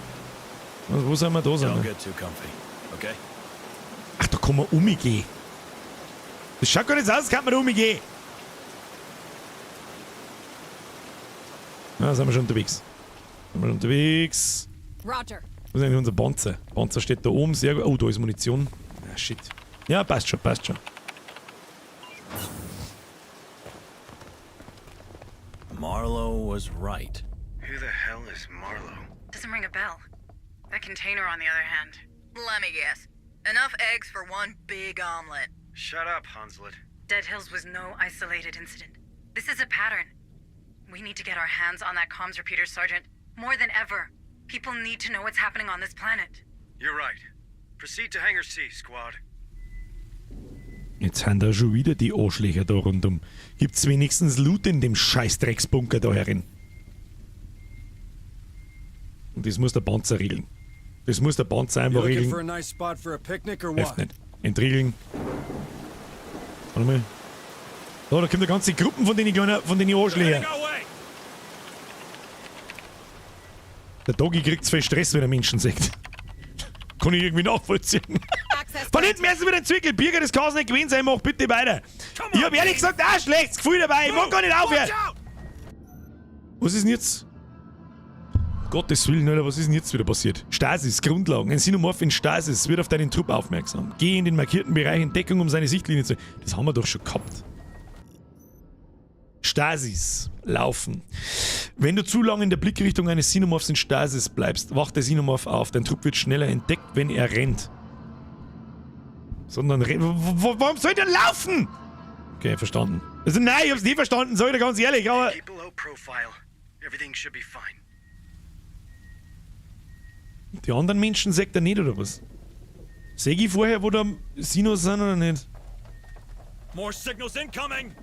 Also, wo sind wir da? Sind Don't wir? get too comfy, okay? Ach, da kann man umgehen. Das schaut gar nicht so aus, als kann man da umgehen. Na, sind wir schon unterwegs. Sind wir schon unterwegs. Roger. Wo ist eigentlich unser Panzer? Panzer steht da oben, sehr gut. Oh, da ist Munition. Ah, shit. Ja, passt schon, passt schon. Marlowe was right. Who the hell is Marlowe? Doesn't ring a bell. That container, on the other hand. Let me guess. Enough eggs for one big omelet. Shut up, Hunslet. Dead Hills was no isolated incident. This is a pattern. We need to get our hands on that comms repeater, Sergeant. More than ever. People need to know what's happening on this planet. You're right. Proceed to Hangar C, squad. Jetzt sind da schon wieder die Arschlöcher da rundum. Gibt's wenigstens Loot in dem scheiß Drecksbunker da herin? Und das muss der Panzer regeln. Das muss der Panzer You einfach looking for a regeln. nice spot for a picnic or Hilft what? nicht. Entriegeln. Warte mal. Oh, da kommt eine ganze Gruppen von den kleinen, von den Arschlöchern. Heading our way! Der Doggy kriegt zu viel Stress, wenn er Menschen sieht. Kann ich irgendwie nachvollziehen. Access Von hinten müssen wir den Zwickel. Birger, das kann's nicht gewesen sein, mach bitte weiter. Ich hab ehrlich gesagt auch ein schlechtes Gefühl dabei. Ich mag gar nicht aufhören. Watch out! Was ist denn jetzt? Gottes Willen, Alter, was ist denn jetzt wieder passiert? Stasis, Grundlagen. Ein Xenomorph in Stasis wird auf deinen Trupp aufmerksam. Geh in den markierten Bereich in Deckung, um seine Sichtlinie zu... Das haben wir doch schon gehabt. Stasis. Laufen. Wenn du zu lange in der Blickrichtung eines Xenomorphs in Stasis bleibst, wacht der Xenomorph auf. Dein Trupp wird schneller entdeckt, wenn er rennt. Sondern warum soll der laufen? Okay, verstanden. Also nein, ich hab's nie verstanden, sag ich dir ganz ehrlich, aber... Keep a low profile. Everything should be fine. Die anderen Menschen sagt er nicht, oder was? Seh ich vorher, wo da Xenos sind oder nicht? More signals incoming!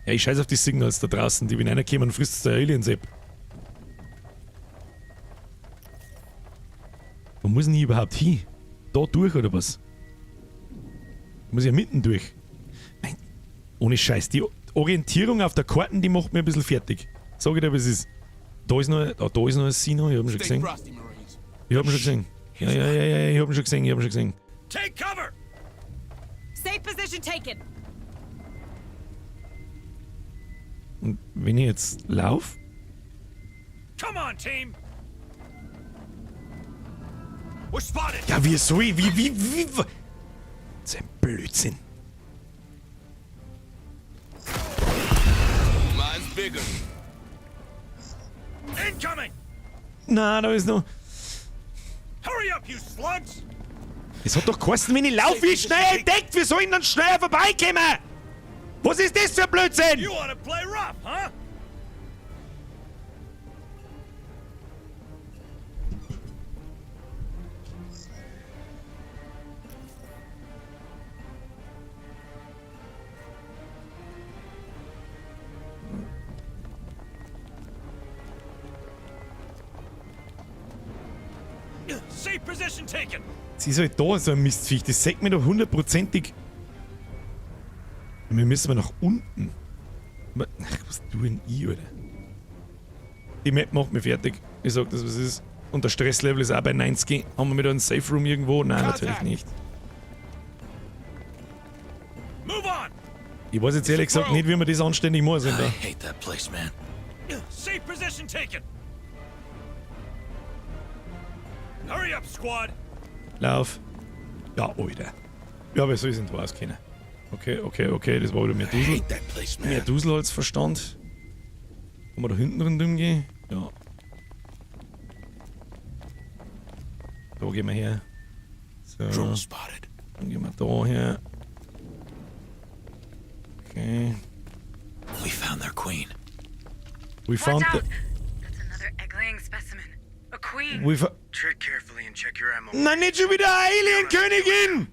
Ja, ich scheiß auf die Signals da draußen, die wenn einer kommen, frisst der Alien-Sepp. Wo muss denn ich überhaupt hin? Da durch oder was? Muss ich ja mitten durch. Nein, ohne Scheiß, die Orientierung auf der Karten, die macht mir ein bisschen fertig. Sag ich dir, was es ist. Da ist noch, da ist noch ein Xeno, ich hab ihn schon gesehen. Ich hab ihn schon gesehen. Ja, ja, ja, ja, ich hab ihn schon gesehen, ich hab ihn schon gesehen. Take cover! Safe position taken. Und wenn ich jetzt lauf? Come on, team! We're spotted! Ja, wie soll ich? Wie? Das ist ein Blödsinn. Mine's bigger. Incoming! Na, da ist noch. Hurry up, you slugs! Es hat doch geheißen, wenn ich laufe, wie schnell entdeckt. Wir sollen dann schneller vorbeikommen. Was ist das für ein Blödsinn? You wanna play rough, huh? Safe position taken. Sie ist halt da, so ein Mistviech. Das sagt mir doch hundertprozentig. Wir müssen mal nach unten. Ach, was du denn ich, Alter? Die Map macht mich fertig. Ich sag das, was ist. Und der Stresslevel ist auch bei 90. Haben wir wieder einen Safe Room irgendwo? Nein, natürlich nicht. Move on. Ich weiß jetzt ehrlich gesagt nicht, wie man das anständig muss. Alter. I hate that place, man. Safe position taken. Hurry up, squad. Lauf. Ja, Alter. Ja, aber so ist es rauskennen. Okay, okay, okay, das war wieder mehr Dusel. Place, man. Mehr Dusel als Verstand. Kann man da hinten rundum gehen? Ja. Da gehen wir her. So. Drone spotted. Dann gehen wir da her. Okay. We found their queen. We found Watch the... out! That's another egg-laying specimen. A queen. We Tread carefully and check your ammo. Nein, nicht schon wieder Alien-Königin!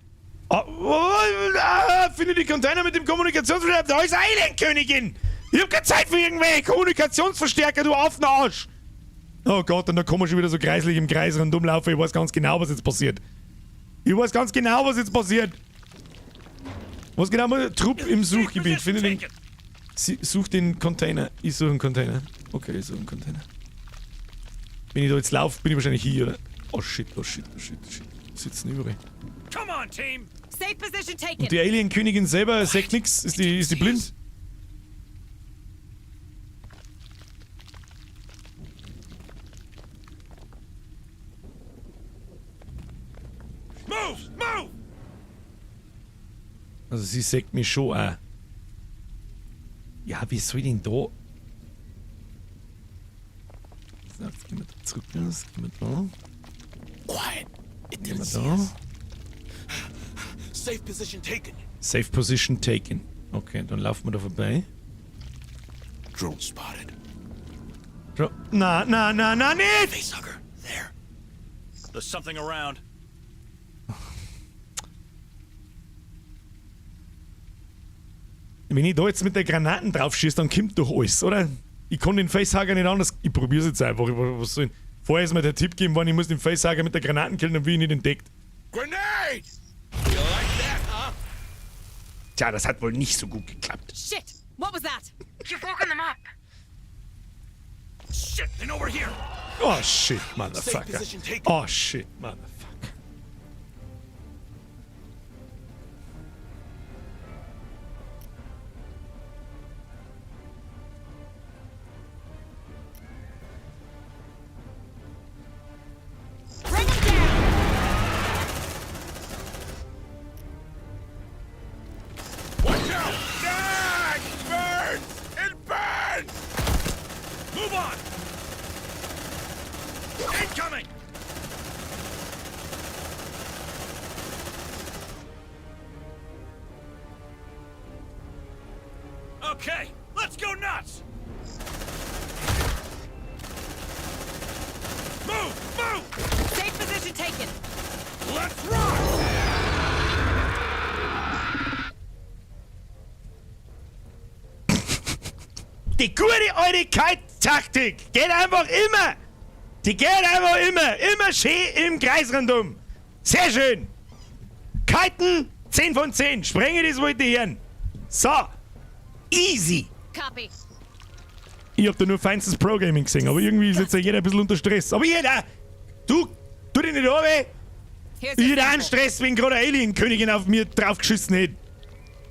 Oh, oh, ah, finde die Container mit dem Kommunikationsverstärker. Da ist Alien-Königin! Ich hab keine Zeit für irgendwelche Kommunikationsverstärker, du Affenarsch! Oh Gott, und da kommen wir schon wieder so kreislich im Kreis rundum laufen. Ich weiß ganz genau, was jetzt passiert. Ich weiß ganz genau, was jetzt passiert. Was genau? Trupp im Suchgebiet. Finde den. Such den Container. Ich suche einen Container. Okay, ich suche einen Container. Wenn ich da jetzt laufe, bin ich wahrscheinlich hier, oder? Oh shit, oh shit, oh shit, oh shit. Sitzen überall. Come on, team. Safe position taken. Und die Alien-Königin selber sagt nix. Ist die blind? Move, move. Also sie sagt mich schon auch. Ja, wie soll ich denn da? So, jetzt gehen wir da zurück. Jetzt gehen wir da. Quiet. It Gehen wir didn't see da. us. Safe position taken. Safe position taken. Okay, dann laufen wir da vorbei. Drone spotted. Na, na, na, na, nicht! Facehugger, there. There's something around. Wenn ich da jetzt mit der Granaten drauf schieße, dann kommt doch alles, oder? Ich kann den Facehugger nicht anders. Ich probier's jetzt einfach. Was soll ich? Vorher ist mir der Tipp gegeben worden, ich muss den Facehugger mit der Granaten killen, dann bin ich nicht entdeckt. Grenade! You like that, huh? Tja, das hat wohl nicht so gut geklappt. Shit! What was that? You've woken them up. Shit, they know we're here. Oh shit, motherfucker. position taken. Oh shit, motherfucker. Bring them down! Okay, let's go nuts! Move! Move! Safe position taken. Let's rock! Die gute alte Kite-Taktik geht einfach immer. Die geht einfach immer. Immer schön im Kreis rundum. Sehr schön. Kiten, 10 von 10. Sprenge das wollte ich hören. So. Easy. Copy. Ich hab da nur feinstes Pro-Gaming gesehen, aber irgendwie ist jetzt ja jeder ein bisschen unter Stress. Aber jeder, du, tu dich nicht an, Here's Ich your hätte auch einen sample. Stress, wenn gerade eine Alien-Königin auf mir draufgeschissen hätte.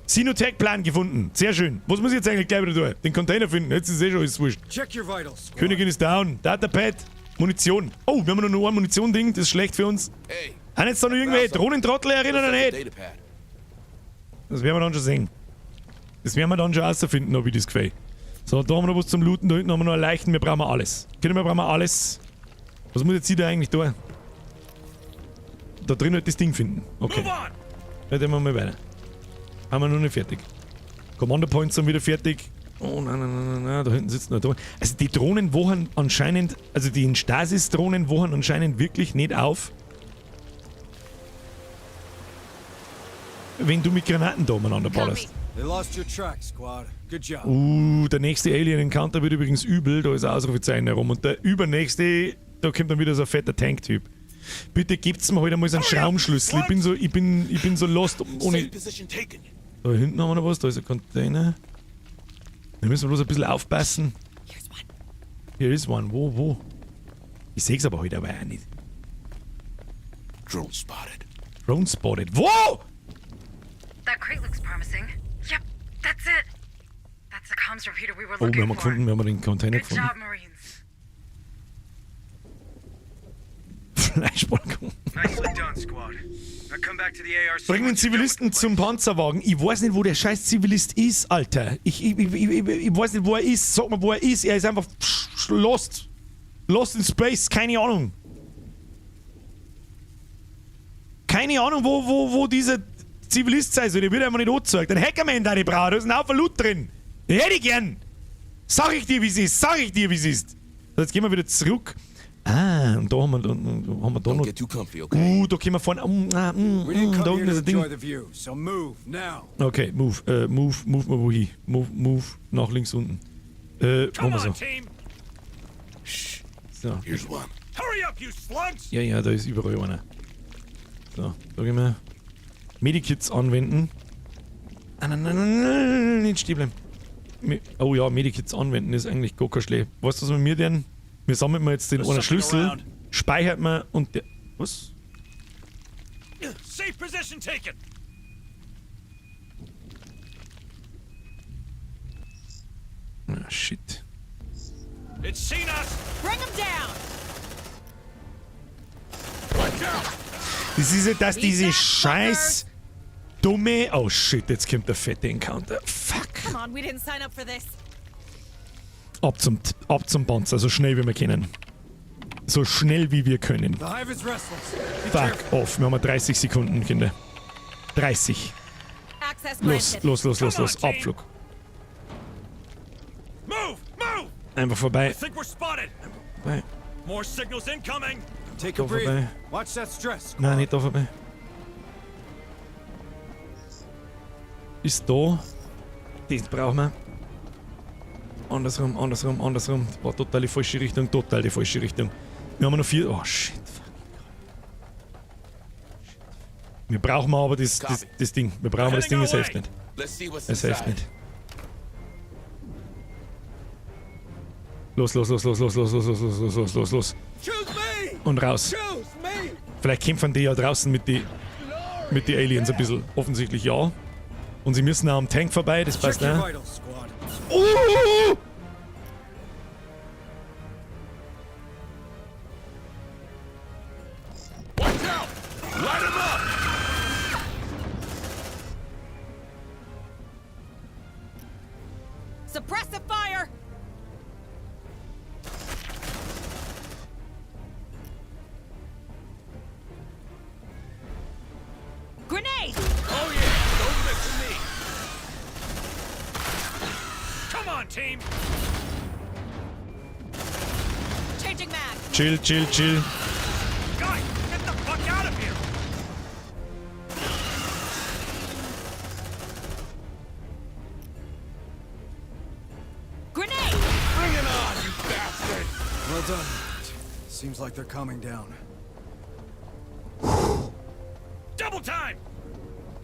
Sinotech-Plan gefunden. Sehr schön. Was muss ich jetzt eigentlich gleich wieder tun? Den Container finden. Jetzt ist eh schon alles wurscht. Check your vitals, squad. Königin ist down. Datapad. Munition. Oh, wir haben nur ein Munition-Ding. Das ist schlecht für uns. Hey, Haben jetzt da noch irgendwelche Drohnentrottel erinnern oder looks like a nicht? datapad. Das werden wir dann schon sehen. Das werden wir dann schon rausfinden, ob ich das gefällt. So, da haben wir noch was zum Looten. Da hinten haben wir noch einen leichten. Wir brauchen alles. Kinder, wir brauchen alles. Was muss jetzt hier da eigentlich tun? Da drin halt das Ding finden. Okay. Move on! Ja, dann machen wir weiter. Haben wir noch nicht fertig. Commander Points sind wieder fertig. Oh nein, nein, nein, nein, nein, da hinten sitzen noch Drohnen. Also die Drohnen wachen anscheinend, also die Stasis-Drohnen wachen anscheinend wirklich nicht auf, wenn du mit Granaten da umeinander ballerst. They lost your track, squad. Good job. Der nächste Alien Encounter wird übrigens übel, da ist ein Ausrufezeichen herum. Und der übernächste, da kommt dann wieder so ein fetter Tank-Typ. Bitte gebt's mir heute einmal so einen Schraubenschlüssel. Ich bin so lost ohne. Safe position taken. Da hinten haben wir noch was, da ist ein Container. Da müssen wir bloß ein bisschen aufpassen. Here's one. Here is one. Wo, wo? Ich seh's aber heute aber auch nicht. Drone spotted. Drone spotted. Wo? That crate looks promising. Yep, that's it. That's the comms repeater we were Oh, wir looking haben for. gefunden, wir haben den Container Good gefunden. job, Marines. Fleischbalkon. Nicely done, squad. Now come back to the ARC. Bring den once you're done with Zivilisten the zum place. Panzerwagen. Ich weiß nicht, wo der scheiß Zivilist ist, Alter. Ich weiß nicht, wo er ist. Sag mal, wo er ist. Er ist einfach lost. Lost in space. Keine Ahnung. Keine Ahnung, wo dieser Zivilist sein soll. Der wird einfach nicht angezeigt. Den Hackerman da, die brauche. Da ist ein Haufen Loot drin. Den hätte ich gern. Sag ich dir, wie es ist. Sag ich dir, wie es ist. So, jetzt gehen wir wieder zurück. Ah, und da haben wir, da haben wir da Don't noch. get too comfy, okay? Da können wir vorne. We didn't Da come unten here ist to ein Ding. enjoy the view, so move now. Okay, move, move, move mal wohin. Move, move nach links unten. Come Machen wir so. on, team! So. Here's one. Hurry up, you slugs! Ja, ja, da ist überall einer. So, da gehen wir. Medikits anwenden. Ah, nein, nein, nein, nein, nicht stehen bleiben. Oh ja, Medikits anwenden ist eigentlich gar kein Schlecht. Weißt du, was wir mir denn? Wir sammeln mal jetzt den There's einen something Schlüssel, around. speichert man und der. Was? Safe position taken! Ah, shit. It's seen us! Bring 'em down. Watch out! Das ist ja, dass diese scheiß dumme. Oh shit, jetzt kommt der fette Encounter. Fuck. Come on, we didn't sign up for this. Ab zum Panzer, so schnell wie wir können. So schnell wie wir können. The hive is restless. Be Fuck careful. off. Wir haben 30 Sekunden, Kinder. 30. Access Los, granted. los, los, los, los. Come on, team. Abflug. Move! Move! Einfach vorbei. I think we're spotted! Vorbei. More signals incoming! Take a Go breather. vorbei. Watch that stress. Squad. Nein, nicht da vorbei. Ist da. Das brauchen wir. Andersrum, andersrum, andersrum. Das war total die falsche Richtung, total die falsche Richtung. Wir haben noch 4. Oh shit. Fucking God. Shit. Wir brauchen aber das Ding. Wir brauchen das Ding, es hilft nicht. Let's see what's Es hilft inside. nicht. Los, los, los, los, los, los, los, los, los, los, los, los, los. Choose me! Und raus. Choose me! Vielleicht kämpfen die ja draußen mit die Aliens ein bisschen. Offensichtlich ja. Und sie müssen auch am Tank vorbei, das passt Check your auch. vitals, squad. Watch out! Light 'em up! Suppressive fire. Grenade. Oh yeah! Don't mess with me! team. Changing mag. Chill, chill, chill. Guys, get the fuck out of here. Grenade! Bring it on, you bastard! Well done. Seems like they're calming down. Double time.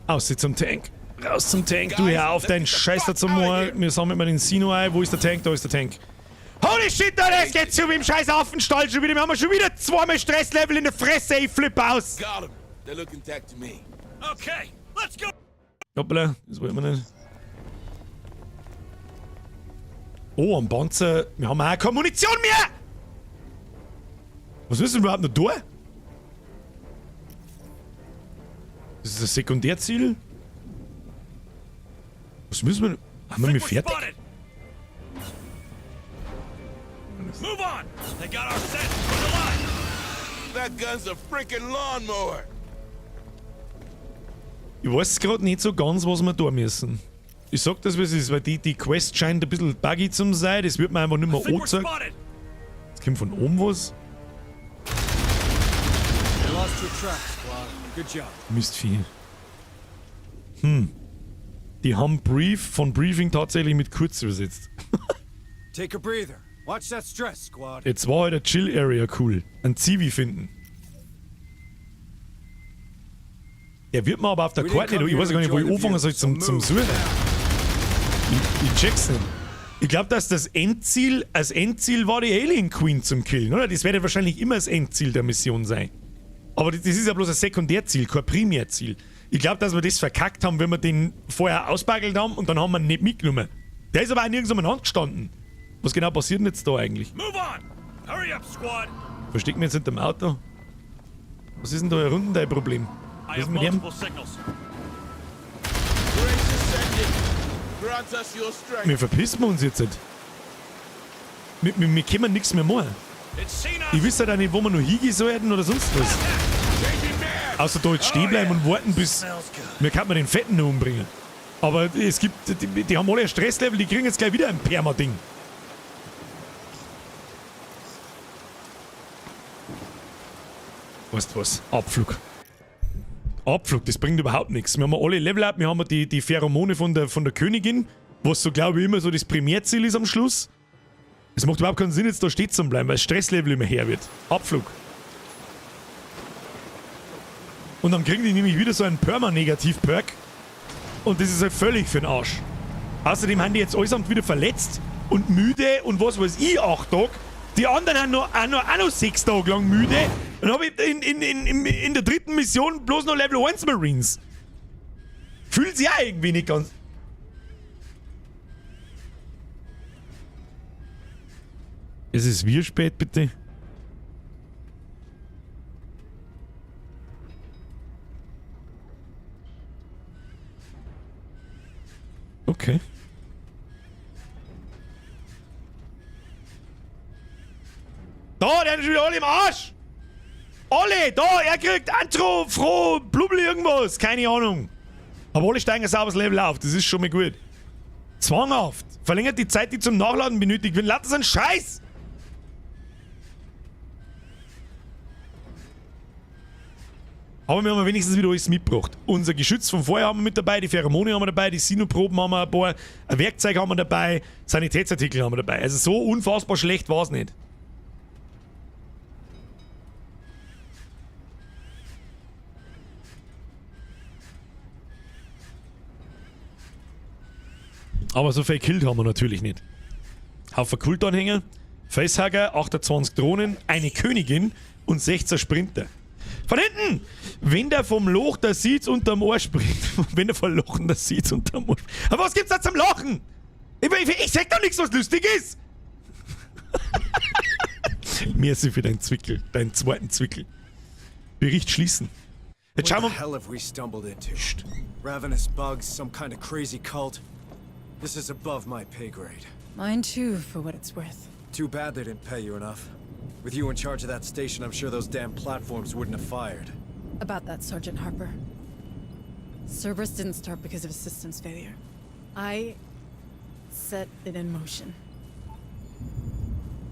Aussieh zum Tank. Raus zum Tank. Du hör auf, deinen Scheiß da zum Moor. Wir sammeln mal den Sino ein. Wo ist der Tank? Da ist der Tank. Holy shit, Alter, es geht zu mit dem scheiß Affenstall schon wieder. Wir haben schon wieder zweimal Stresslevel in der Fresse. Ich flippe aus. Got 'em. They look intact to me. Okay, let's go. Hoppla, das wollen wir nicht. Oh, am Panzer. Wir haben auch keine Munition mehr! Was müssen wir überhaupt noch tun? Das ist ein Sekundärziel? Was müssen wir... Haben wir Think we're fertig? spotted. Move on. They got our scent. We're alive. That gun's a freaking lawnmower. Ich weiß gerade nicht so ganz, was wir tun müssen. Ich sag das, wie es ist, weil die Quest scheint ein bisschen buggy zu sein. Das wird mir einfach nicht mehr Think we're angezeigt. spotted. Jetzt kommt von oben was. They lost your track, squad. Good job. Mistvieh. Die haben Brief von Briefing tatsächlich mit kurz übersetzt. Take a breather. Watch that stress, squad. Jetzt war halt eine Chill Area cool. Ein Zivi finden. Der wird mir aber auf der Karte nicht. Ich weiß gar nicht, wo ich anfangen soll zum Suchen. Ich check's nicht. Ich glaube, dass das Endziel, als Endziel war die Alien Queen zum Killen, oder? Das wird ja wahrscheinlich immer das Endziel der Mission sein. Aber das ist ja bloß ein Sekundärziel, kein Primärziel. Ich glaube, dass wir das verkackt haben, wenn wir den vorher ausbaggelt haben und dann haben wir ihn nicht mitgenommen. Der ist aber auch nirgends umeinander gestanden. Was genau passiert denn jetzt da eigentlich? Move on. Hurry up, squad. Verstecken wir jetzt hinterm Auto? Was ist denn da hier unten dein Problem? I Was ist have mit dem? multiple signals. Grace ascending. Grant us your strength. Wir verpissen uns jetzt nicht. Wir können nichts mehr machen. It's seen us. Ich wüsste halt auch nicht, wo wir noch hingehen sollten oder sonst was. Changing mag. Außer da jetzt stehen bleiben und warten, bis... Wir könnten den Fetten noch umbringen. Aber es gibt... Die haben alle ein Stresslevel, die kriegen jetzt gleich wieder ein Perma-Ding. Weißt du was? Abflug. Abflug, das bringt überhaupt nichts. Wir haben alle Level up, wir haben die Pheromone von der Königin, was so, glaube ich, immer so das Primärziel ist am Schluss. Es macht überhaupt keinen Sinn, jetzt da stehen zu bleiben, weil das Stresslevel immer her wird. Abflug. Und dann kriegen die nämlich wieder so einen Perma-Negativ-Perk. Und das ist halt völlig für den Arsch. Außerdem haben die jetzt allesamt wieder verletzt und müde und was weiß ich, 8 Tage. Die anderen haben auch noch 6 Tage lang müde. Dann hab ich in der dritten Mission bloß noch Level 1 Marines. Fühlt sich auch irgendwie nicht ganz. Es ist wie spät, bitte? Okay. Da, der ist schon wieder alle im Arsch! Alle, da, er kriegt Antro, Froh, Blubbel, irgendwas, keine Ahnung. Aber alle steigen ein sauberes Level auf, das ist schon mal gut. Zwanghaft. Verlängert die Zeit, die zum Nachladen benötigt wird. Lauter so ein Scheiß! Aber wir haben wenigstens wieder alles mitgebracht. Unser Geschütz von vorher haben wir mit dabei, die Pheromone haben wir dabei, die Sinoproben haben wir ein paar, ein Werkzeug haben wir dabei, Sanitätsartikel haben wir dabei. Also so unfassbar schlecht war's nicht. Aber so viel gekillt haben wir natürlich nicht. Haufen Kultanhänger, Facehugger, 28 Drohnen, eine Königin und 16 Sprinter. Von hinten! Wenn der vom Loch der Seeds unterm Ohr springt. Wenn der vom Loch der Seeds unterm Ohr springt. Aber was gibt's da zum Lachen? Ich sag doch nichts, was lustig ist! Merci für deinen Zwickel, deinen zweiten Zwickel. Bericht schließen. Jetzt schauen What wir. the hell have we stumbled into? Ravenous bugs, some kind of crazy cult. This is above my pay grade. Mine too, for what it's worth. Too bad they didn't pay you enough. With you in charge of that station, I'm sure those damn platforms wouldn't have fired. About that, Sergeant Harper. Cerberus didn't start because of a systems failure. I set it in motion.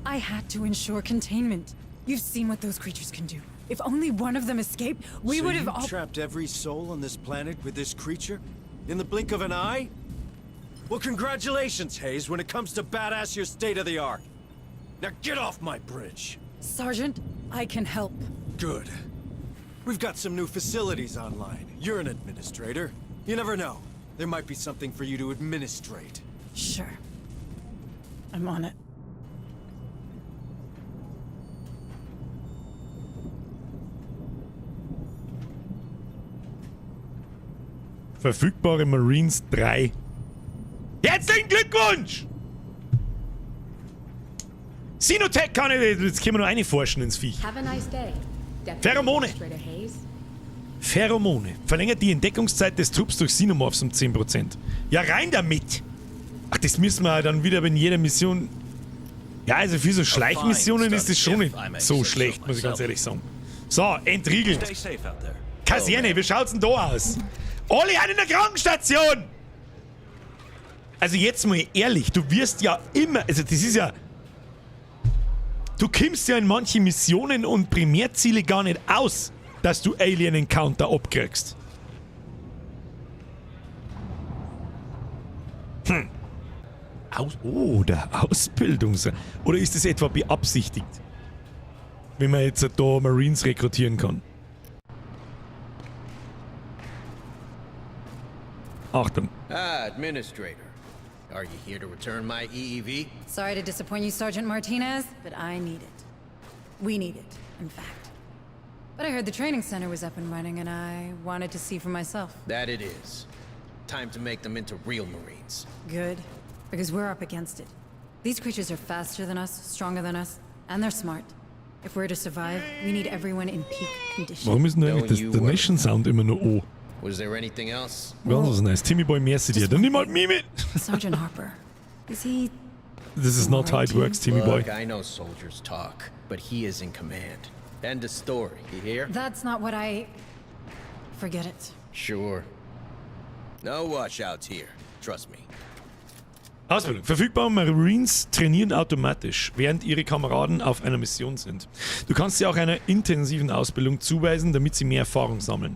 I had to ensure containment. You've seen what those creatures can do. If only one of them escaped, we So would have you all. trapped every soul on this planet with this creature? In the blink of an eye? Well, congratulations, Hayes. When it comes to badass, you're state of the art. Now get off my bridge. Sergeant, I can help. Good. We've got some new facilities online. You're an administrator. You never know. There might be something for you to administrate. Sure. I'm on it. Verfügbare Marines 3. Herzlichen Glückwunsch! Sinotech kann ich. Jetzt können wir nur eine forschen ins Viech. Have a nice day, Deputy Pheromone. Administrator Hayes. Pheromone. Verlängert die Entdeckungszeit des Trupps durch Xenomorphs um 10%. Ja, rein damit! Ach, das müssen wir dann wieder in jeder Mission. Ja, also für so Schleichmissionen ist das schon nicht so schlecht, muss ich ganz ehrlich sagen. So, entriegelt. Stay safe out there. Kaserne, wie schaut's denn da aus? Alle an in der Krankenstation! Also jetzt mal ehrlich, du wirst ja immer, also das ist ja... Du kommst ja in manche Missionen und Primärziele gar nicht aus, dass du Alien Encounter abkriegst. Oh, der Ausbildungs... Oder ist das etwa beabsichtigt? Wenn man jetzt da Marines rekrutieren kann. Achtung. Ah, Administrator. Are you here to return my E EEV? Sorry to disappoint you, Sergeant Martinez, but I need it. We need it, in fact. But I heard the training center was up and running, and I wanted to see for myself. That it is. Time to make them into real Marines. Good, because we're up against it. These creatures are faster than us, stronger than us, and they're smart. If we're to survive, we need everyone in peak condition. Warum ist denn eigentlich Don't das, you der worry. Nation Sound immer nur O? Was there anything else? Ganz was nice. Timmy Boy, merci dir. Dann nimm halt mich mit. Sergeant Harper, is he This is not how it works, Timmy Boy. Look, I know soldiers talk, but he is in command. End of story. You hear? That's not what I. Forget it. Sure. No washouts here. Trust me. Ausbildung. Verfügbare Marines trainieren automatisch, während ihre Kameraden auf einer Mission sind. Du kannst sie auch einer intensiven Ausbildung zuweisen, damit sie mehr Erfahrung sammeln.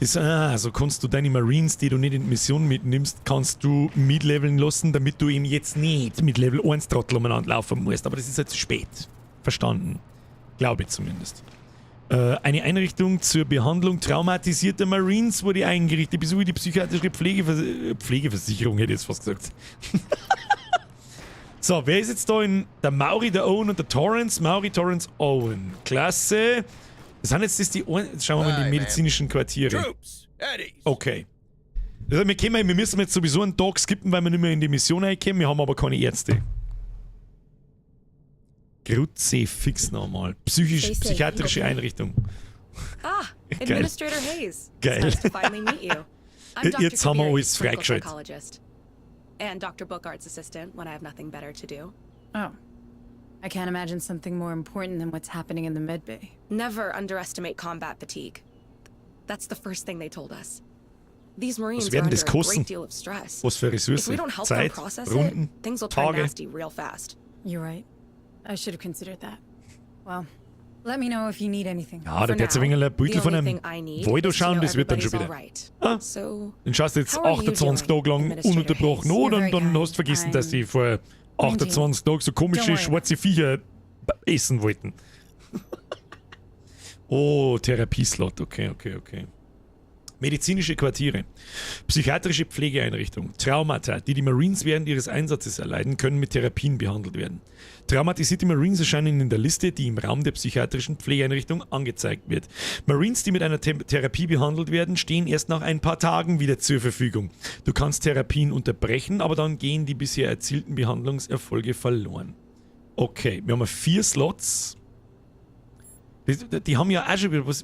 Das, so kannst du deine Marines, die du nicht in die Mission mitnimmst, kannst du mitleveln lassen, damit du eben jetzt nicht mit Level 1 Trottel umeinander laufen musst. Aber das ist halt zu spät. Verstanden. Glaube ich zumindest. Eine Einrichtung zur Behandlung traumatisierter Marines wurde eingerichtet. Besuche die psychiatrische Pflegeversicherung, hätte ich jetzt fast gesagt. So, wer ist jetzt da in der Mauri, der Owen und der Torrance? Mauri, Torrance, Owen. Klasse. Das sind jetzt das die Ohren. Jetzt schauen wir mal in die Hi, man. medizinischen Quartiere. Troops, at ease. Okay. Also wir müssen jetzt sowieso einen Tag skippen, weil wir nicht mehr in die Mission reinkommen. Wir haben aber keine Ärzte. Kruzifix nochmal. Stay safe, Psychiatrische okay? Einrichtung. Ah, Geil. Administrator Hayes. Geil. It's nice to finally meet you. I'm Dr. Jetzt haben wir Kabiri, alles clinical freigeschaltet. psychologist. And Dr. Bookhart's assistant when I have nothing better to do. Oh. I can't imagine something more important than what's happening in the medbay. Never underestimate combat fatigue. That's the first thing they told us. These Marines Was are werden under das a kosten? great deal of stress. Was für If we Ressourcen? don't help them Zeit, process Runden, it, things will turn Tage. nasty real fast. You're right. I should have considered that. Well, let me know if you need anything. Ja, da For wird ein now, wenig ein Beutel the von only einem thing I need Waldo is to schauen, know das wird dann schon everybody's wieder. all right. Ah. So, Dann schaust du jetzt how are you 28 doing, Tage lang Administrator ununterbrochen Hayes? an You're und very dann kind. hast du vergessen, dass I'm die vor 28 Tagen so komische Don't worry. schwarze Viecher essen wollten. Oh, Therapieslot. Okay. Medizinische Quartiere, psychiatrische Pflegeeinrichtungen, Traumata, die die Marines während ihres Einsatzes erleiden, können mit Therapien behandelt werden. Traumatisierte Marines erscheinen in der Liste, die im Raum der psychiatrischen Pflegeeinrichtung angezeigt wird. Marines, die mit einer Therapie behandelt werden, stehen erst nach ein paar Tagen wieder zur Verfügung. Du kannst Therapien unterbrechen, aber dann gehen die bisher erzielten Behandlungserfolge verloren. Okay, wir haben 4 Slots. Die haben ja auch schon wieder was.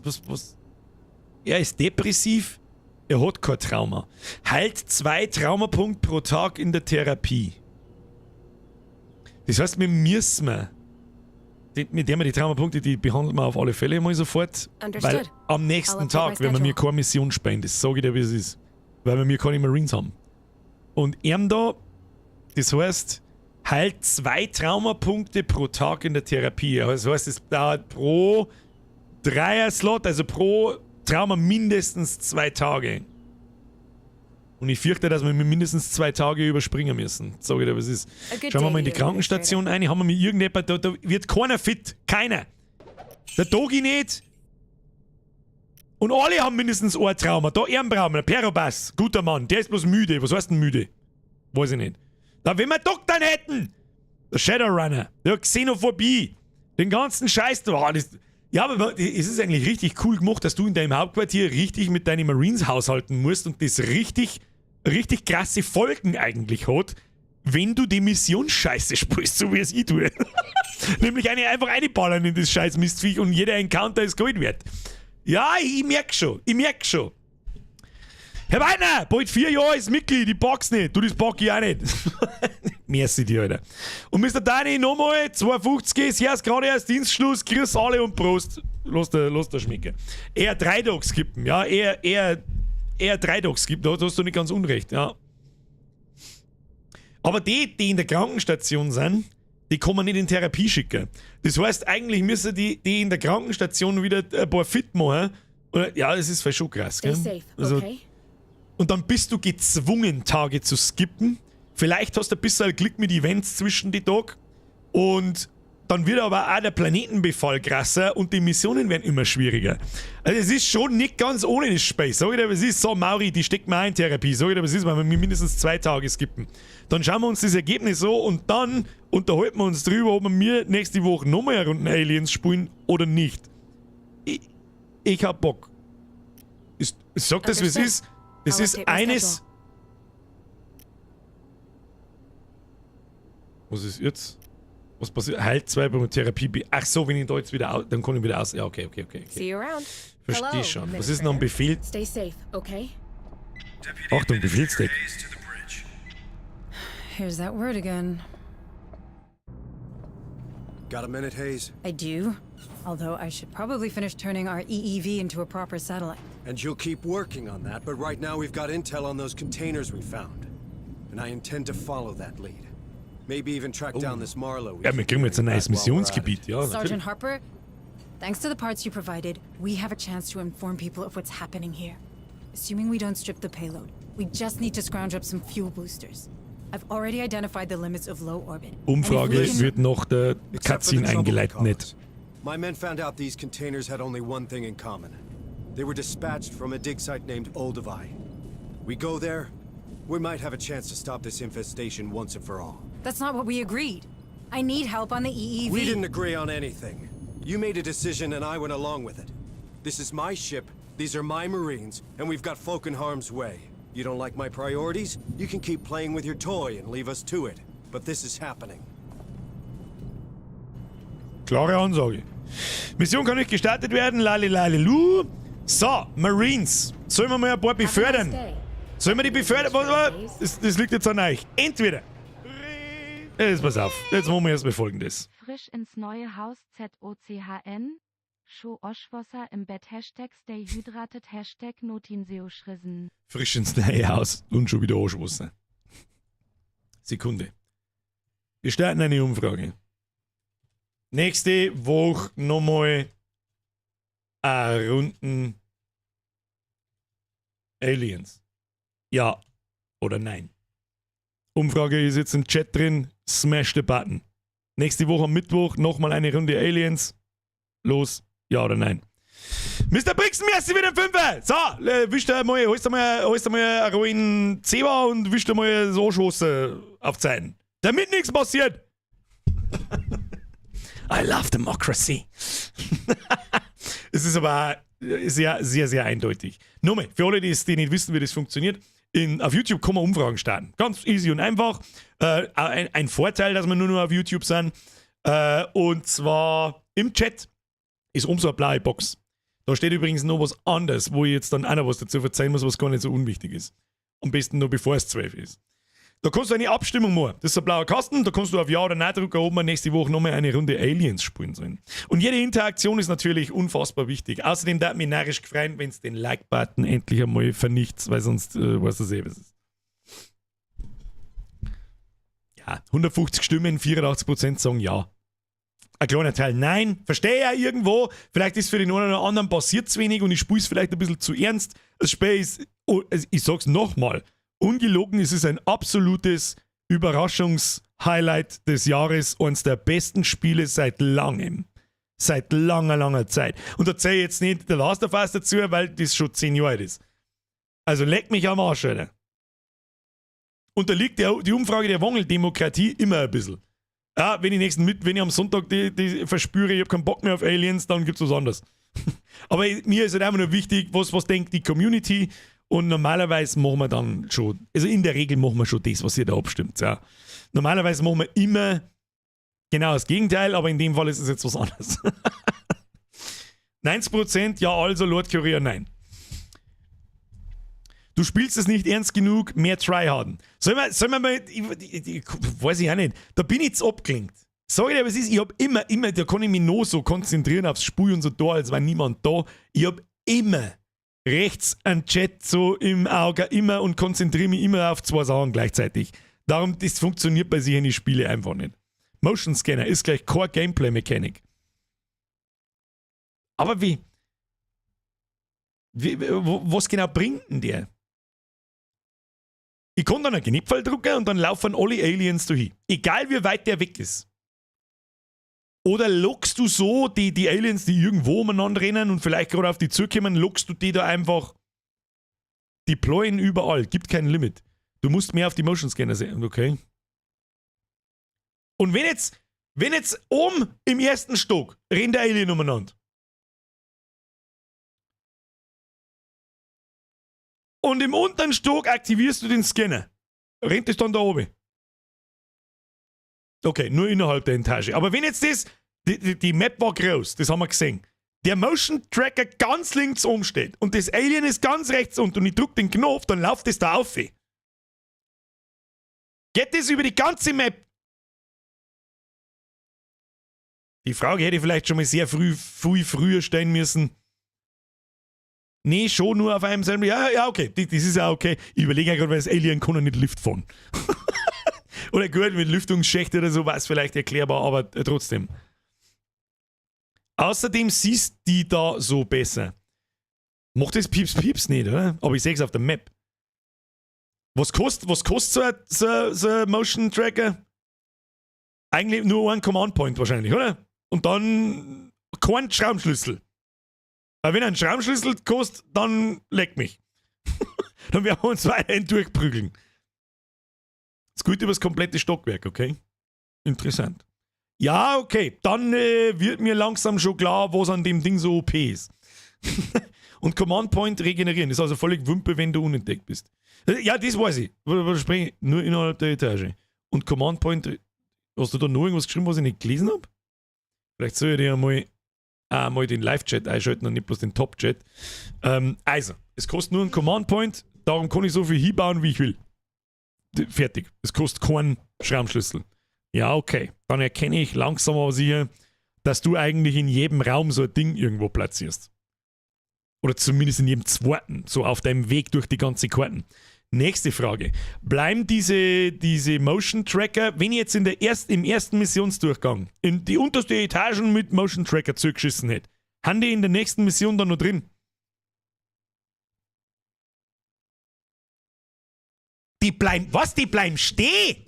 Er ist depressiv, er hat kein Trauma. Heilt 2 Traumapunkte pro Tag in der Therapie. Das heißt, wir müssen, die, mit der wir die Traumapunkte, die behandeln wir auf alle Fälle mal sofort. Weil Understood. am nächsten I'll update Tag my werden wir mir schedule. keine Mission spielen, das sage ich dir, wie es ist. Weil wir mir keine Marines haben. Und er da, Das heißt, halt 2 Traumapunkte pro Tag in der Therapie. Das heißt, es dauert pro Dreier-Slot, also pro Trauma mindestens 2 Tage. Und ich fürchte, dass wir mindestens 2 Tage überspringen müssen. Sag ich dir, was ist. Schauen wir mal in die Krankenstation rein. Haben wir mit irgendjemand, da wird keiner fit. Keiner. Der Dogi nicht. Und alle haben mindestens ein Trauma. Da Ehrenbraum, der Perobas, guter Mann, der ist bloß müde. Was heißt denn müde? Weiß ich nicht. Da, wenn wir Doktor hätten! Der Shadowrunner, der hat Xenophobie. Den ganzen Scheiß da. Oh, das, ja, aber es ist eigentlich richtig cool gemacht, dass du in deinem Hauptquartier richtig mit deinen Marines haushalten musst und das richtig, richtig krasse Folgen eigentlich hat, wenn du die Mission scheiße spielst, so wie es ich tue. Nämlich einfach reinballern in das scheiß Mistviech und jeder Encounter ist Gold wert. Ja, ich merk schon, ich merk schon. Herr Weidner, bald 4 Jahre ist Mitglied, ich pack's nicht. Du, das pack ich auch nicht. Merci dir, Alter. Und Mr. Dani, nochmal, 2,50, ist erst gerade erst Dienstschluss, grüß alle und Prost. Lass dir schmecken. Eher 3 Tage skippen, ja, eher 3 Tage skippen, da hast du nicht ganz unrecht, ja. Aber die, die in der Krankenstation sind, die kann man nicht in Therapie schicken. Das heißt, eigentlich müssen die, die in der Krankenstation wieder ein paar fit machen. Oder, ja, das ist schon krass, gell? Stay safe, also, okay? Und dann bist du gezwungen, Tage zu skippen. Vielleicht hast du ein bisschen Glück mit Events zwischen die Tagen. Und dann wird aber auch der Planetenbefall krasser und die Missionen werden immer schwieriger. Also es ist schon nicht ganz ohne das Space. Sag ich dir, was ist? So, Mauri, die steckt mir auch in Therapie. Sag ich dir, was ist, weil wir mindestens 2 Tage skippen. Dann schauen wir uns das Ergebnis so und dann unterhalten wir uns drüber, ob wir nächste Woche nochmal eine Runde Aliens spielen oder nicht. Ich hab Bock. Ich sag das, wie es ist. Das ist eines... Was ist jetzt? Was passiert? Halt 2 bei Therapie. Ach so, wenn ich da jetzt wieder aus, dann kann ich wieder aus. Ja, okay. See you around. Verstehe schon. Was ist noch ein Befehl? Stay safe, okay? Achtung, Befehlsdeck. Here's that word again. Got a minute, Hayes? I do. Although I should probably finish turning our EEV into a proper satellite. And you'll keep working on that, but right now we've got intel on those containers we found. And I intend to follow that lead. Maybe even track down this Marlowe. Ja, wir kriegen jetzt ein neues Missionsgebiet, ja. Sergeant Harper, thanks to the parts you provided, we have a chance to inform people of what's happening here. Assuming we don't strip the payload, we just need to scrounge up some fuel boosters. I've already identified the limits of low orbit. Umfrage wird nach der Cutscene eingeleitet, nicht. My men found out these containers had only one thing in common. They were dispatched from a dig site named Olduvai. We go there, we might have a chance to stop this infestation once and for all. That's not what we agreed. I need help on the EEV. We didn't agree on anything. You made a decision and I went along with it. This is my ship, these are my Marines, and we've got folk in harm's way. You don't like my priorities? You can keep playing with your toy and leave us to it. But this is happening. Klare Ansage. Mission kann nicht gestartet werden. Lalilalilu. So, Marines. Sollen wir mal ein paar befördern? Sollen wir die befördern? Das liegt jetzt an euch. Entweder. Jetzt pass auf. Jetzt machen wir erstmal Folgendes. Frisch ins neue Haus ZOCHN. Scho Oschwasser im Bett. Hashtag stay hydrated. Hashtag Notinseoschrissen. Frisch ins neue Haus und schon wieder Oschwasser. Sekunde. Wir starten eine Umfrage. Nächste Woche nochmal eine Runden Aliens. Ja oder nein? Umfrage ist jetzt im Chat drin. Smash the button. Nächste Woche am Mittwoch nochmal eine Runde Aliens. Los, ja oder nein? Mr. Brixen, merci wieder Fünfer! So, wisch dir mal, holst dir mal eine ruhigen Zebra und wisch dir mal so Arschwasser auf Zeiten. Damit nichts passiert! I love democracy. Es ist aber sehr, sehr, sehr eindeutig. Nochmal, für alle, die nicht wissen, wie das funktioniert, auf YouTube kann man Umfragen starten. Ganz easy und einfach. Ein Vorteil, dass wir nur noch auf YouTube sind. Und zwar im Chat ist oben so eine blaue Box. Da steht übrigens noch was anderes, wo ich jetzt dann auch noch was dazu verzeihen muss, was gar nicht so unwichtig ist. Am besten nur bevor es 12 ist. Da kannst du eine Abstimmung machen. Das ist ein blauer Kasten, da kannst du auf Ja oder Nein drücken, ob wir nächste Woche nochmal eine Runde Aliens spielen sollen. Und jede Interaktion ist natürlich unfassbar wichtig. Außerdem darf mich narrisch freuen, wenn es den Like-Button endlich einmal vernichtet, weil sonst weißt du eh, was es ist. Ja, 150 Stimmen, 84% sagen ja. Ein kleiner Teil nein. Verstehe ja irgendwo. Vielleicht ist für den einen oder anderen passiert zu wenig und ich spiele es vielleicht ein bisschen zu ernst. Das Spiel ist, oh, ich sag's nochmal, ungelogen, es ist ein absolutes Überraschungshighlight des Jahres, eines der besten Spiele seit langem. Seit langer, langer Zeit. Und da zähle ich jetzt nicht The Last of Us dazu, weil das schon 10 Jahre alt ist. Also leck mich am Arsch, Alter. Und da liegt die Umfrage der Wangeldemokratie immer ein bisschen. Ja, wenn ich nächsten mit, wenn ich am Sonntag die verspüre, ich hab keinen Bock mehr auf Aliens, dann gibt's was anderes. Aber mir ist halt einfach nur wichtig, was denkt die Community, und normalerweise machen wir dann schon, also in der Regel machen wir schon das, was ihr da abstimmt. Ja. Normalerweise machen wir immer genau das Gegenteil, aber in dem Fall ist es jetzt was anderes. 90% ja, also Lord Korea, nein. Du spielst es nicht ernst genug, mehr tryharden. Soll wir mal, ich weiß ich auch nicht, da bin ich jetzt abgelenkt. Sag ich dir, was ist, ich hab immer, immer, da kann ich mich noch so konzentrieren aufs Spiel und so da, als war niemand da. Ich hab immer rechts einen Chat so im Auge, immer, und konzentriere mich immer auf zwei Sachen gleichzeitig. Darum, das funktioniert bei sich in die Spiele einfach nicht. Motion Scanner ist gleich Core Gameplay Mechanic. Aber was genau bringt denn der? Ich kann dann einen Knopf drücken und dann laufen alle Aliens dahin. Egal wie weit der weg ist. Oder lockst du so die Aliens, die irgendwo umeinander rennen und vielleicht gerade auf die zukommen, lockst du die da einfach deployen überall. Gibt kein Limit. Du musst mehr auf die Motion Scanner sehen. Okay. Und wenn jetzt oben im ersten Stock rennt der Alien umeinander. Und im unteren Stock aktivierst du den Scanner. Rennt es dann da oben? Okay, nur innerhalb der Etage. Aber wenn jetzt das, die Map war groß, das haben wir gesehen. Der Motion Tracker ganz links oben steht und das Alien ist ganz rechts unten und ich drück den Knopf, dann läuft das da auf. Geht das über die ganze Map? Die Frage hätte ich vielleicht schon mal sehr früh, viel früher stellen müssen. Nee, schon nur auf einem selben. Ja, ja, okay, das ist ja okay. Ich überlege ja gerade, weil das Alien kann ja nicht Lift fahren. Oder gut, mit Lüftungsschächte oder so war es vielleicht erklärbar, aber trotzdem. Außerdem siehst die da so besser. Macht das Pieps Pieps nicht, oder? Aber ich seh's auf der Map. Was kostet so ein Motion Tracker? Eigentlich nur ein Command Point wahrscheinlich, oder? Und dann kein Schraubenschlüssel. Weil wenn ein Schraubenschlüssel kostet, dann leck mich. Dann werden wir uns weiterhin durchprügeln. Das geht über das komplette Stockwerk, okay? Interessant. Ja, okay. Dann wird mir langsam schon klar, was an dem Ding so OP ist. Und Command Point regenerieren. Das ist also völlig Wumpe, wenn du unentdeckt bist. Ja, das weiß ich. Was spreche ich? Nur innerhalb der Etage. Und Command Point. Hast du da noch irgendwas geschrieben, was ich nicht gelesen hab? Vielleicht soll ich dir mal den Live-Chat einschalten und nicht bloß den Top-Chat. Also, es kostet nur einen Command Point, darum kann ich so viel hinbauen, wie ich will. Fertig. Es kostet keinen Schraubenschlüssel. Ja, okay. Dann erkenne ich langsam aber sicher, dass du eigentlich in jedem Raum so ein Ding irgendwo platzierst. Oder zumindest in jedem zweiten, so auf deinem Weg durch die ganze Karten. Nächste Frage. Bleiben diese Motion Tracker, wenn ich jetzt im ersten Missionsdurchgang in die unterste Etagen mit Motion Tracker zugeschissen hätte, haben die in der nächsten Mission dann noch drin? Die bleiben, was? Die bleiben stehen?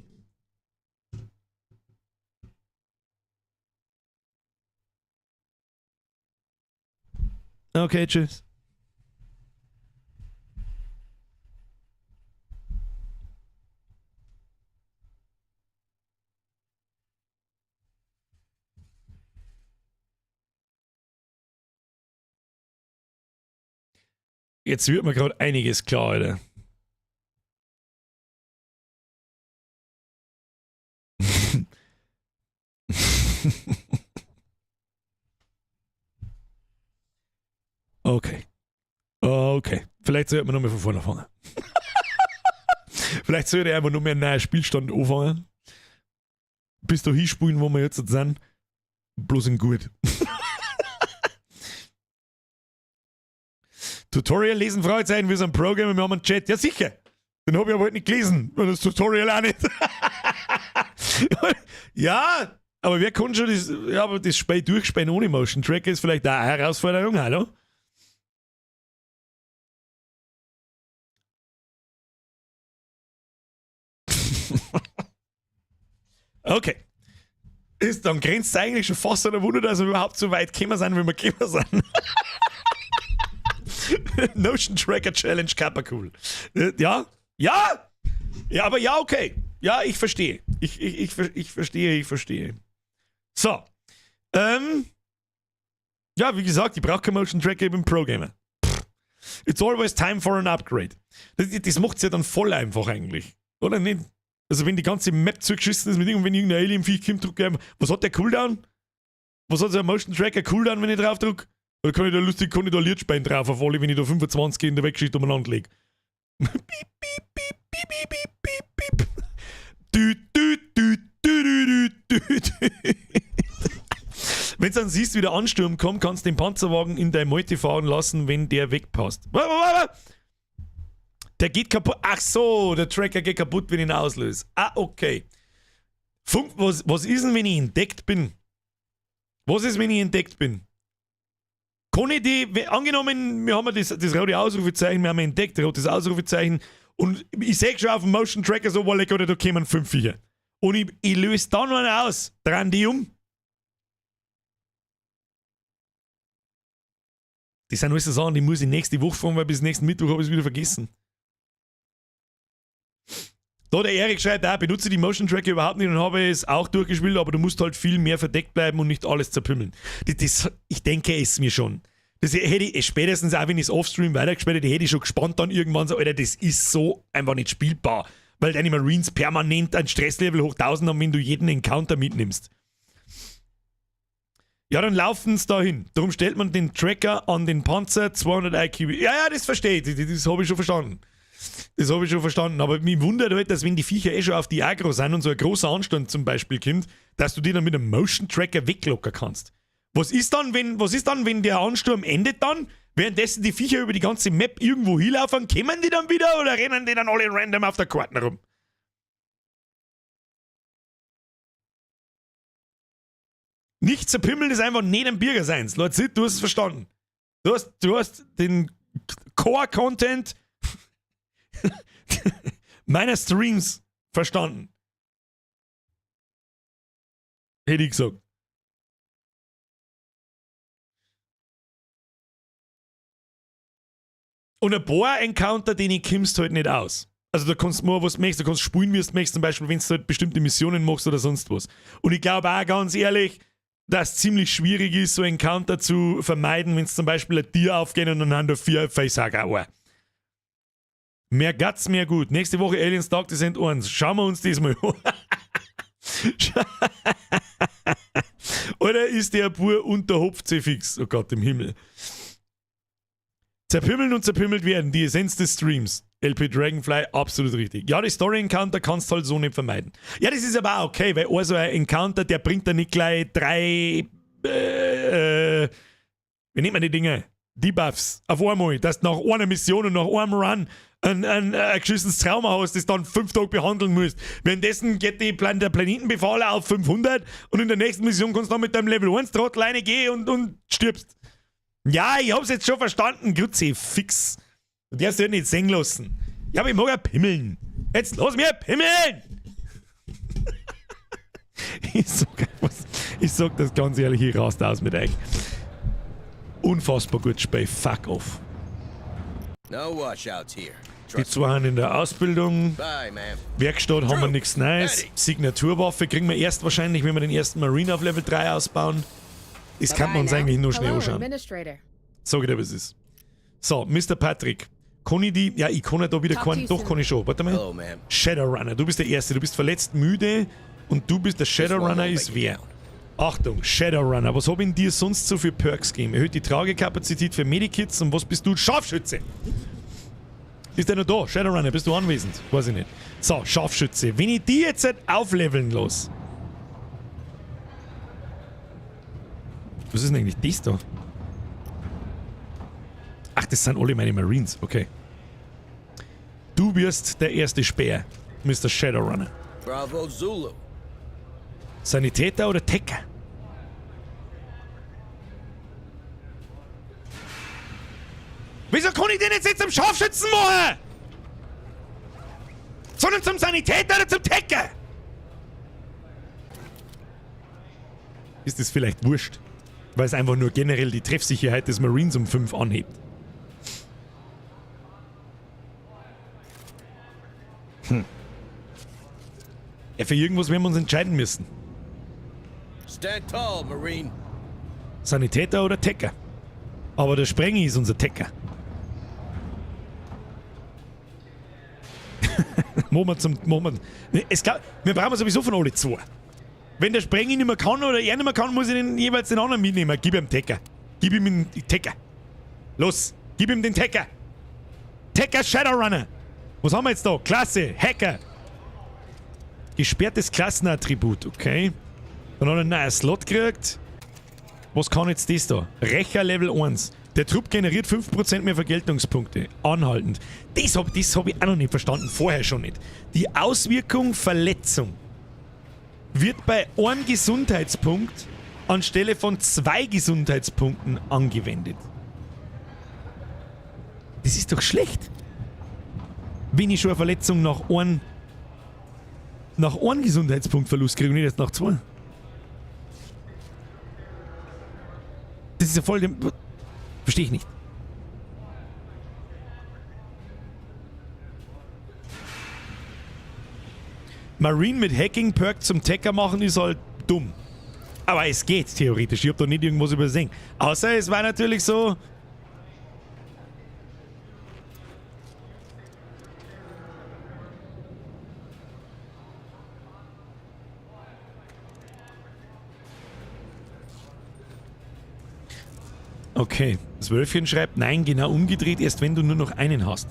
Okay, tschüss. Jetzt wird mir grad einiges klar, Alter. Okay. Okay. Vielleicht sollte man nochmal von vorne anfangen. Vielleicht sollte ich einfach nur mehr einen neuen Spielstand anfangen. Bis da hinspielen, wo wir jetzt sind. Bloß in gut. Tutorial lesen, Fragezeichen, wir sind Programmer, wir haben einen Chat. Ja, sicher. Den hab ich aber halt nicht gelesen. Und das Tutorial auch nicht. Ja, aber wer kann schon das, ja, aber das Spiel durchspielen ohne Motion Tracker ist vielleicht auch eine Herausforderung, hallo? Okay. Ist, dann grenzt es eigentlich schon fast an ein Wunder, dass wir überhaupt so weit gekommen sind, wie wir gekommen sind. Notion Tracker Challenge Kappa cool. Ja? Ja! Ja, aber ja, okay. Ja, ich verstehe. Ich verstehe, ich verstehe. So. Ja, wie gesagt, ich brauche kein Motion Tracker, ich bin Pro-Gamer. It's always time for an upgrade. Das macht's ja dann voll einfach eigentlich. Oder nicht? Also wenn die ganze Map zugeschissen ist mit irgend, wenn irgendein Alien-Viech kommt, drück ich einfach. Was hat der Cooldown? Was hat so ein Motion Tracker Cooldown, wenn ich drauf drück? Oder kann ich da lustig, kann ich da Lichtspielen drauf auf alle, wenn ich da 25 in der Weggeschichte umeinander leg? Piep, piep, piep, piep, piep, piep, piep, piep. Dü, dü, dü, dü, dü, dü, dü, dü. Wenn du dann siehst, wie der Ansturm kommt, kannst du den Panzerwagen in deine Meute fahren lassen, wenn der wegpasst. Der geht kaputt. Ach so, der Tracker geht kaputt, wenn ich ihn auslöse. Ah, okay. Funk, was ist denn, wenn ich entdeckt bin? Was ist, wenn ich entdeckt bin? Kann ich die, angenommen, wir haben das rote Ausrufezeichen, wir haben entdeckt, rotes Ausrufezeichen, und ich sehe schon auf dem Motion Tracker so, weil ich oder da kommen 5 Viecher. Und ich löse da noch einen aus, dran die um. Das sind alles so Sachen, die muss ich nächste Woche fragen, weil bis nächsten Mittwoch habe ich es wieder vergessen. Da der Erik schreibt, ah, benutze die Motion Tracker überhaupt nicht und habe es auch durchgespielt, aber du musst halt viel mehr verdeckt bleiben und nicht alles zerpümmeln. Ich denke es mir schon. Das hätte ich spätestens auch, wenn ich es offstream weitergespielt hätte, hätte ich schon gespannt dann irgendwann so, Alter, das ist so einfach nicht spielbar, weil deine Marines permanent ein Stresslevel hoch 1000 haben, wenn du jeden Encounter mitnimmst. Ja, dann laufen sie dahin. Darum stellt man den Tracker an den Panzer, 200 IQ. Ja, ja, das verstehe ich. Das habe ich schon verstanden. Das habe ich schon verstanden. Aber mich wundert halt, dass wenn die Viecher eh schon auf die Aggro sind und so ein großer Anstand zum Beispiel kommt, dass du die dann mit einem Motion Tracker weglocken kannst. Was ist dann, wenn der Ansturm endet dann? Währenddessen die Viecher über die ganze Map irgendwo hinlaufen, kommen die dann wieder oder rennen die dann alle random auf der Karte rum? Nicht zerpimmeln ist einfach nicht ein Bürger sein. Leute, Sid, du hast es verstanden. Du hast den Core-Content meiner Streams verstanden. Hätte ich gesagt. Und ein paar Encounter, den ich kommst halt nicht aus. Also da kannst du mal was machst, du kannst spielen, wie du möchtest, zum Beispiel, wenn du halt bestimmte Missionen machst oder sonst was. Und ich glaube auch ganz ehrlich, dass es ziemlich schwierig ist, so Encounter zu vermeiden, wenn es zum Beispiel ein Tier aufgeht und dann haben da 4 Facehugger. Auch. Mehr Guts, mehr gut. Nächste Woche Aliens Dark Descent 1. Schauen wir uns das mal an. Oder ist der Bur unter Hopf-C fix? Oh Gott im Himmel. Zerpümmeln und zerpümmelt werden, die Essenz des Streams. LP Dragonfly, absolut richtig. Ja, die Story Encounter kannst du halt so nicht vermeiden. Ja, das ist aber auch okay, weil so ein Encounter, der bringt da nicht gleich 3, wie nennt man die Dinge? Debuffs auf einmal, dass du nach einer Mission und nach einem Run ein geschissenes Trauma hast, das dann 5 Tage behandeln musst. Währenddessen geht der Planetenbefahler auf 500 und in der nächsten Mission kannst du dann mit deinem Level 1 Trottel reingehen und stirbst. Ja, ich hab's jetzt schon verstanden. Grüezi, fix. Du darfst dich nicht sehen lassen. Ja, aber ich mag ja pimmeln. Jetzt lass mich pimmeln! Ich sag das ganz ehrlich, ich raste aus mit euch. Unfassbar gut Spiel. Fuck off. No washouts here. Die zwei haben in der Ausbildung. Bye, ma'am. Werkstatt haben wir nichts Neues. Signaturwaffe kriegen wir erst wahrscheinlich, wenn wir den ersten Marine auf Level 3 ausbauen. Das kann man uns eigentlich nur schnell anschauen. Sag ich dir, was es ist. So, Mr. Patrick. Kann ich die. Ja, ich kann ja da wieder keinen. Doch, kann ich schon. Warte mal. Hello, ma'am. Shadowrunner, du bist der Erste. Du bist verletzt, müde und du bist der Shadowrunner ist wer? Achtung, Shadowrunner. Was hab ich denn dir sonst so für Perks gegeben? Erhöht die Tragekapazität für Medikits und was bist du? Scharfschütze! Ist der noch da? Shadowrunner, bist du anwesend? Weiß ich nicht. So, Scharfschütze. Wenn ich die jetzt halt aufleveln lasse. Was ist denn eigentlich das da? Ach, das sind alle meine Marines. Okay. Du wirst der erste Speer, Mr. Shadowrunner. Bravo Zulu. Sanitäter oder Tecker? Wieso kann ich den jetzt nicht zum Scharfschützen machen? Sondern zum Sanitäter oder zum Tecker? Ist das vielleicht wurscht? Weil es einfach nur generell die Treffsicherheit des Marines um 5 anhebt. Ja, für irgendwas werden wir uns entscheiden müssen. Stand tall, Marine. Sanitäter oder Tecker? Aber der Sprengi ist unser Tecker. Moment zum Moment. Nee, es glaub, wir brauchen sowieso von alle zwei. Wenn der Sprengi nicht mehr kann oder er nicht mehr kann, muss ich den, jeweils den anderen mitnehmen. Gib ihm Tecker. Gib ihm den Tecker. Los, gib ihm den Tecker. Tecker Shadowrunner. Was haben wir jetzt da? Klasse, Hacker. Gesperrtes Klassenattribut, okay. Dann hat er einen neuen Slot gekriegt. Was kann jetzt das da? Rächer Level 1. Der Trupp generiert 5% mehr Vergeltungspunkte. Anhaltend. Das hab ich auch noch nicht verstanden. Vorher schon nicht. Die Auswirkung Verletzung wird bei einem Gesundheitspunkt anstelle von 2 Gesundheitspunkten angewendet. Das ist doch schlecht. Wenn ich schon eine Verletzung nach einem Gesundheitspunktverlust kriege und nicht erst nach 2. Das ist ja voll dem... Verstehe ich nicht. Marine mit Hacking-Perk zum Tecker machen ist halt dumm. Aber es geht theoretisch. Ich hab da nicht irgendwas übersehen. Außer es war natürlich so... Okay, das Wölfchen schreibt, nein, genau umgedreht, erst wenn du nur noch einen hast.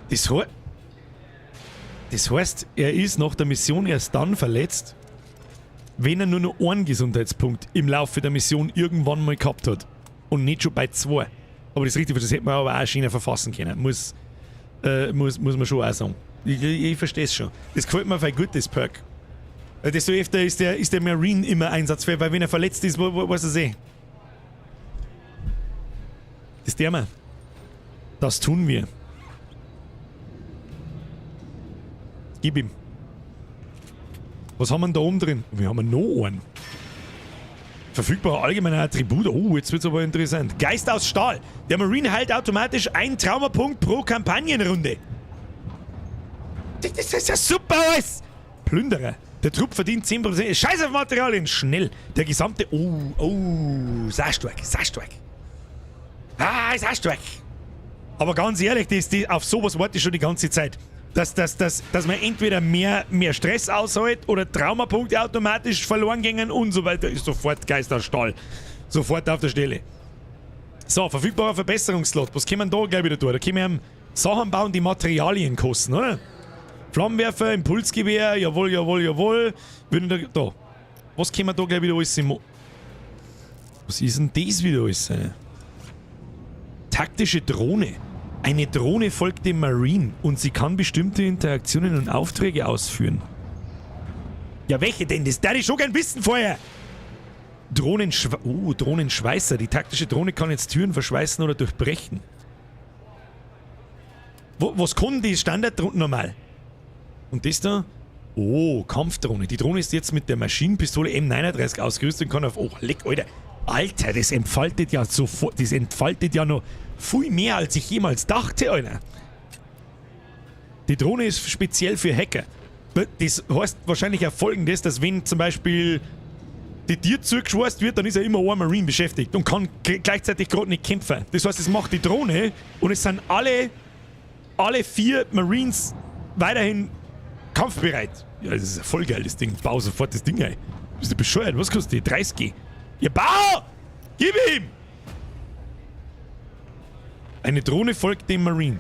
Das heißt, er ist nach der Mission erst dann verletzt, wenn er nur noch einen Gesundheitspunkt im Laufe der Mission irgendwann mal gehabt hat. Und nicht schon bei 2. Aber das ist richtig, das hätte man aber auch schöner verfassen können. Muss man schon auch sagen. Ich verstehe es schon. Das gefällt mir voll gut, das Perk. Desto öfter ist der Marine immer einsatzfähig, weil wenn er verletzt ist, weiß er es eh. Das tun wir. Das tun wir. Gib ihm. Was haben wir denn da oben drin? Wir haben noch einen. Verfügbarer allgemeiner Attribut. Oh, jetzt wird's aber interessant. Geist aus Stahl. Der Marine heilt automatisch einen Traumapunkt pro Kampagnenrunde. Das ist ja super alles. Plünderer. Der Trupp verdient 10%. Scheiß auf Materialien. Schnell. Der gesamte... Oh, oh. Sehr stark. Sehr stark. Ah, ist auch stark. Aber ganz ehrlich, auf sowas warte ich schon die ganze Zeit. Dass man entweder mehr Stress aushält oder Traumapunkte automatisch verloren gingen und so weiter. Ist sofort Geisterstahl. Sofort auf der Stelle. So, verfügbarer Verbesserungsslot. Was können wir da gleich wieder tun? Da können wir Sachen bauen, die Materialien kosten, oder? Flammenwerfer, Impulsgewehr, jawohl, jawohl, jawohl. Würden da. Was können wir da gleich wieder alles im... Was ist denn das wieder alles? Taktische Drohne. Eine Drohne folgt dem Marine und sie kann bestimmte Interaktionen und Aufträge ausführen. Ja, welche denn? Das darf ich schon gern wissen vorher. Drohnenschweißer. Die taktische Drohne kann jetzt Türen verschweißen oder durchbrechen. Was kann die Standarddrohne normal? Und das da? Oh, Kampfdrohne. Die Drohne ist jetzt mit der Maschinenpistole M39 ausgerüstet und kann auf... Oh, leck, Alter. Alter, das entfaltet ja sofort... Das entfaltet ja noch viel mehr, als ich jemals dachte, Alter. Die Drohne ist speziell für Hacker. Das heißt wahrscheinlich auch folgendes, dass wenn zum Beispiel die Tür zugeschweißt wird, dann ist ja immer ein Marine beschäftigt und kann gleichzeitig gerade nicht kämpfen. Das heißt, es macht die Drohne und es sind alle 4 Marines weiterhin kampfbereit. Ja, das ist ja voll geil, das Ding. Bau sofort das Ding ein. Bist du bescheuert? Was kostet die? 30G. Ja, bau! Gib ihm! Eine Drohne folgt dem Marine.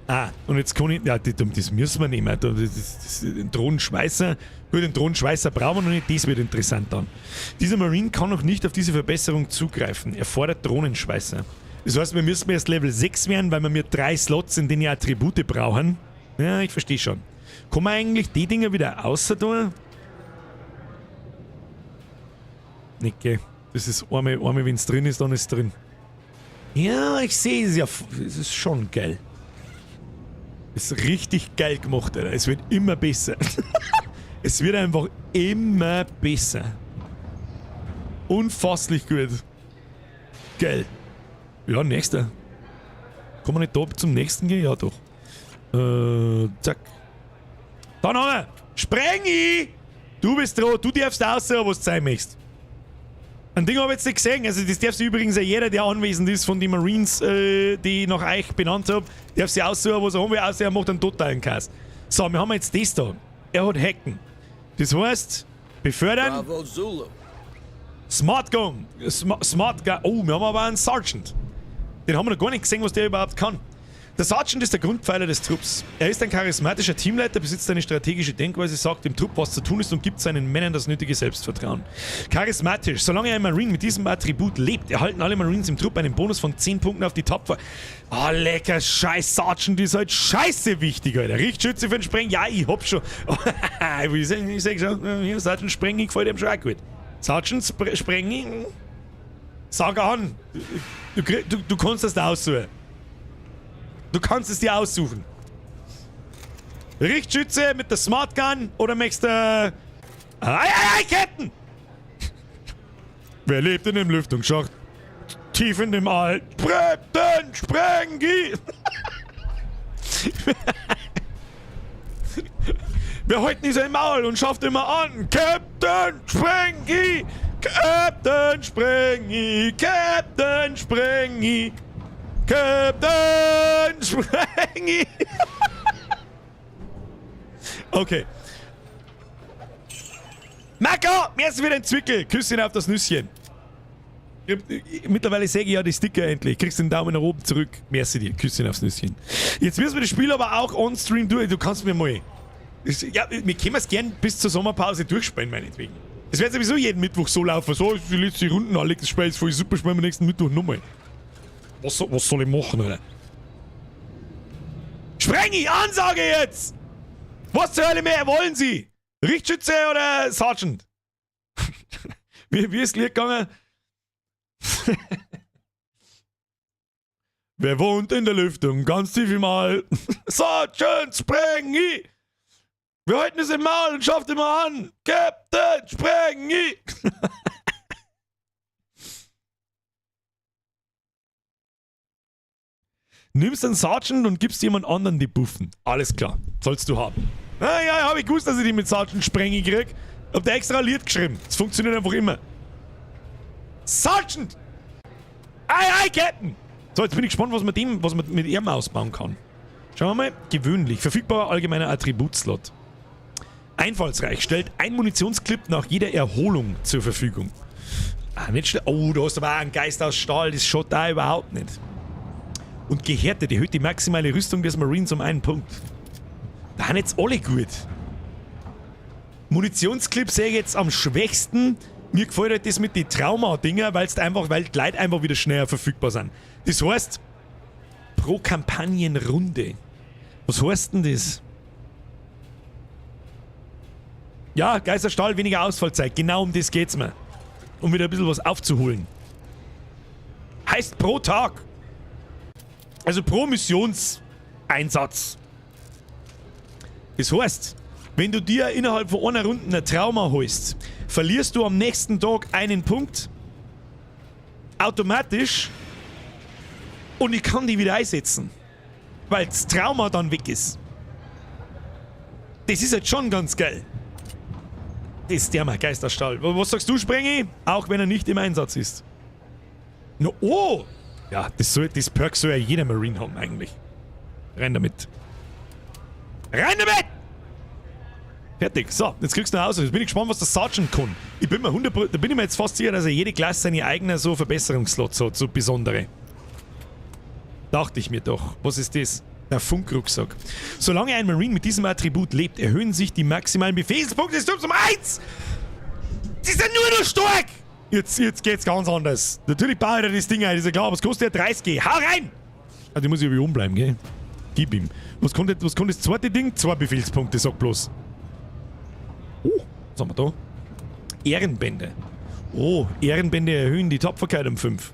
Ah, und jetzt kann ich... Ja, das müssen wir nehmen. Das ein Drohnenschweißer. Gut, den Drohnenschweißer brauchen wir noch nicht. Das wird interessant dann. Dieser Marine kann noch nicht auf diese Verbesserung zugreifen. Er fordert Drohnenschweißer. Das heißt, wir müssen erst Level 6 werden, weil wir mir 3 Slots in den Attribute brauchen. Ja, ich verstehe schon. Kann man eigentlich die Dinger wieder außer tun? Nicke. Das ist einmal, wenn es drin ist, dann ist es drin. Ja, ich sehe es ja. Es ist schon geil. Ist richtig geil gemacht, Alter. Es wird immer besser. Es wird einfach immer besser. Unfasslich gut. Geil. Ja, nächster. Kann man nicht da zum nächsten gehen? Ja, doch. Zack. Dann haben wir Sprengi! Du bist dran, du darfst aussehen, was du sein möchtest. Ein Ding habe ich jetzt nicht gesehen. Also das darf sich übrigens auch jeder, der anwesend ist von den Marines, die ich nach euch benannt habe, darf sich aussuchen, was er haben will, außer er macht einen totalen Cast. So, wir haben jetzt das da. Er hat Hacken. Das heißt, befördern. Bravo Zulu. Smart Gun. Smart Gun. Oh, wir haben aber einen Sergeant. Den haben wir noch gar nicht gesehen, was der überhaupt kann. Der Sergeant ist der Grundpfeiler des Trupps. Er ist ein charismatischer Teamleiter, besitzt eine strategische Denkweise, sagt dem Trupp, was zu tun ist und gibt seinen Männern das nötige Selbstvertrauen. Charismatisch. Solange ein Marine mit diesem Attribut lebt, erhalten alle Marines im Trupp einen Bonus von 10 Punkten auf die Tapfer. Ah, lecker Scheiß, Sergeant ist halt scheiße wichtig, Alter. Richtschütze für den Spreng? Ja, ich hab schon. Ich sag schon, Sergeant Sprengi gefällt ihm schon auch gut. Sergeant Sprengi? Sag an. Du kannst das da aussuchen. Du kannst es dir aussuchen. Richtschütze mit der Smart Gun oder möchtest du... Ei, ei, ei, Ketten! Wer lebt in dem Lüftungsschacht? Tief in dem All. Captain Sprengi! Wer heute nicht sein Maul und schafft immer an? Captain Sprengi! Captain Sprengi! Captain Sprengi! Captain Sprengi! Okay. Marco, mir ist wieder ein Zwickel. Küsschen auf das Nüsschen. Mittlerweile sehe ich ja die Sticker endlich. Kriegst den Daumen nach oben zurück. Merci dir. Küsschen aufs Nüsschen. Jetzt müssen wir das Spiel aber auch on-stream durch. Du kannst mir mal... Ja, wir können es gern bis zur Sommerpause durchspielen, meinetwegen. Es wird sowieso jeden Mittwoch so laufen. So, ist die letzte Runde, Alex, das Spiel ist voll super, spielen wir nächsten Mittwoch nochmal. Was soll ich machen, Alter? Sprengi, Ansage jetzt! Was zur Hölle mehr wollen Sie? Richtschütze oder Sergeant? Wie ist es gegangen? Wer wohnt in der Lüftung? Ganz tief im All. Sergeant Sprengi! Wir halten es im Maul und schafft immer an! Captain Sprengi! Nimmst einen Sergeant und gibst jemand anderen die Buffen. Alles klar. Sollst du haben. Ah, ja, hab ich gewusst, dass ich die mit Sergeant Sprengi krieg. Hab da extra Lied geschrieben. Das funktioniert einfach immer. Sergeant! Ei, ei, Captain! So, jetzt bin ich gespannt, was man, mit ihm ausbauen kann. Schauen wir mal. Gewöhnlich. Verfügbarer allgemeiner Attributslot. Einfallsreich. Stellt ein Munitionsclip nach jeder Erholung zur Verfügung. Ah, nicht schlecht. Oh, du hast aber auch einen Geist aus Stahl. Das schaut da überhaupt nicht. Und gehärtet erhöht die maximale Rüstung des Marines um einen Punkt. Da sind jetzt alle gut. Munitionsclip sehe ich jetzt am schwächsten. Mir gefällt halt das mit den Trauma-Dinger, weil die Leute einfach wieder schneller verfügbar sind. Das heißt, pro Kampagnenrunde. Was heißt denn das? Ja, Geisterstahl, weniger Ausfallzeit. Genau um das geht's mir. Um wieder ein bisschen was aufzuholen. Heißt pro Tag. Also pro Missionseinsatz. Das heißt, wenn du dir innerhalb von einer Runde ein Trauma holst, verlierst du am nächsten Tag einen Punkt. Automatisch. Und ich kann die wieder einsetzen. Weil das Trauma dann weg ist. Das ist jetzt schon ganz geil. Das ist der Geisterstahl. Was sagst du, Sprengi? Auch wenn er nicht im Einsatz ist. No, oh! Ja, das Perk soll ja jeder Marine haben eigentlich. Rein damit. Rein damit! Fertig. So, jetzt kriegst du noch aus. Jetzt bin ich gespannt, was der Sergeant kann. Ich bin mir 100%, da bin ich mir jetzt fast sicher, dass er jede Klasse seine eigenen so Verbesserungsslots hat, so besondere. Dachte ich mir doch. Was ist das? Der Funkrucksack. Solange ein Marine mit diesem Attribut lebt, erhöhen sich die maximalen Befehlspunkte des Trupps um 1! Sie sind nur noch stark! Jetzt geht's ganz anders. Natürlich baue ich dir das Ding ein, ist ja klar, aber es kostet ja 30. Hau rein! Also, ich muss ja wieder bleiben, gell? Gib ihm. Was kommt das zweite Ding? 2 Befehlspunkte, sag bloß. Oh, was haben wir da? Ehrenbände. Oh, Ehrenbände erhöhen die Tapferkeit um 5.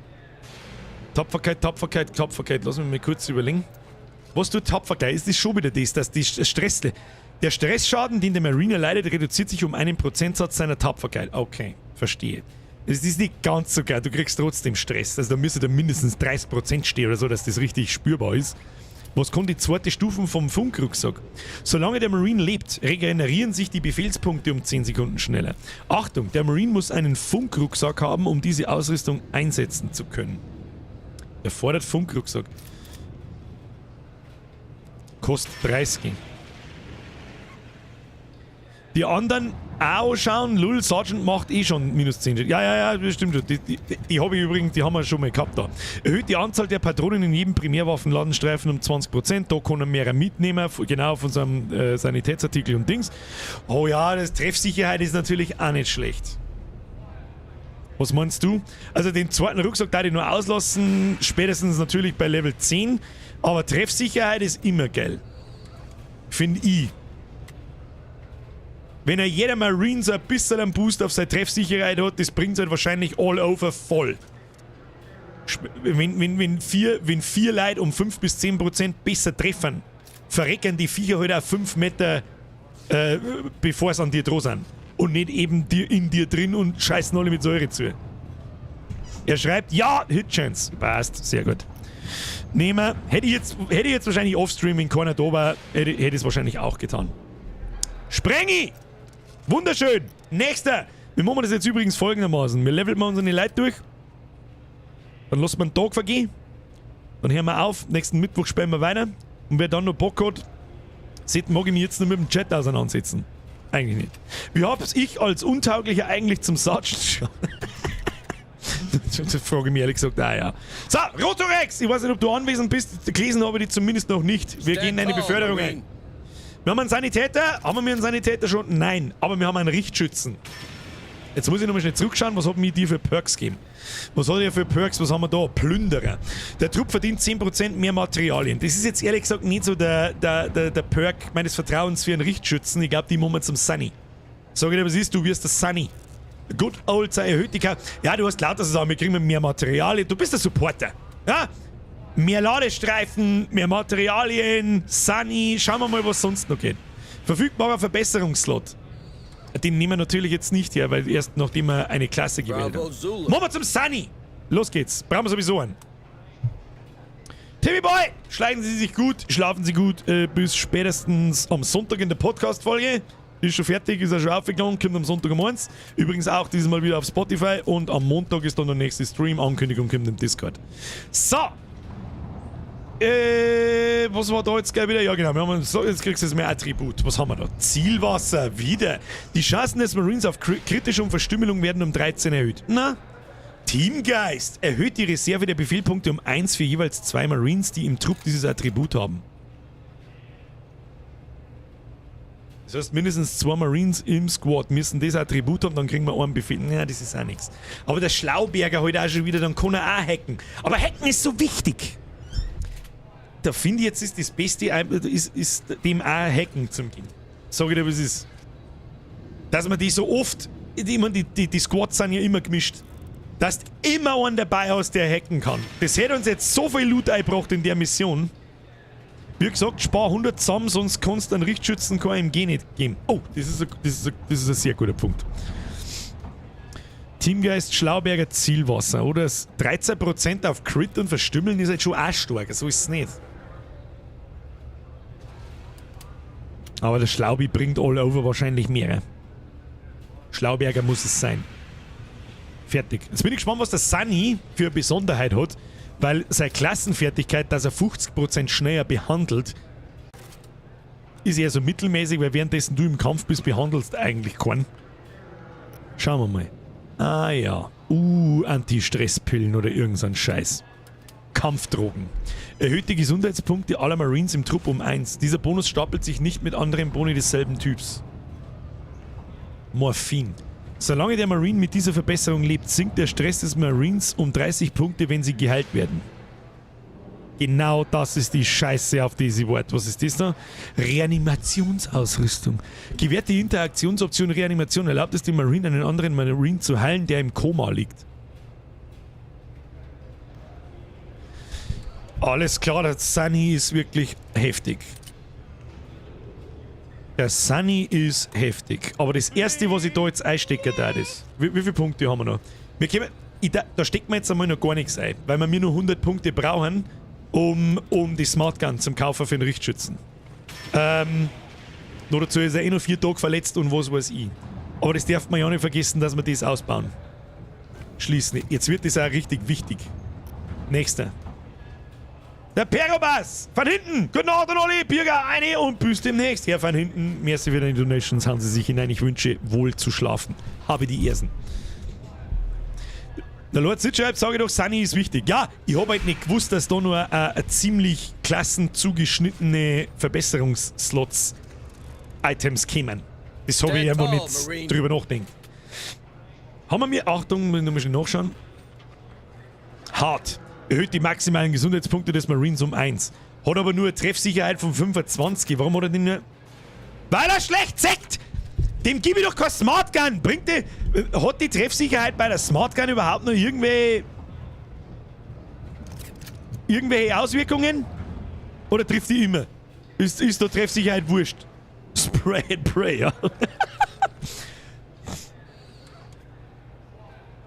Tapferkeit, Tapferkeit, Tapferkeit. Lass mich mal kurz überlegen. Was tut Tapferkeit? Ist das schon wieder das, dass die Stress... Der Stressschaden, den der Marine erleidet, reduziert sich um einen Prozentsatz seiner Tapferkeit. Okay, verstehe. Es ist nicht ganz so geil, du kriegst trotzdem Stress. Also da müsste da mindestens 30% stehen oder so, dass das richtig spürbar ist. Was kommt die zweite Stufe vom Funkrucksack? Solange der Marine lebt, regenerieren sich die Befehlspunkte um 10 Sekunden schneller. Achtung, der Marine muss einen Funkrucksack haben, um diese Ausrüstung einsetzen zu können. Er fordert Funkrucksack. Kostet 30. Die anderen auch schauen, Lull, Sergeant macht eh schon minus 10. Ja, ja, ja, das stimmt schon. Die habe ich übrigens, die haben wir schon mal gehabt da. Erhöht die Anzahl der Patronen in jedem Primärwaffenladenstreifen um 20%. Da kann er mehrere mitnehmen, genau von seinem Sanitätsartikel und Dings. Oh ja, das Treffsicherheit ist natürlich auch nicht schlecht. Was meinst du? Also den zweiten Rucksack darf ich nur auslassen, spätestens natürlich bei Level 10. Aber Treffsicherheit ist immer geil. Finde ich. Wenn er jeder Marine so ein bisschen einen Boost auf seine Treffsicherheit hat, das bringt halt wahrscheinlich all over voll. Wenn vier Leute um 5 bis 10% besser treffen, verrecken die Viecher halt auch 5 Meter, bevor sie an dir dran sind. Und nicht eben dir, in dir drin und scheißen alle mit Säure zu. Er schreibt, ja, Hit Chance. Passt, sehr gut. Nehmen wir. Hätte ich jetzt wahrscheinlich offstream, wenn keiner da war, hätte ich es wahrscheinlich auch getan. Sprengi! Wunderschön! Nächster! Wir machen das jetzt übrigens folgendermaßen. Wir leveln mal unsere Leute durch. Dann lassen wir einen Tag vergehen. Dann hören wir auf. Nächsten Mittwoch spielen wir weiter. Und wer dann noch Bock hat, mag ich mich jetzt noch mit dem Chat auseinandersetzen. Eigentlich nicht. Wie hab's ich als Untauglicher eigentlich zum Sergeant schon? Das frage ich mich ehrlich gesagt, ah ja. So, Rotorex! Ich weiß nicht, ob du anwesend bist. Gelesen habe ich dich zumindest noch nicht. Wir gehen in eine Beförderung ein. Wir haben einen Sanitäter. Haben wir einen Sanitäter schon? Nein. Aber wir haben einen Richtschützen. Jetzt muss ich nochmal schnell zurückschauen, was hat mir die für Perks gegeben? Was hat er für Perks? Was haben wir da? Plünderer. Der Trupp verdient 10% mehr Materialien. Das ist jetzt ehrlich gesagt nicht so der Perk meines Vertrauens für einen Richtschützen. Ich glaube, die machen wir zum Sunny. Sag ich dir, was ist? Du wirst der Sunny. Good old sei erhöht die Ka. Ja, du hast lauter Sachen. Wir kriegen mehr Materialien. Du bist der Supporter. Ja? Mehr Ladestreifen, mehr Materialien, Sunny. Schauen wir mal, was sonst noch geht. Verfügbarer Verbesserungsslot. Den nehmen wir natürlich jetzt nicht her, weil erst nachdem wir eine Klasse gewählt haben. Machen wir zum Sunny! Los geht's. Brauchen wir sowieso einen. Timmy Boy! Schleichen Sie sich gut, schlafen Sie gut. Bis spätestens am Sonntag in der Podcast-Folge. Ist schon fertig, ist ja schon aufgegangen, kommt am Sonntag um 1. Übrigens auch dieses Mal wieder auf Spotify und am Montag ist dann der nächste Stream. Ankündigung kommt im Discord. So! Was war da jetzt gleich wieder? Ja genau, wir haben, so, jetzt kriegst du jetzt mehr Attribut. Was haben wir da? Zielwasser, wieder. Die Chancen des Marines auf kritische und Verstümmelung werden um 13 erhöht. Na? Teamgeist erhöht die Reserve der Befehlpunkte um 1 für jeweils 2 Marines, die im Trupp dieses Attribut haben. Das heißt, mindestens 2 Marines im Squad müssen das Attribut haben, dann kriegen wir einen Befehl. Na, das ist auch nichts. Aber der Schlauberger heute auch schon wieder, dann kann er auch hacken. Aber hacken ist so wichtig. Da finde ich jetzt, ist das Beste, ist dem auch hacken zum gehen. Sag ich dir, was ist. Dass man die so oft, ich meine, die Squads sind ja immer gemischt. Dass du immer einen dabei hast, der hacken kann. Das hätte uns jetzt so viel Loot eingebracht in der Mission. Wie gesagt, spar 100 zusammen, sonst kannst du einen Richtschützen kein MG nicht geben. Oh, das ist ein sehr guter Punkt. Teamgeist, Schlauberger, Zielwasser, oder? 13% auf Crit und Verstümmeln ist halt schon auch stark, so ist es nicht. Aber der Schlaubi bringt all over wahrscheinlich mehr. Schlauberger muss es sein. Fertig. Jetzt bin ich gespannt, was der Sunny für eine Besonderheit hat, weil seine Klassenfertigkeit, dass er 50% schneller behandelt, ist eher so mittelmäßig, weil währenddessen du im Kampf bist, behandelst eigentlich keinen. Schauen wir mal. Ah ja. Anti-Stresspillen oder irgend so ein Scheiß. Kampfdrogen. Erhöht die Gesundheitspunkte aller Marines im Trupp um 1. Dieser Bonus stapelt sich nicht mit anderen Boni desselben Typs. Morphin. Solange der Marine mit dieser Verbesserung lebt, sinkt der Stress des Marines um 30 Punkte, wenn sie geheilt werden. Genau das ist die Scheiße, auf die sie wart. Was ist das da? Reanimationsausrüstung. Gewährt die Interaktionsoption Reanimation erlaubt es dem Marine, einen anderen Marine zu heilen, der im Koma liegt. Alles klar, der Sunny ist wirklich heftig. Der Sunny ist heftig. Aber das erste, was ich da jetzt einstecke, da ist. Wie viele Punkte haben wir noch? Wir können, da steckt man jetzt einmal noch gar nichts ein, weil wir nur 100 Punkte brauchen, um die Smart Gun zum Kaufen für den Richtschützen. Noch dazu ist er eh noch 4 Tage verletzt und was weiß ich. Aber das darf man ja nicht vergessen, dass wir das ausbauen. Schließen. Jetzt wird das auch richtig wichtig. Nächster. Der Perobas! Von hinten! Guten Abend, Olli! Birger, eine und bis demnächst. Herr von hinten, merci für deine Donations. Haben Sie sich hinein. Ich wünsche wohl zu schlafen. Habe die Ersen. Der Lord Sitschalb, sage ich doch, Sunny ist wichtig. Ja, ich hab halt nicht gewusst, dass da nur eine ziemlich klassenzugeschnittene Verbesserungsslots-Items kämen. Das hab ich einfach nicht drüber nachgedacht. Haben wir mir, Achtung, muss ich nochmal schnell nachschauen. Hart. Erhöht die maximalen Gesundheitspunkte des Marines um 1. Hat aber nur eine Treffsicherheit von 25. Warum hat er den nur? Weil er schlecht zeckt! Dem gebe ich doch keine Smart Gun! Bringt die, hat die Treffsicherheit bei der Smart Gun überhaupt noch irgendwelche Auswirkungen? Oder trifft die immer? Ist da Treffsicherheit wurscht? Spray and pray, ja.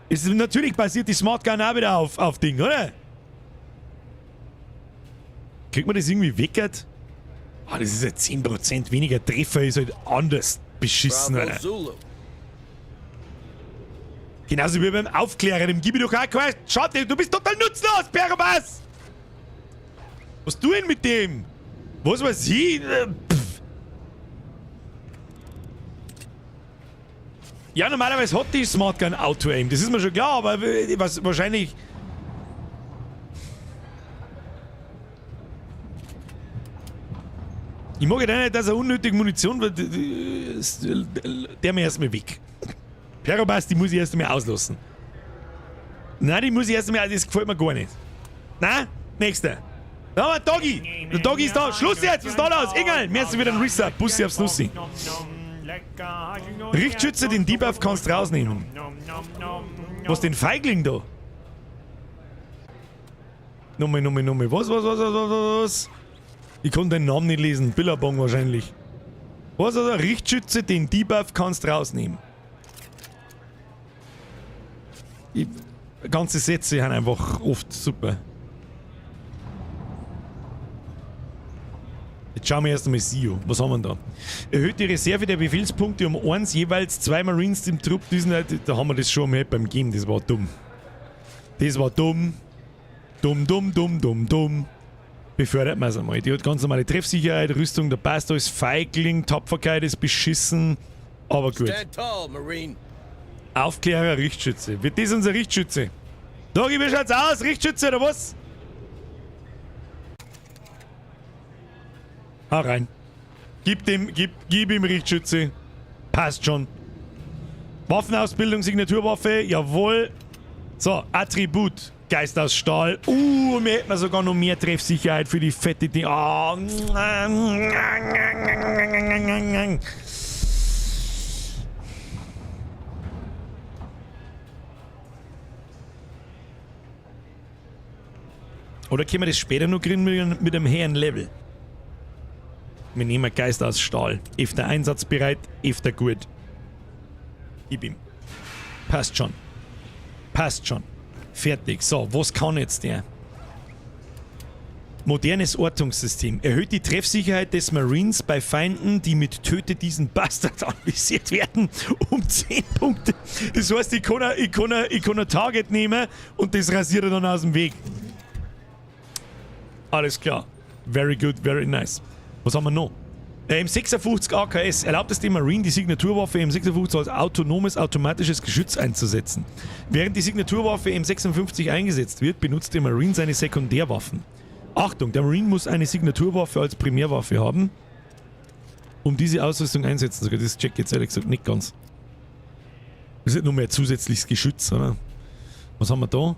Ist, natürlich basiert die Smart Gun auch wieder auf Ding, oder? Kriegt man das irgendwie weckert? Ah, das ist ja 10% weniger Treffer, ist halt anders beschissen, Bravo Alter. Zulu. Genauso wie beim Aufklärer, dem gib ich doch auch kein... Schaut, du bist total nutzlos, Perobas! Was tu denn mit dem? Was weiß ich? Pff. Ja, normalerweise hat die Smart Gun Auto-Aim, das ist mir schon klar, aber was, wahrscheinlich... Ich mag ja nicht, dass er unnötig Munition wird. Der mir erstmal weg. Perobas, die muss ich erst einmal auslassen. Nein, die muss ich erst einmal, das gefällt mir gar nicht. Nein, nächster. Da haben wir Doggy. Der Doggy ist da. Schluss jetzt, was ist da los? Egal, merci wieder ein Resub. Bussi aufs Nussi. Richtschütze, den Debuff kannst du rausnehmen. Was den Feigling da? Nochmal, nochmal, nochmal. Was? Ich konnte den Namen nicht lesen. Billabong wahrscheinlich. Was also? Richtschütze, den Debuff kannst du rausnehmen. Ganze Sätze sind einfach oft super. Jetzt schauen wir erst einmal Sio. Was haben wir denn da? Erhöht die Reserve der Befehlspunkte um 1, jeweils 2 Marines im Trupp. Da haben wir das schon mal beim Game. Das war dumm. Das war dumm. Dumm, dumm, dumm, dumm, dumm. Befördert man es einmal. Die hat ganz normale Treffsicherheit, Rüstung, da passt alles. Feigling, Tapferkeit ist beschissen. Aber gut. Stand tall, Marine. Aufklärer, Richtschütze. Wird das unser Richtschütze? Doggy, wie schaut's aus? Richtschütze oder was? Hau rein. Gib ihm Richtschütze. Passt schon. Waffenausbildung, Signaturwaffe, jawohl. So, Attribut. Geist aus Stahl. Mir hätten wir sogar noch mehr Treffsicherheit für die fette Ding. Oh. Oder können wir das später noch kriegen mit einem höheren Level? Wir nehmen Geist aus Stahl. Efter einsatzbereit, efter gut. Gib ihm. Passt schon. Passt schon. Fertig. So, was kann jetzt der? Modernes Ortungssystem. Erhöht die Treffsicherheit des Marines bei Feinden, die mit Töte diesen Bastard anvisiert werden, um 10 Punkte. Das heißt, ich kann ein Target nehmen und das rasiert er dann aus dem Weg. Alles klar. Very good, very nice. Was haben wir noch? M56 AKS erlaubt es dem Marine, die Signaturwaffe M56 als autonomes automatisches Geschütz einzusetzen. Während die Signaturwaffe M56 eingesetzt wird, benutzt der Marine seine Sekundärwaffen. Achtung, der Marine muss eine Signaturwaffe als Primärwaffe haben, um diese Ausrüstung einsetzen zu können. Das check ich jetzt ehrlich gesagt nicht ganz. Das ist nur mehr zusätzliches Geschütz, oder? Was haben wir da?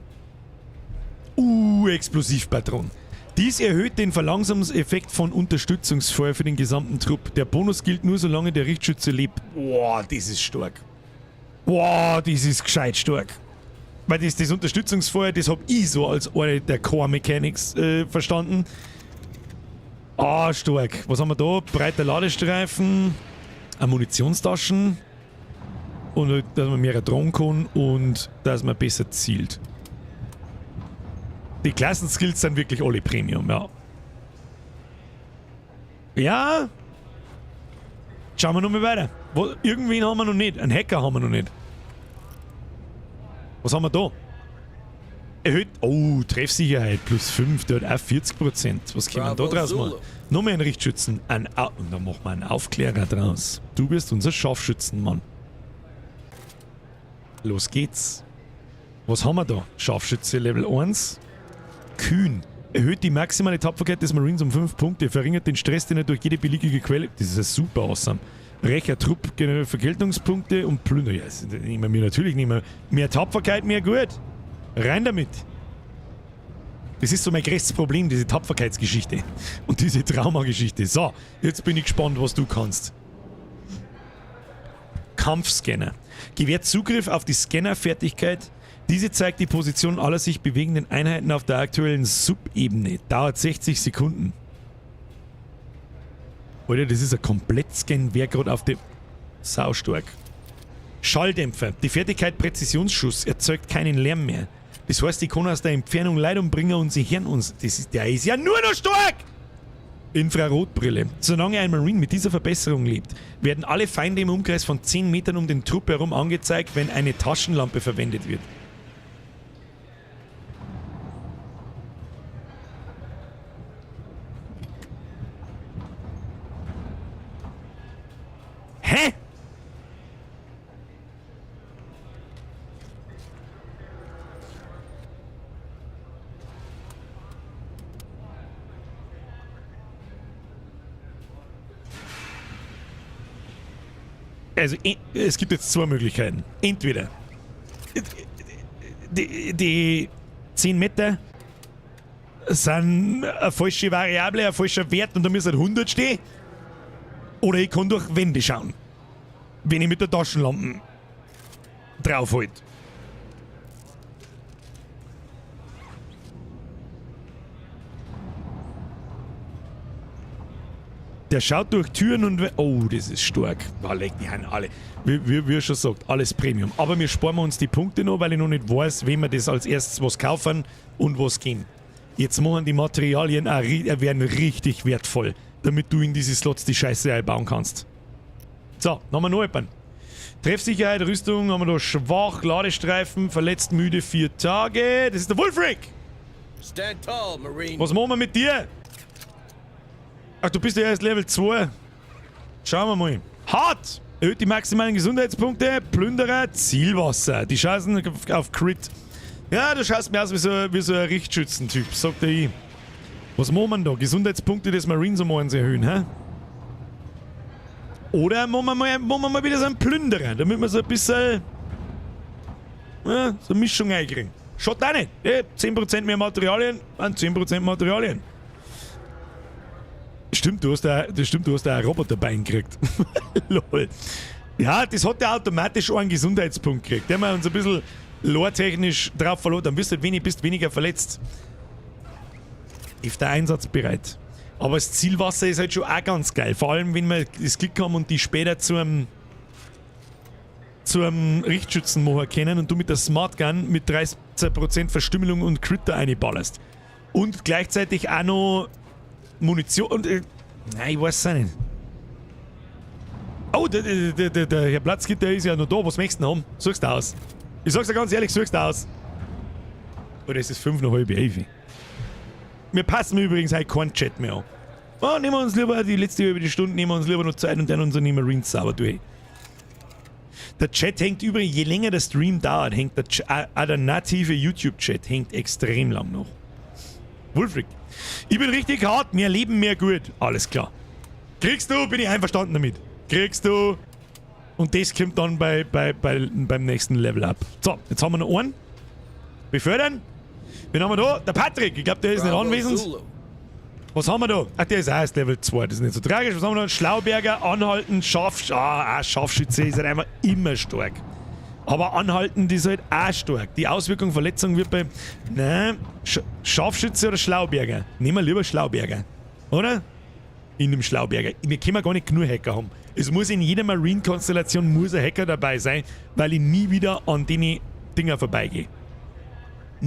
Explosivpatron. Dies erhöht den Verlangsamungseffekt von Unterstützungsfeuer für den gesamten Trupp. Der Bonus gilt nur, solange der Richtschütze lebt. Boah, das ist stark. Boah, das ist gescheit stark. Weil das Unterstützungsfeuer, das hab ich so als eine der Core Mechanics verstanden. Ah, stark. Was haben wir da? Breiter Ladestreifen, Munitionstaschen und dass man mehr drohen kann und dass man besser zielt. Die Klassenskills sind wirklich alle Premium, ja. Ja. Schauen wir noch mal weiter. Irgendwen haben wir noch nicht. Einen Hacker haben wir noch nicht. Was haben wir da? Erhöht. Oh, Treffsicherheit plus 5, der hat auch 40%. Was können wir da draus machen? Noch mehr einen Richtschützen. Und dann machen wir einen Aufklärer draus. Du bist unser Scharfschützenmann. Los geht's. Was haben wir da? Scharfschütze Level 1. Kühn. Erhöht die maximale Tapferkeit des Marines um 5 Punkte. Verringert den Stress, den er durch jede beliebige Quelle... Das ist ja super awesome. Rächer Trupp, generell Vergeltungspunkte und Plünder. Ja, das nehmen wir natürlich nicht mehr. Mehr Tapferkeit, mehr gut. Rein damit. Das ist so mein größtes Problem, diese Tapferkeitsgeschichte. Und diese Traumageschichte. So, jetzt bin ich gespannt, was du kannst. Kampfscanner. Gewährt Zugriff auf die Scannerfertigkeit. Diese zeigt die Position aller sich bewegenden Einheiten auf der aktuellen Subebene. Dauert 60 Sekunden. Alter, das ist ein Komplettscan, wer gerade auf dem... Saustark. Schalldämpfer. Die Fertigkeit Präzisionsschuss erzeugt keinen Lärm mehr. Das heißt, ich kann aus der Entfernung Leid umbringen und sie hören uns. Der ist ja nur noch stark! Infrarotbrille. Solange ein Marine mit dieser Verbesserung lebt, werden alle Feinde im Umkreis von 10 Metern um den Trupp herum angezeigt, wenn eine Taschenlampe verwendet wird. Hä? Also, es gibt jetzt zwei Möglichkeiten. Entweder die 10 Meter sind eine falsche Variable, ein falscher Wert und da müssen 100 stehen. Oder ich kann durch Wände schauen, wenn ich mit der Taschenlampe drauf halt. Der schaut durch Türen und... Oh, das ist stark. Boah, leck, die haben alle. Wie schon sagt, alles Premium. Aber wir sparen uns die Punkte noch, weil ich noch nicht weiß, wem wir das als erstes was kaufen und was gehen. Jetzt machen die Materialien auch, werden richtig wertvoll, damit du in diese Slots die Scheiße einbauen kannst. So, dann haben wir noch jemanden. Treffsicherheit, Rüstung, haben wir da schwach, Ladestreifen, verletzt, müde, 4 Tage. Das ist der Wulfric! Stand tall, Marine. Was machen wir mit dir? Ach, du bist ja erst Level 2. Schauen wir mal. Hart! Erhöht die maximalen Gesundheitspunkte. Plünderer, Zielwasser. Die Chancen auf Crit. Ja, du schaust mir aus wie so ein Richtschützentyp, sagt der ich. Was machen wir denn da? Gesundheitspunkte des Marines um eins erhöhen, hä? Oder machen wir mal wieder so einen Plünderer, damit wir so ein bisschen... Ja, so eine Mischung einkriegen. Schaut auch nicht. Ja, 10% mehr Materialien, waren 10% Materialien. Stimmt, du hast da, das stimmt, du hast da ein Roboterbein gekriegt. Lol. Ja, das hat der automatisch auch einen Gesundheitspunkt gekriegt. Der haben wir uns ein bisschen lore-technisch drauf verloren. Dann bist du wenig, bist weniger verletzt. Ist der Einsatz bereit. Aber das Zielwasser ist halt schon auch ganz geil. Vor allem, wenn wir das Glück haben und die später zu einem Richtschützen machen können und du mit der Smart Gun mit 13% Verstümmelung und Crit da reinballerst. Und gleichzeitig auch noch Munition und... nein, ich weiß es auch nicht. Oh, der Herr Platzgitter ist ja noch da. Was möchtest du denn haben? Suchst du aus. Ich sag's dir ganz ehrlich, suchst du aus. Oder es ist 10:35. Wir passen übrigens heute keinen Chat mehr an. Oh, nehmen wir uns lieber die letzte über die Stunde, nehmen wir uns lieber noch Zeit und dann unsere Marines sauber durch. Der Chat hängt übrigens, je länger der Stream dauert, hängt der, auch der native YouTube-Chat hängt extrem lang noch. Wulfric, ich bin richtig hart, mehr Leben, mehr gut. Alles klar. Kriegst du, bin ich einverstanden damit. Kriegst du. Und das kommt dann beim nächsten Level up. So, jetzt haben wir noch einen. Befördern. Wen haben wir da? Der Patrick. Ich glaube, der ist nicht Bravo anwesend. Zulu. Was haben wir da? Ach, der ist auch erst Level 2. Das ist nicht so tragisch. Was haben wir da? Schlauberger, Anhalten, Scharfschütze ist halt einfach immer stark. Aber Anhalten, die ist halt auch stark. Die Auswirkung Verletzung wird bei... Nein, Scharfschütze oder Schlauberger? Nehmen wir lieber Schlauberger. Oder? In dem Schlauberger. Wir können gar nicht genug Hacker haben. Es muss in jeder Marine-Konstellation muss ein Hacker dabei sein, weil ich nie wieder an den Dinger vorbeigehe.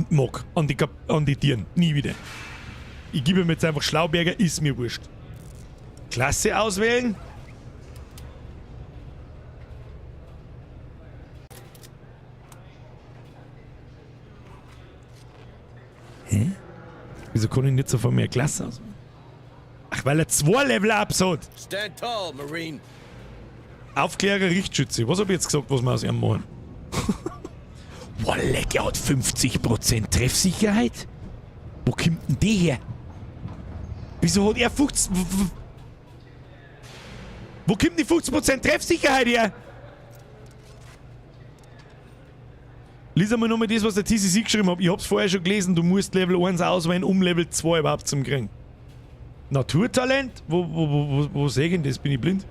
Mag. An die Tieren. Nie wieder. Ich gebe ihm jetzt einfach Schlauberger, ist mir wurscht. Klasse auswählen. Hä? Wieso kann ich nicht so von mir Klasse auswählen? Ach, weil er 2 Level-Ups hat. Stand tall, Marine. Aufklärer, Richtschütze. Was hab ich jetzt gesagt, was wir aus ihm machen? Boah, leck, er hat 50% Treffsicherheit? Wo kommt denn die her? Wieso hat er 50... Wo kommt die 50% Treffsicherheit her? Lies einmal nochmal das, was der TCC geschrieben hat. Ich hab's vorher schon gelesen, du musst Level 1 auswählen, um Level 2 überhaupt zu kriegen. Naturtalent? Wo sehe ich denn das? Bin ich blind?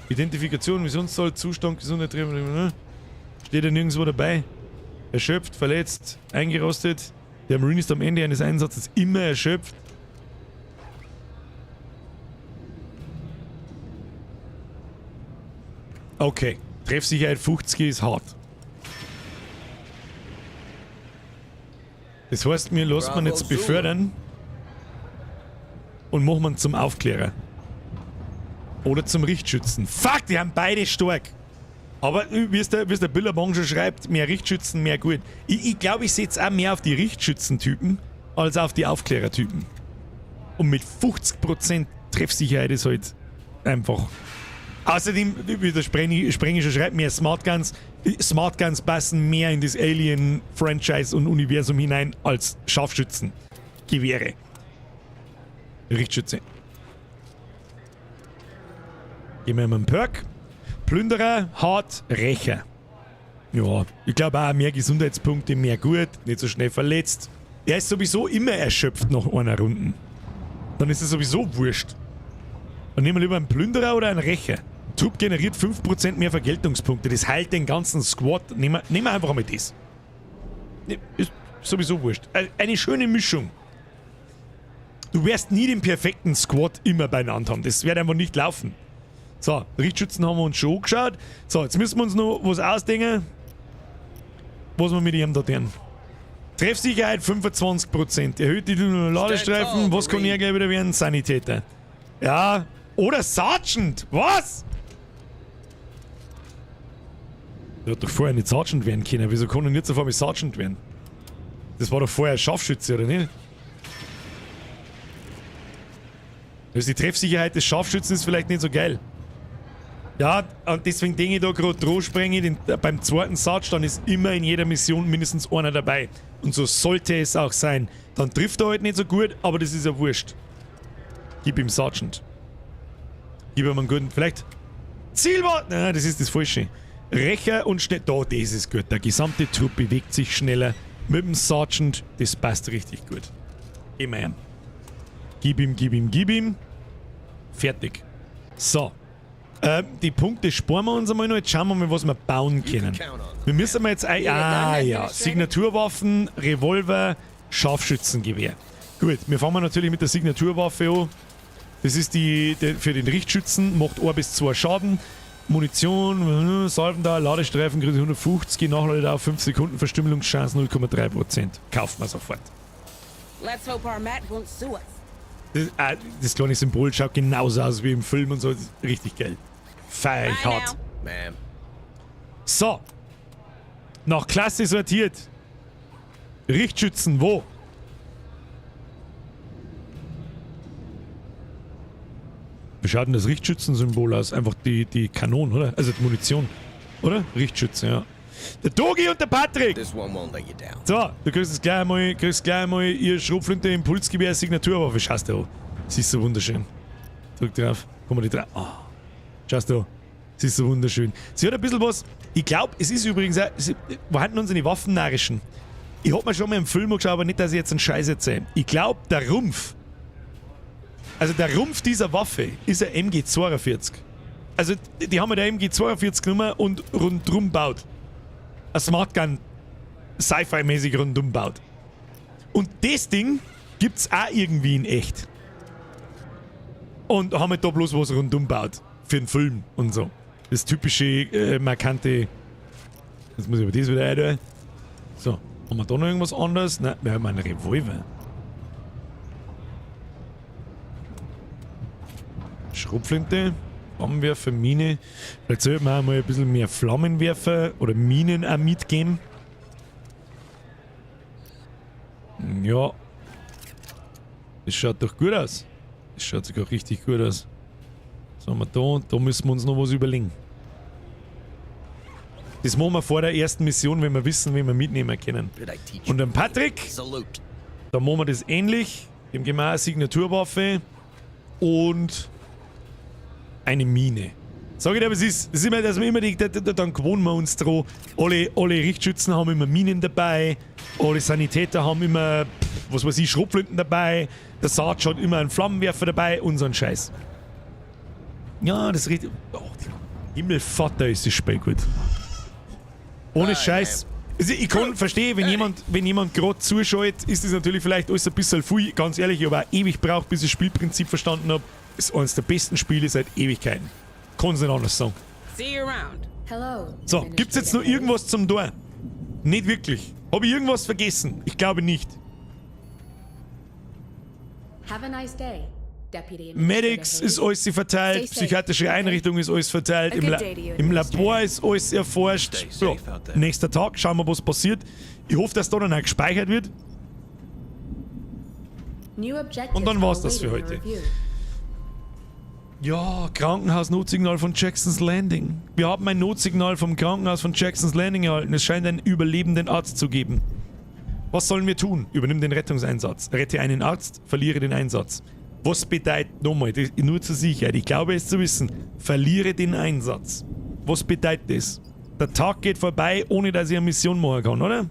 Identifikation, Missionszahl, Zustand, Gesundheit, ne? Steht ja nirgendwo dabei. Erschöpft, verletzt, eingerostet. Der Marine ist am Ende eines Einsatzes immer erschöpft. Okay, Treffsicherheit 50 ist hart. Das heißt, wir lassen man jetzt befördern und machen wir zum Aufklärer. Oder zum Richtschützen. Fuck, die haben beide stark. Aber wie es der Billabong schon schreibt, mehr Richtschützen, mehr gut. Ich glaube, ich setze auch mehr auf die Richtschützentypen als auf die Aufklärertypen. Und mit 50% Treffsicherheit ist halt einfach... Außerdem, wie der Sprengi schon schreibt, mehr Smart Guns. Smart Guns passen mehr in das Alien-Franchise und Universum hinein als Scharfschützen. Gewehre. Richtschütze. Geben wir ihm einen Perk. Plünderer, Hart, Rächer. Ja, ich glaube auch mehr Gesundheitspunkte, mehr gut, nicht so schnell verletzt. Er ist sowieso immer erschöpft nach einer Runde. Dann ist es sowieso wurscht. Dann nehmen wir lieber einen Plünderer oder einen Rächer. Trupp generiert 5% mehr Vergeltungspunkte. Das heilt den ganzen Squad. Nehmen wir einfach mal das. Ist sowieso wurscht. Eine schöne Mischung. Du wirst nie den perfekten Squad immer beieinander haben. Das wird einfach nicht laufen. So, Richtschützen haben wir uns schon angeschaut. So, jetzt müssen wir uns noch was ausdenken, was wir mit ihm da tun. Treffsicherheit 25%. Erhöht die Ladestreifen. Was kann er gleich wieder werden? Sanitäter. Ja, oder Sergeant. Was? Der hat doch vorher nicht Sergeant werden können. Wieso kann er nicht so vor mir Sergeant werden? Das war doch vorher Scharfschütze, oder nicht? Also die Treffsicherheit des Scharfschützen ist vielleicht nicht so geil. Ja, und deswegen denke ich da gerade Drohsprenge, beim zweiten Sarge, dann ist immer in jeder Mission mindestens einer dabei. Und so sollte es auch sein. Dann trifft er halt nicht so gut, aber das ist ja wurscht. Gib ihm Sergeant. Gib ihm einen guten, vielleicht... Zielwort! Nein, das ist das Falsche. Rächer und schnell... Da, das ist gut. Der gesamte Trupp bewegt sich schneller. Mit dem Sergeant, das passt richtig gut. Geh mal her. Gib ihm, gib ihm, gib ihm. Fertig. So. Die Punkte sparen wir uns einmal noch. Jetzt schauen wir mal, was wir bauen können. Wir müssen mal jetzt... Ah, ja. Signaturwaffen, Revolver, Scharfschützengewehr. Gut, wir fangen natürlich mit der Signaturwaffe an. Das ist die für den Richtschützen, macht 1 bis 2 Schaden. Munition, Salven da, Ladestreifen, Größe 150, Nachladedauer 5 Sekunden, Verstümmelungschance 0,3%. Kaufen wir sofort. Let's hope our Matt won't sue us. Das kleine Symbol schaut genauso aus wie im Film und so. Das ist richtig geil. Feier ich hart. So. Nach Klasse sortiert. Richtschützen, wo? Wie schaut denn das Richtschützensymbol aus? Einfach die Kanone, oder? Also die Munition, oder? Richtschütze, ja. Der Dogi und der Patrick! This one won't let you down. So, du kriegst es gleich einmal, ihr Schrotflinte, Impulsgewehr, Signaturwaffe. Schaust du an. Sie ist so wunderschön. Drück drauf. Komm mal die drauf. Oh. Schaust du an. Sie ist so wunderschön. Sie hat ein bisschen was. Ich glaube, es ist übrigens auch. Wo hatten unsere Waffennarischen? Ich hab mir schon mal im Film angeschaut, aber nicht, dass ich jetzt einen Scheiß erzähle. Ich glaube, der Rumpf. Also der Rumpf dieser Waffe ist ein MG42. Also die haben ja der MG42 genommen und rundrum baut. Ein Smart Gun Sci-Fi-mäßig rundum baut. Und das Ding gibt's auch irgendwie in echt. Und haben halt da bloß was rundum baut. Für den Film und so. Das typische, markante. Jetzt muss ich aber das wieder rein. So, haben wir da noch irgendwas anderes? Nein, wir haben einen Revolver. Schrotflinte, Flammenwerfer, Mine. Vielleicht sollten wir auch mal ein bisschen mehr Flammenwerfer oder Minen auch mitgeben. Ja. Das schaut doch gut aus. Das schaut sogar richtig gut aus. Was haben wir da? Da müssen wir uns noch was überlegen. Das machen wir vor der ersten Mission, wenn wir wissen, wen wir mitnehmen können. Und dann Patrick, da machen wir das ähnlich. Dem geben wir auch eine Signaturwaffe und eine Mine. Sag ich dir, was es ist. Das ist immer, dass wir immer die, dann gewohnen wir uns dran. Alle Richtschützen haben immer Minen dabei. Alle Sanitäter haben immer, was weiß ich, Schrotflinten dabei. Der Sarge hat immer einen Flammenwerfer dabei und so ein Scheiß. Ja, das ist richtig. Oh, Himmelvater ist das Spiel gut. Ohne Scheiß. Also ich kann verstehen, wenn jemand gerade zuschaut, ist das natürlich vielleicht alles ein bisschen viel. Ganz ehrlich, ich habe auch ewig gebraucht, bis ich das Spielprinzip verstanden habe. Ist eines der besten Spiele seit Ewigkeiten. Kann's nicht anders sagen. See you around. Hello. So, gibt's jetzt noch irgendwas zum Tor? Nicht wirklich. Habe ich irgendwas vergessen? Ich glaube nicht. Have a nice day, Deputy Medics ist alles verteilt, psychiatrische Einrichtung ist alles verteilt, im Labor ist alles erforscht. Ja, nächster Tag, schauen wir, was passiert. Ich hoffe, dass da dann auch gespeichert wird. Und dann war's das für heute. Ja, Krankenhaus-Notsignal von Jackson's Landing. Wir haben ein Notsignal vom Krankenhaus von Jackson's Landing erhalten. Es scheint einen überlebenden Arzt zu geben. Was sollen wir tun? Übernimm den Rettungseinsatz. Rette einen Arzt, verliere den Einsatz. Was bedeutet, nochmal, das, nur zur Sicherheit, ich glaube es zu wissen, verliere den Einsatz. Was bedeutet das? Der Tag geht vorbei, ohne dass ich eine Mission machen kann, oder?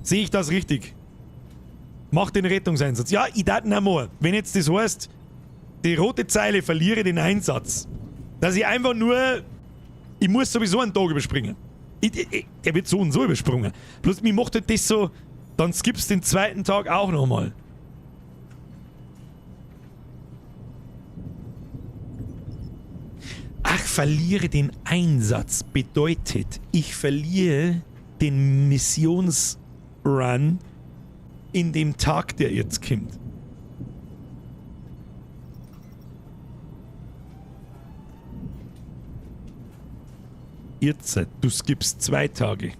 Sehe ich das richtig? Mach den Rettungseinsatz. Ja, ich darf nicht mehr. Wenn jetzt das heißt, die rote Zeile, verliere den Einsatz. Dass ich einfach nur... Ich muss sowieso einen Tag überspringen. Der wird so und so übersprungen. Bloß mir macht halt das so, dann skippst den zweiten Tag auch nochmal. Ach, verliere den Einsatz bedeutet, ich verliere den Missionsrun in dem Tag, der jetzt kommt. Jetzt, du skippst 2 Tage.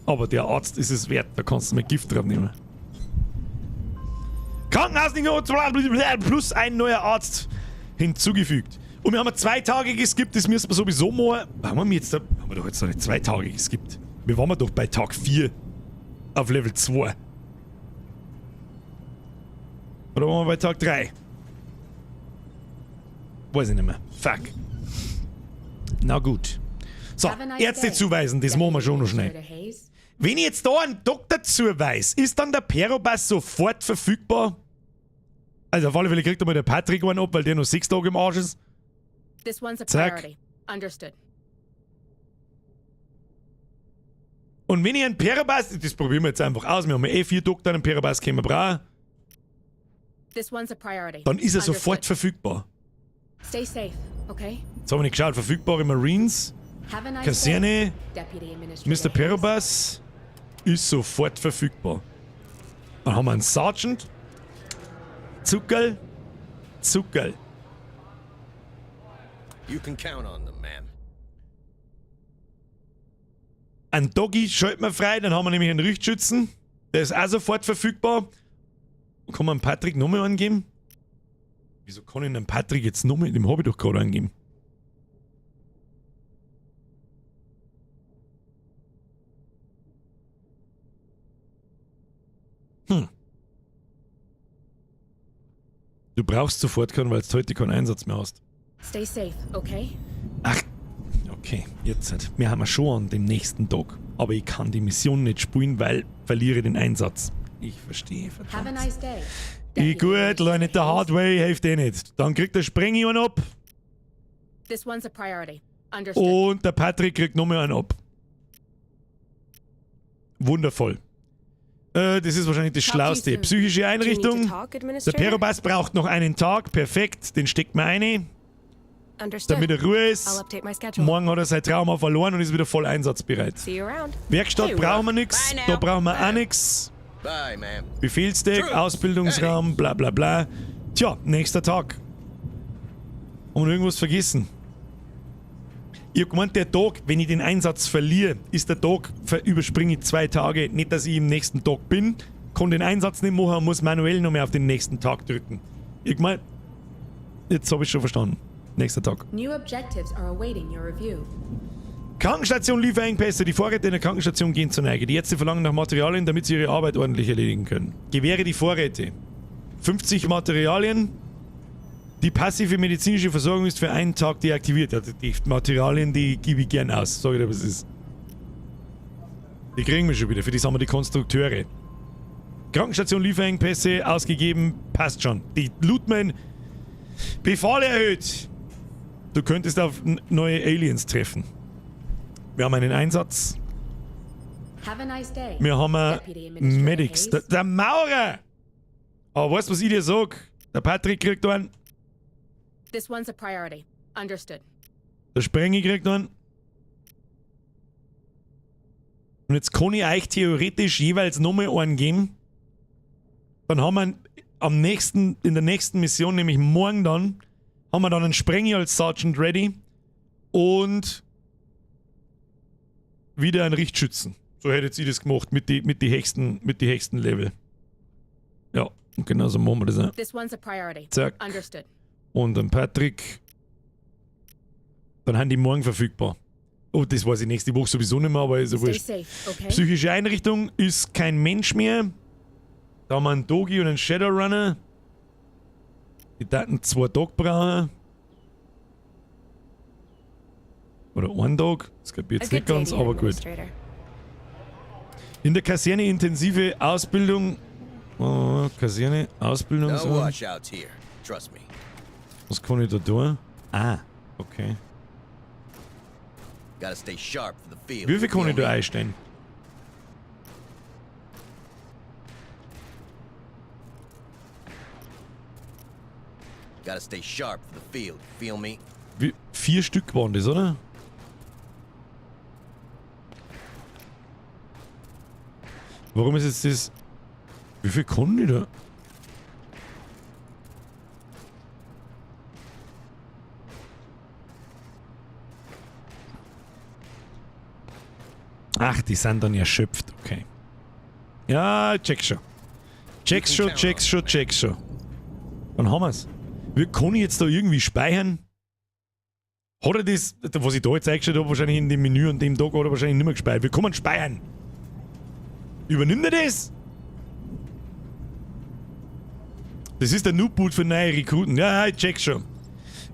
Aber der Arzt ist es wert, da kannst du mir Gift drauf nehmen. Krankenhaus plus ein neuer Arzt hinzugefügt. Und wir haben 2 Tage geskippt, das müssen wir sowieso machen. Haben wir jetzt da, haben wir doch jetzt noch nicht 2 Tage geskippt. Wir waren doch bei Tag 4 auf Level 2. Oder waren wir bei Tag 3? Weiß ich nicht mehr. Fuck. Na gut. So, Ärzte zuweisen, das machen wir schon noch schnell. Wenn ich jetzt da einen Doktor zuweise, ist dann der Perobas sofort verfügbar? Also auf alle Fälle kriegt einmal der Patrick einen ab, weil der noch 6 Tage im Arsch ist. Zack. Und wenn ich einen Perobas, das probieren wir jetzt einfach aus, wir haben ja eh 4 Doktor, einen Perobas können wir brauchen. Dann ist er sofort verfügbar. Stay safe, okay? Jetzt haben wir nicht geschaut, verfügbare Marines. Kaserne, Mr. Perobas ist sofort verfügbar. Dann haben wir einen Sergeant. Zuckerl. Zuckerl. You can count on them, man. Ein Doggy schalten wir frei, dann haben wir nämlich einen Richtschützen. Der ist auch sofort verfügbar. Kann man Patrick nochmal angeben? Wieso kann ich den Patrick jetzt nochmal? Dem habe ich doch gerade angegeben. Du brauchst sofort keinen, weil du heute keinen Einsatz mehr hast. Stay safe, okay? Ach, okay, jetzt halt. Wir haben schon an dem nächsten Tag. Aber ich kann die Mission nicht spielen, weil verliere den Einsatz. Ich verstehe, Have a verdammt. nice day. Ich gut, learn it the hard way, hilft eh nicht. Dann kriegt der Sprengi einen ab This one's a priority. Understood. und der Patrick kriegt nochmal einen ab. Wundervoll. Das ist wahrscheinlich das Talk to you Schlauste. soon. Psychische Do you need to Einrichtung. talk, Der Administrator? Perobas braucht noch einen Tag. Perfekt, den steckt man ein, Understood. damit er Ruhe I'll ist. update my schedule. Morgen hat er sein Trauma verloren und ist wieder voll einsatzbereit. See you around. Werkstatt Hey, brauchen wir Rook. nix, Bye now. da brauchen wir auch nix. Bye, ma'am. Befehlsdeck, Troops, Ausbildungsraum, bla bla bla. Tja, nächster Tag. Haben wir irgendwas vergessen? Ich hab gemeint, der Tag, wenn ich den Einsatz verliere, ist der Tag, überspringe ich 2 Tage. Nicht, dass ich im nächsten Tag bin, kann den Einsatz nicht machen und muss manuell noch mehr auf den nächsten Tag drücken. Ich gemeint, jetzt hab ich schon verstanden. Nächster Tag. New objectives are awaiting your review. Krankenstation Lieferengpässe. Die Vorräte in der Krankenstation gehen zur Neige. Die Ärzte verlangen nach Materialien, damit sie ihre Arbeit ordentlich erledigen können. Gewähre die Vorräte. 50 Materialien. Die passive medizinische Versorgung ist für einen Tag deaktiviert. Ja, die Materialien, die gebe ich gern aus. Sag ich dir, was es ist. Die kriegen wir schon wieder. Für die sind wir die Konstrukteure. Krankenstation Lieferengpässe ausgegeben. Passt schon. Die Lootman. Befahl erhöht. Du könntest auf neue Aliens treffen. Wir haben einen Einsatz. Have a nice day. Wir haben Deputy Administrator Medics. Hayes. Der Maurer! Aber weißt du, was ich dir sag? Der Patrick kriegt einen. This one's a priority. Understood. Der Sprengi kriegt einen. Und jetzt kann ich euch theoretisch jeweils nochmal einen geben. Dann haben wir in der nächsten Mission, nämlich morgen dann, haben wir dann einen Sprengi als Sergeant ready und wieder einen Richtschützen. So hättet ihr das gemacht mit die höchsten Level. Ja, und genau so machen wir das auch. This one's a priority. Zack. Understood. Und dann Patrick. Dann haben die morgen verfügbar. Oh, das weiß ich nächste Woche sowieso nicht mehr, aber ist ja Stay wurscht. safe, okay? Psychische Einrichtung ist kein Mensch mehr. Da haben wir einen Dogi und einen Shadowrunner. Die Daten 2 Tage brauchen. Oder einen Tag. Das kapiert jetzt A nicht good day ganz, to you, aber gut. Administrator. In der Kaserne intensive Ausbildung. Oh, Kaserne, Ausbildung. No so. washouts here. Trust me. Was kann ich da tun? Ah, okay. Gotta stay sharp for the field. Wie viel kann Feel ich da me? einstellen? Gotta stay sharp for the field. Feel me? Wie, 4 Stück waren das, oder? Warum ist jetzt das... Wie viel kann ich da? Ach, die sind dann erschöpft, okay. Ja, check schon. Check's schon, check's schon, check's schon. Dann haben wir's. Wie kann ich jetzt da irgendwie speichern? Hat er das, was ich da jetzt eingestellt habe, wahrscheinlich in dem Menü und dem Tag hat er wahrscheinlich nicht mehr gespeichert. Wie kann man speichern? Übernimmt er das? Das ist der Noob-Boot für neue Rekruten. Ja, ich check schon.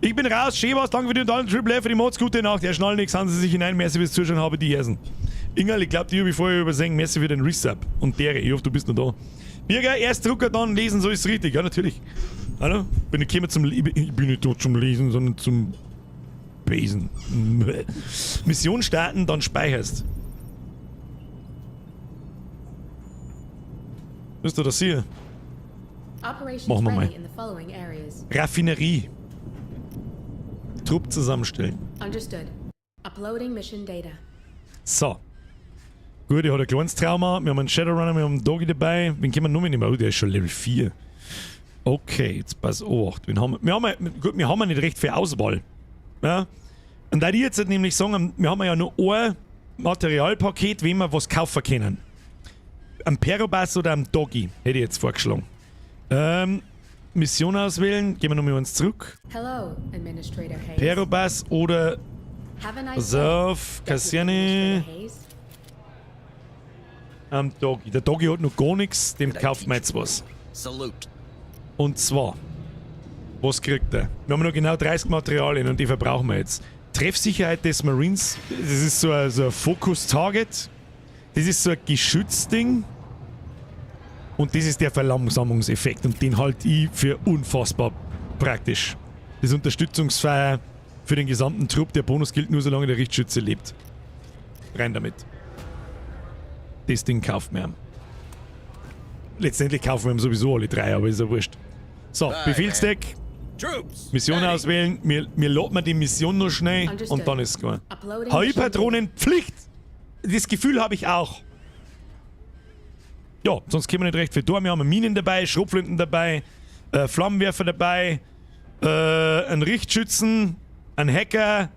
Ich bin raus. Schön war's. Danke für die Unterhaltung. Triple F für die Mods. Gute Nacht. Herr Schnall, nix. Haben Sie sich hinein. Merci fürs Zuschauen. Habe die Hersen. Ingerl, ich glaub, die hab ich vorher übersehen. Merci für den Resub. Und dere. Ich hoffe, du bist noch da. Birger, erst Drucker, dann lesen. So ist's richtig. Ja, natürlich. Hallo? Bin ich gekommen zum... Ich bin nicht da zum Lesen, sondern zum... Besen. Mission starten, dann speicherst. Bist du das hier? Operations Machen wir mal. ready in the following areas. Raffinerie. Trupp zusammenstellen. Understood. Uploading mission data. So. Gut, ich habe ein kleines Trauma. Wir haben einen Shadowrunner, wir haben einen Doggy dabei. Wen können wir noch mitnehmen? Oh, der ist schon Level 4. Okay, jetzt pass auf. Wen haben wir? Wir haben ja, gut, wir haben ja nicht recht viel Auswahl. Ja? Und da die jetzt halt nämlich sagen, wir haben ja nur ein Materialpaket, wenn wir was kaufen können. Am Perobas oder am Doggy, hätte ich jetzt vorgeschlagen. Mission auswählen, gehen wir nochmal eins zurück. Hello, Administrator Hayes. Perobas oder Have a nice Pass day, auf, Deputy Kaserne. Administrator Hayes. Am Doggy. Der Doggy hat noch gar nichts, dem kauft man jetzt was. Salute. Und zwar Was kriegt er? Wir haben noch genau 30 Materialien und die verbrauchen wir jetzt. Treffsicherheit des Marines, das ist so ein Focus-Target. Das ist so ein Geschützding. Und das ist der Verlangsamungseffekt und den halte ich für unfassbar praktisch. Das Unterstützungsfeuer für den gesamten Trupp, der Bonus gilt nur, solange der Richtschütze lebt. Rein damit. Das Ding kauft mir. Letztendlich kaufen wir ihm sowieso alle drei, aber ist ja wurscht. So, Befehlsdeck. Mission auswählen. Wir laden die Mission noch schnell und dann ist es klar. HI-Patronen Pflicht! Das Gefühl habe ich auch. Ja, sonst können wir nicht recht viel tun. Wir haben Minen dabei, Schrotflinten dabei, Flammenwerfer dabei, einen Richtschützen, einen Hacker,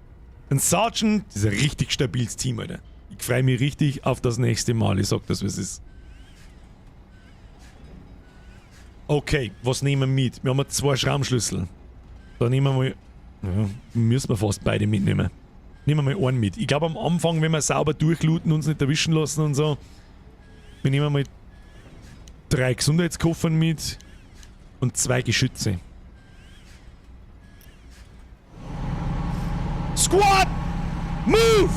einen Sergeant. Das ist ein richtig stabiles Team, Alter. Ich freue mich richtig auf das nächste Mal. Ich sag das, wie es ist. Okay, was nehmen wir mit? Wir haben 2 Schraubenschlüssel. Da nehmen wir mal... Ja, müssen wir fast beide mitnehmen. Nehmen wir mal einen mit. Ich glaube am Anfang, wenn wir sauber durchlooten, uns nicht erwischen lassen und so. Wir nehmen mal 3 Gesundheitskoffern mit und 2 Geschütze. Squad! Move!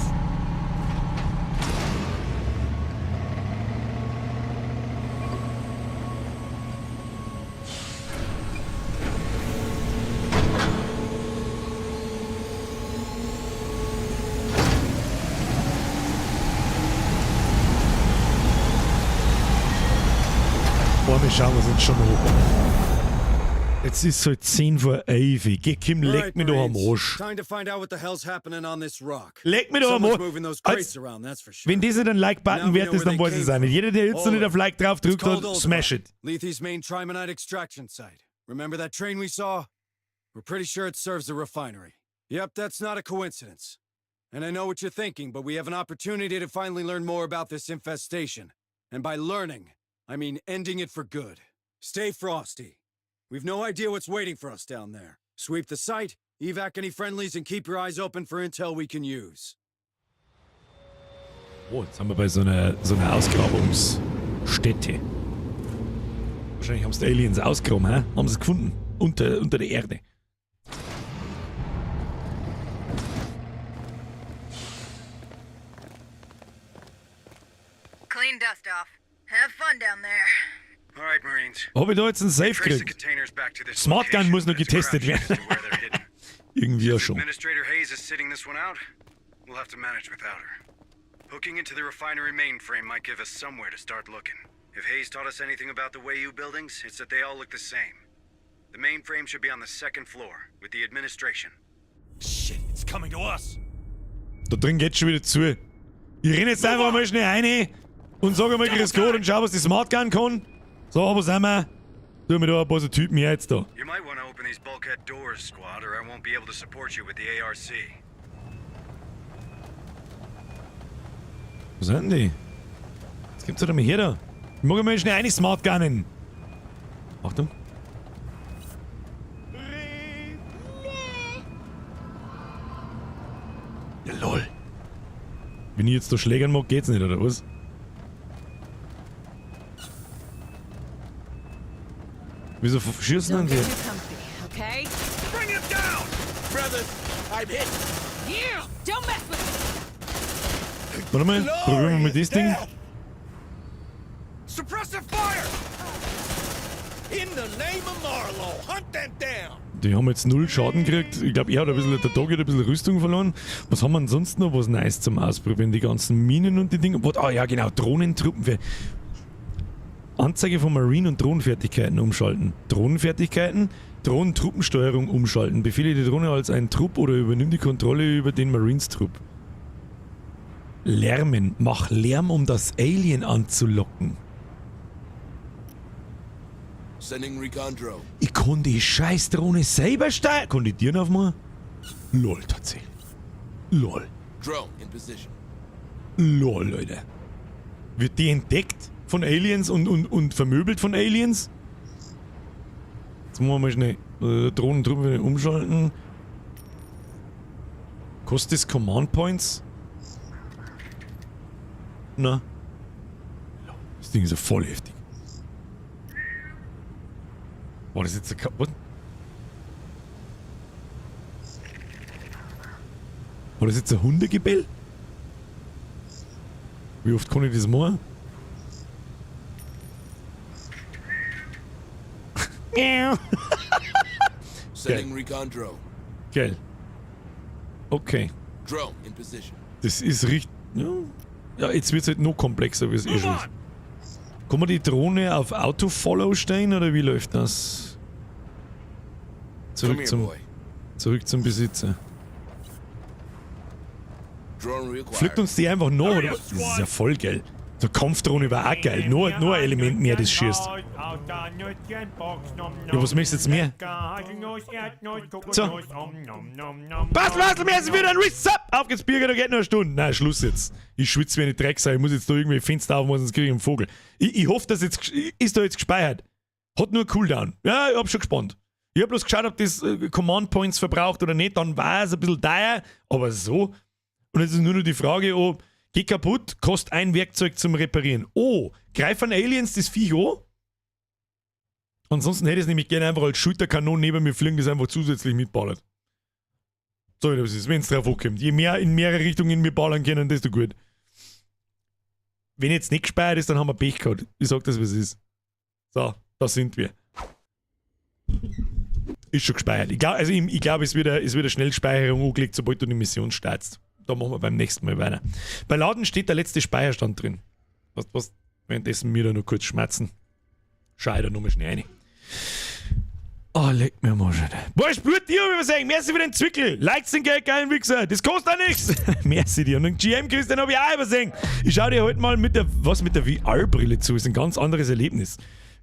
Boah, wir schauen uns schon an. Jetzt ist halt 10:50. Geh, Kim, leck mich doch am Arsch. Leck mich doch am Arsch. Wenn das nicht ein Like-Button wert ist, dann weiß ich es auch nicht. Jeder, der jetzt noch nicht auf Like drauf drückt hat, smash it. Lethe's main Trimonite extraction site. Remember that train we saw? We're pretty sure it serves the refinery. Yep, that's not a coincidence. And I know what you're thinking, but we have an opportunity to finally learn more about this infestation. And by learning, I mean ending it for good. Stay frosty. We've no idea what's waiting for us down there. Sweep the site, evac any friendlies, and keep your eyes open for intel we can use. Oh, jetzt sind wir bei so einer Ausgrabungsstätte. Wahrscheinlich haben es die Aliens ausgegraben, hä? Haben sie es gefunden? Unter der Erde. Clean dust off. Have fun down there. All right, Marines. Hab ich da jetzt einen Safe gekriegt? Smart Gun muss noch getestet werden. Irgendwie ja schon. Administrator Hayes is sitting this one out. We'll have to manage without her. Hooking into the refinery mainframe might give us somewhere to start looking. If Hayes taught us anything about the Wayu buildings, it's that they all look the same. The mainframe should be on the second floor, with the administration. Shit, it's coming to us. Da drin geht's schon wieder zu. Ich renn jetzt einfach mal schnell rein und sag einmal Grüß Gott und schau, was die Smart Gun kann. So, aber sind wir. Tun wir da ein paar so Typen her jetzt da. You might want to open these bulkhead doors, squad, or I won't be able to support you with the ARC. Wo sind denn die? Was gibt's da mal her da? Ich mag mal schnell eine Smart Gunnen. Achtung. Ja, lol. Wenn ich jetzt da schlägern mag, geht's nicht, oder was? Wieso schießen denn die? Okay? Bring him down! Brothers, I'm hit. Yeah! Don't mess with me! Warte mal, probieren wir mal das Ding. Suppressive fire! In the name of Marlowe, hunt them down! Die haben jetzt 0 Schaden gekriegt. Ich glaube, er hat ein bisschen, der Dog hat ein bisschen Rüstung verloren. Was haben wir denn sonst noch was nice zum Ausprobieren? Die ganzen Minen und die Dinge. Ah ja, genau, Drohnentruppen. Anzeige von Marine- und Drohnenfertigkeiten umschalten. Drohnenfertigkeiten, Drohnentruppensteuerung umschalten. Befehle die Drohne als einen Trupp oder übernimm die Kontrolle über den Marines-Trupp. Lärmen. Mach Lärm, um das Alien anzulocken. Sending recon drone. Ich kann die scheiß Drohne selber steuern. Kann die Türen aufmachen? Lol, tatsächlich. Lol. Drone in position. Lol, Leute. Wird die entdeckt von Aliens und vermöbelt von Aliens? Jetzt machen wir mal schnell Drohnentruppen umschalten. Kostet das Command Points? Na. Das Ding ist ja voll heftig. Boah, das ist jetzt ein What? War das jetzt ein Hundegebell? Wie oft kann ich das machen? Sending recon drone. Geil. Okay. Drone in position. Das ist richtig. Ja, ja, jetzt wird es halt noch komplexer, wie es eh schon ist. Kann man die Drohne auf Auto-Follow stellen oder wie läuft das? Come Zurück here, zum, boy. zurück zum Besitzer. Drone required. Fliegt uns die einfach noch, oder? was? Das ist ja voll geil. So Kampfdrohne war auch geil. Nur ein Element mehr, das schießt. Ja, was möchtest du jetzt mehr? So. Passt, passt, wir sind wieder ein Resub! Auf geht's, Birger, da geht noch eine Stunde. Nein, Schluss jetzt. Ich schwitze wie eine Drecksau. Ich muss jetzt da irgendwie Fenster aufmachen, sonst kriege ich einen Vogel. Ich hoffe, dass jetzt ist da jetzt gespeichert. Hat nur Cooldown. Ja, ich hab schon gespannt. Ich hab bloß geschaut, ob das Command Points verbraucht oder nicht. Dann war es ein bisschen teuer, aber so. Und jetzt ist nur noch die Frage, ob geht kaputt, kostet ein Werkzeug zum Reparieren. Oh, greifen Aliens das Viech an? Ansonsten hätte ich es nämlich gerne einfach als Schulterkanone neben mir fliegen, das einfach zusätzlich mitballert. So, das ist, wenn es drauf ankommt. Je mehr in mehrere Richtungen wir ballern können, desto gut. Wenn jetzt nicht gespeichert ist, dann haben wir Pech gehabt. Ich sag das, wie es ist. So, da sind wir. Ist schon gespeichert. Ich glaube, also ich glaub, es wird eine Schnellspeicherung angelegt, sobald du die Mission startest. Da machen wir beim nächsten Mal weiter. Bei Laden steht der letzte Speicherstand drin. Was, währenddessen wir da noch kurz schmerzen. Schau ich da nochmal schnell rein. Oh, leck mir mal schon. Boah, spürt dir, wie wir sagen. Merci für den Zwickel. Likes sind geil, geilen Wichser. Das kostet auch nichts. Merci dir. Und den GM Christian hab ich auch übersehen. Ich schau dir heute mal mit der, was mit der VR-Brille zu. Ist ein ganz anderes Erlebnis.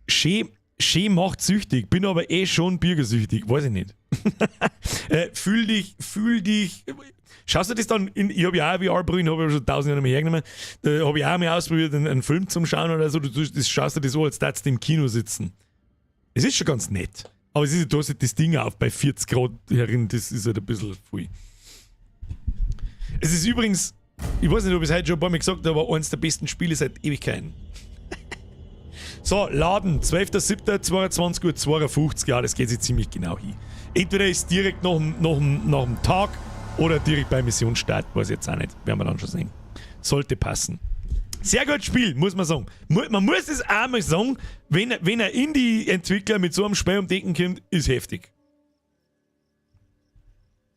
Schön, schön macht süchtig, bin aber eh schon biergesüchtig. Weiß ich nicht. Fühl dich, fühl dich. Schaust du das dann in, ich habe ja auch VR-Brillen, habe ich schon tausend Jahre mehr hergenommen. Da habe ich auch mal ausprobiert, einen Film zum Schauen oder so. Du das, schaust dir das so, als würdest du im Kino sitzen. Es ist schon ganz nett. Aber es ist, du hast halt das Ding auf bei 40 Grad herin, das ist halt ein bisschen viel. Es ist übrigens, ich weiß nicht, ob ich es heute schon ein paar Mal gesagt habe, aber eines der besten Spiele seit Ewigkeiten. So, Laden, 12.07.22:52 Uhr, ja, das geht sich ziemlich genau hin. Entweder ist direkt nach dem Tag oder direkt bei Missionsstart, weiß ich jetzt auch nicht, werden wir dann schon sehen. Sollte passen. Sehr gutes Spiel, muss man sagen. Man muss es einmal sagen, wenn ein Indie-Entwickler mit so einem Spiel um die Ecken kommt, ist heftig.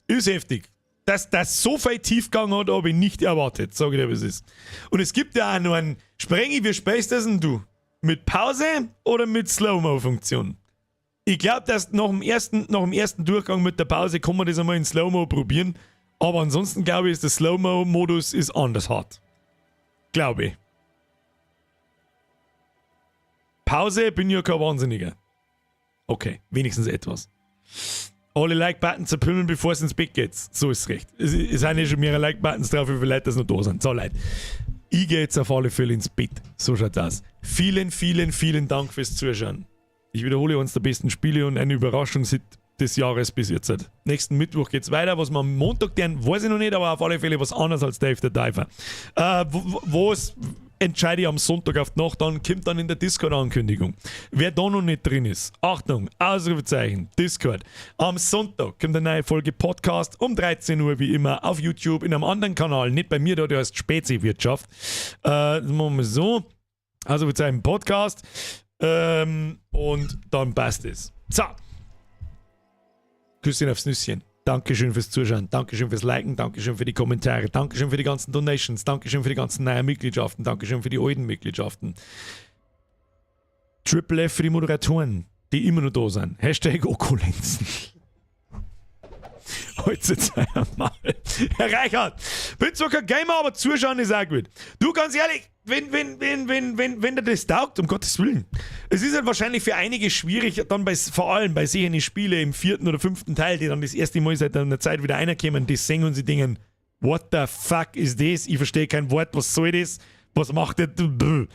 Ist heftig. Dass das so viel Tiefgang hat, habe ich nicht erwartet, sage ich dir, wie es ist. Und es gibt ja auch noch einen Sprengi, wie spielst das denn du? Mit Pause oder mit Slow-Mo-Funktion? Ich glaub, dass nach dem ersten Durchgang mit der Pause kann man das einmal in Slow-Mo probieren. Aber ansonsten glaube ich, ist der Slow-Mo-Modus ist anders hart. Glaube ich. Pause, bin ja kein Wahnsinniger. Okay, wenigstens etwas. Alle Like-Buttons zerpümmeln, bevor es ins Bett geht. So ist es recht. Es sind ja schon mehrere Like-Buttons drauf, wie viele Leute das noch da sind. So, Leute. Ich gehe jetzt auf alle Fälle ins Bett. So schaut's aus. Vielen, vielen, vielen Dank fürs Zuschauen. Ich wiederhole, eines der besten Spiele und ein Überraschungshit des Jahres bis jetzt. Nächsten Mittwoch geht's weiter. Was wir am Montag tun, weiß ich noch nicht, aber auf alle Fälle was anderes als Dave the Diver. Was entscheide ich am Sonntag auf die Nacht, dann kommt dann in der Discord-Ankündigung. Wer da noch nicht drin ist, Achtung, Ausrufezeichen, Discord. Am Sonntag kommt eine neue Folge Podcast um 13 Uhr wie immer auf YouTube in einem anderen Kanal, nicht bei mir da, der heißt Speziewirtschaft. Das machen wir so. Ausrufezeichen Podcast. Und dann passt es. So. Küsschen aufs Nüsschen. Dankeschön fürs Zuschauen, Dankeschön fürs Liken, Dankeschön für die Kommentare, Dankeschön für die ganzen Donations, Dankeschön für die ganzen neuen Mitgliedschaften, Dankeschön für die alten Mitgliedschaften. Triple F für die Moderatoren, die immer noch da sind. Hashtag Okulenzen. Heute jetzt einmal. Herr Reichert, bin zwar kein Gamer, aber zuschauen ist auch gut. Du, ganz ehrlich, wenn dir das taugt, um Gottes Willen. Es ist halt wahrscheinlich für einige schwierig, dann vor allem bei solchen Spielen im 4. oder 5. Teil, die dann das erste Mal seit einer Zeit wieder reinkommen, die sehen und sie denken, what the fuck is this? Ich verstehe kein Wort, was soll das? Was macht der? Brr.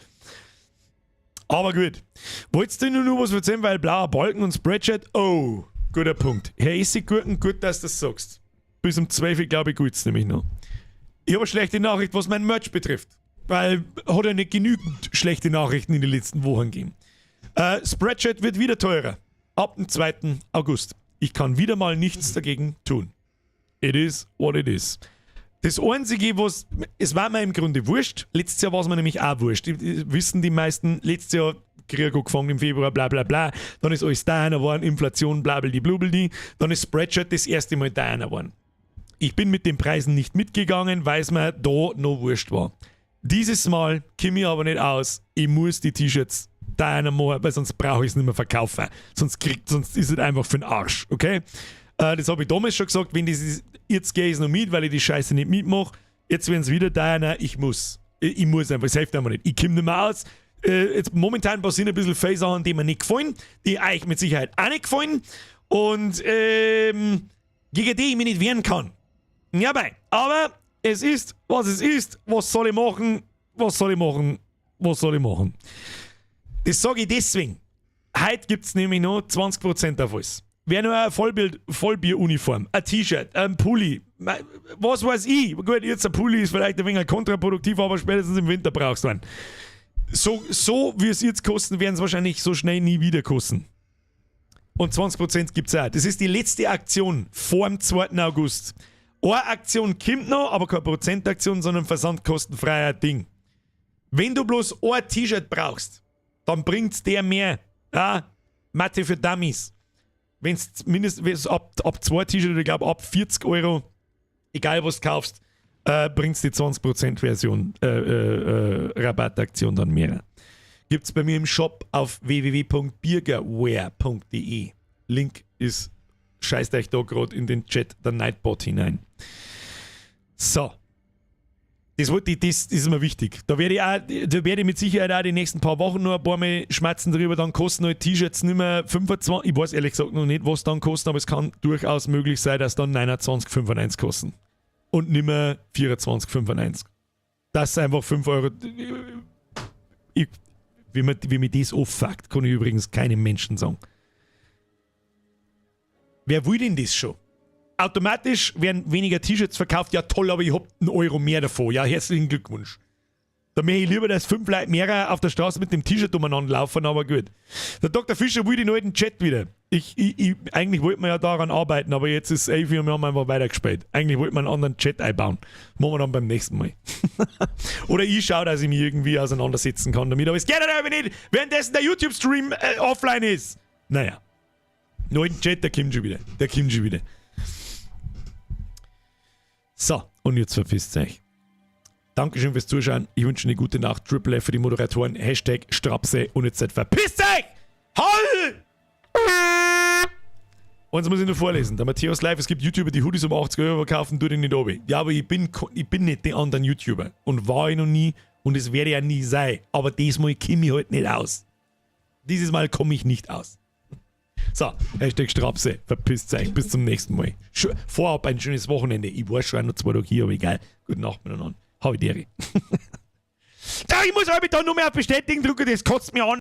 Aber gut. Wolltest du nur was erzählen, weil blauer Balken und Spreadshirt? Oh, guter Punkt. Herr Essiggurken, gut, dass du das sagst. Bis um 12 Uhr, glaube ich, gut's nämlich noch. Ich habe eine schlechte Nachricht, was mein Merch betrifft. Weil hat ja nicht genügend schlechte Nachrichten in den letzten Wochen gegeben. Spreadshirt wird wieder teurer. Ab dem 2. August. Ich kann wieder mal nichts dagegen tun. It is what it is. Das Einzige, was. Es war mir im Grunde wurscht. Letztes Jahr war es mir nämlich auch wurscht. Wissen die meisten, letztes Jahr Krieg angefangen im Februar, bla bla bla. Dann ist alles da geworden, Inflation, bla bla blubeldi. Dann ist Spreadshirt das erste Mal da geworden. Ich bin mit den Preisen nicht mitgegangen, weil es mir da noch wurscht war. Dieses Mal komme ich aber nicht aus. Ich muss die T-Shirts da einer machen, weil sonst brauche ich es nicht mehr verkaufen. Sonst ist es einfach für den Arsch, okay? Das habe ich damals schon gesagt, wenn das ist, jetzt gehe ich es noch mit, weil ich die Scheiße nicht mitmache. Jetzt werden es wieder da, ich muss. Ich muss einfach, es hilft einfach nicht. Ich komme nicht mehr aus. Jetzt momentan passieren ein bisschen viele Sachen, die mir nicht gefallen, die euch mit Sicherheit auch nicht gefallen und gegen die ich mich nicht wehren kann. Ja, bei. Aber es ist, was es ist. Was soll ich machen? Was soll ich machen? Was soll ich machen? Das sage ich deswegen. Heute gibt es nämlich noch 20% auf alles. Wer nur eine Vollbieruniform, ein T-Shirt, ein Pulli, was weiß ich. Gut, jetzt ein Pulli ist vielleicht ein wenig kontraproduktiv, aber spätestens im Winter brauchst du einen. So wie es jetzt kosten, werden es wahrscheinlich so schnell nie wieder kosten. Und 20% gibt es auch. Das ist die letzte Aktion vor dem 2. August. Eine Aktion kommt noch, aber keine Prozentaktion, sondern versandkostenfreier Ding. Wenn du bloß ein T-Shirt brauchst, dann bringt's der mehr. Ja, Mathe für Dummies. Wenn es mindestens ab zwei T-Shirts, ich glaube ab 40 Euro, egal was du kaufst, bringt's die 20% Version, Rabattaktion dann mehr. Gibt's bei mir im Shop auf www.birgerwear.de. Link ist, scheißt euch da gerade in den Chat der Nightbot hinein. So. Das, wollte ich, das ist mir wichtig. Da werde ich mit Sicherheit auch die nächsten paar Wochen noch ein paar Mal schmatzen drüber. Dann kosten halt T-Shirts nicht mehr 25. Ich weiß ehrlich gesagt noch nicht, was dann kosten, aber es kann durchaus möglich sein, dass dann 29,95 kosten. Und nicht mehr 24,95. Das ist einfach 5 Euro. Wie mir das abfuckt, kann ich übrigens keinem Menschen sagen. Wer will denn das schon? Automatisch werden weniger T-Shirts verkauft. Ja, toll, aber ich hab einen Euro mehr davon. Ja, herzlichen Glückwunsch. Da möchte ich lieber, dass fünf Leute mehr auf der Straße mit dem T-Shirt umeinander laufen, aber gut. Der Dr. Fischer will den alten Chat wieder. Eigentlich wollte man ja daran arbeiten, aber jetzt ist 11 und wir haben einfach weitergespielt. Eigentlich wollte man einen anderen Chat einbauen. Machen wir dann beim nächsten Mal. Oder ich schaue, dass ich mich irgendwie auseinandersetzen kann damit. Aber es geht aber nicht, währenddessen der YouTube-Stream offline ist. Naja. Neuen Chat, der kommt schon wieder. Der kommt schon wieder. So, und jetzt verpisst euch. Dankeschön fürs Zuschauen. Ich wünsche eine gute Nacht. Triple F für die Moderatoren. #Strapse und jetzt seid verpisst euch! Hol! Eins muss ich nur vorlesen. Der Matthäus Live, es gibt YouTuber, die Hoodies um 80 Euro verkaufen, tu den nicht obi. Ja, aber ich bin nicht die anderen YouTuber. Und war ich noch nie und es werde ja nie sein. Aber diesmal komme ich halt nicht aus. Dieses Mal komme ich nicht aus. So, #Strapse, verpisst euch. Bis zum nächsten Mal. Vorab ein schönes Wochenende. Ich war schon noch 2 Tage hier, aber egal. Gute Nacht miteinander. Habe die Ehre. Da, ich muss aber da nur mehr auf Bestätigen drücken, das kotzt mir an.